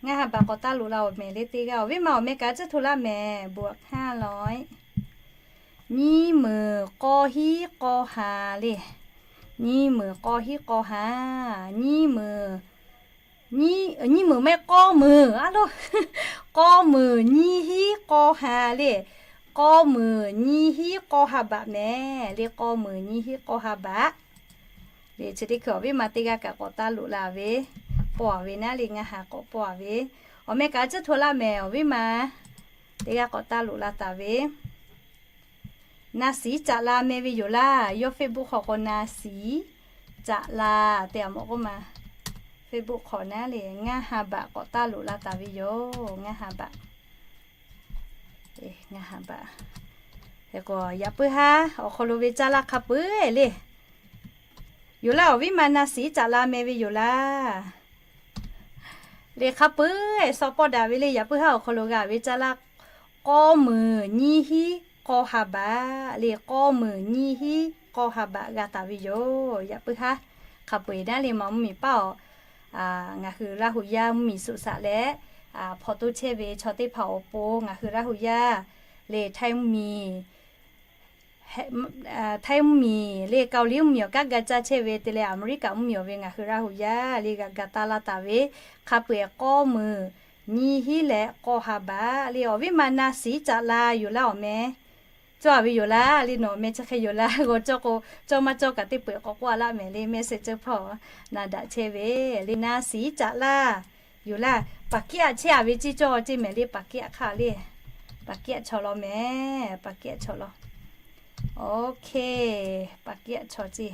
Ngaˇ ha baꞈ k'awꞈ taˇ loꞈ la awˬ mehˍ le teˇ g'aˇ. Awˬ viˉ ma awˬ meh kaꞈ tcuhˇ hto laˇ mehˍ. บวก ห้าร้อย. Nyiˇ meunˍ k'awˇ hinˉ k'awˇ ha le. Nyiˇ meunˍ k'awˇ hinˉ k'awˇ ha. Nyiˇ meunˍ, nyiˇ meunˍ mehˆ k'awˇ meunˍ a loˬ. K'awˇ meunˍ nyiˇ hinˉ k'awˇ ha le. K'awˇ meunˍ nyiˇ hinˉ k'awˇ ha baꞈ mehˍ le. K'awˇ meunˍ nyiˇ hinˉ k'awˇ ha baꞈ. Le chi teˇ hkui awˬ viˉ ma teˇ g'aˇ kaꞈ k'awꞈ taˇ loꞈ la ve, pawˆ a ve naˉ le ngaˇ ha k'awꞈ pawˆ a ve. Awˬ meh kaꞈ tcuhˇ hto laˇ mehˍ. Awˬ viˉ ma teˇ g'aˇ k'awꞈ taˇ loꞈ la taˍ ve. Na siˉ caꞈ la meh ve yoˬ laˇ. Yawˇ Facebook hk'aw k'o na siˉ caꞈ la te a mawꞈ k'oˆ ma. Facebook hk'aw naˉ le ngaˇ ha baꞈ k'awꞈ taˇ loꞈ la taˍ ve yoˬ. Ngaˇ ha baꞈ. Ngaˇ ha baꞈ. Yaꞈ puiˉ haˉ awˬ hk'aw lo ve caˇ laˇ hk'a peu-eˬ le yoˬ laˇ. Awˬ viˉ ma na siˉ caꞈ la meh ve yoˬ laˇ. Le hk'a peu-eˬ sawꞈ pawˆ daꞈ ve le. Yaꞈ puiˉ haˉ awˬ hk'aw lo g'a ve caˇ laˇ. K'awˇ meunˍ nyiˇ hinˉ k'awˇ ha baꞈ le. K'awˇ meunˍ nyiˇ hinˉ k'awˇ ha baꞈ g'a taˍ ve yoˬ. Yaꞈ puiˉ haˉ hk'a peu-eˬ naˉ le maˇ mvuhˇ miˬ paˇ awˬ ngaˬ hui Laˇ hu yaˇ mvuhˇmiˬ suꞈ shaꞈ leh hpaw toˇ chehˇ ve chaw teˇ hpaˍ awˬ pon ngaˬ hui Laˇ hu yaˇ le, Htaiˇ mvuhˇmiˬ, Htaiˇ mvuhˇmiˬ le, Kaoˍliˇ mvuhˇmiˬ awˬ kaˉ ga caˇ chehˇ ve te leh, Aˍmeˍriˆkaꞈ mvuhˇmiˬ awˬ ve ngaˬ hui Laˇ hu yaˇ le g'a ga taˇ laˇ taˍ ve, hk'a peu-eˬ k'awˇ meunˍ nyiˇ hinˉ leh k'awˇ ha baꞈ le, awˬ viˉ ma na siˉ caꞈ la yoˬ laˇ awˬ meh. Cawˇ a ve yoˬ laˇ le, nawˬ meh chi hk'e yoˬ laˇ g'aw cawˇ k'o, cawˇ maˇ cawˇ kaꞈ teˇ peu-eˬ k'awꞈ k'oˆ a laˇ mehˍ le, mehˆ shehˍ ceuˇ hpawˇ na daꞈ chehˇ ve le, na siˉ caꞈ laˇ yoˬ laˇ. Paˍkiˉaˆ chehˇ a ve ceˇ cawˇ ceˇ mehˍ le, paˍkiˉaˆ hk'aˇ le, paˍkiˉaˆ chaw law mehˍ, paˍkiˉaˆ chaw law. Oˇhkehˇ, paˍkiˉaˆ chaw ceˇ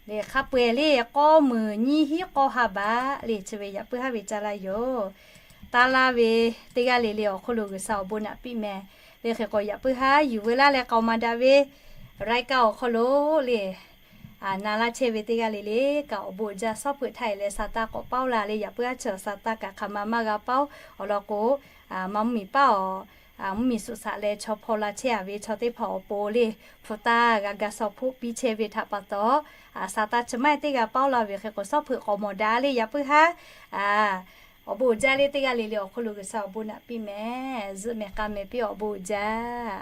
le, hk'a peu-eˬ le k'awˇ meunˍ nyiˇ hinˉ k'awˇ ha baꞈ le, chi ve yaꞈ puiˉ haˉ ve caˇ laˇ yoˬ. Taˇ laˇ ve teˇ g'aˇ le le awˬ hk'oˆ lo G'uiˬsha awˬ bon naꞈ piˇ mehˍ le. Hk'e k'o yaꞈ puiˉ haˉ yuˬ veu laˇ leh k'aoˍ maˍ daꞈ ve รายการ awˬ hk'aw lo le, na laˇ chehˇ ve teˇ g'aˇ le le kaꞈ awˬ bon uiˍ jaˇ, suhˉ hpeuꞈ htaˇ e leh sa taˇ k'awꞈ paoˇ la le, yaꞈ puiˉ haˉ chi awˬ sa taˇ kaꞈ hk'aˬ ma maˇ g'a paoˇ. Awˬ lawn k'o, maˇ mvuhˇmiˬ paˇ awˬ mvuhˇmiˬ suꞈ shaꞈ leh chaw hpaw la chehˇ a ve chaw teˇ hpaˍ awˬ pon le, hpu taˇ g'a ga shaw hpoˆ piˇ chehˇ ve htaꞈ pa taw, sa taˇ chi maˇ e teˇ g'a paoˇ la ve hk'e k'o suhˉ hpeuꞈ k'awꞈ mawˬ daꞈ le, yaꞈ puiˉ haˉ awˬ bon uiˍ jaˇ le teˇ g'aˇ le le awˬ hk'oˆ lo G'uiˬsha awˬ bon naꞈ piˇ mehˍ. Zuhˆ mehˍ k'a mehˍ piˇ awˬ bon uiˍ jaˇ.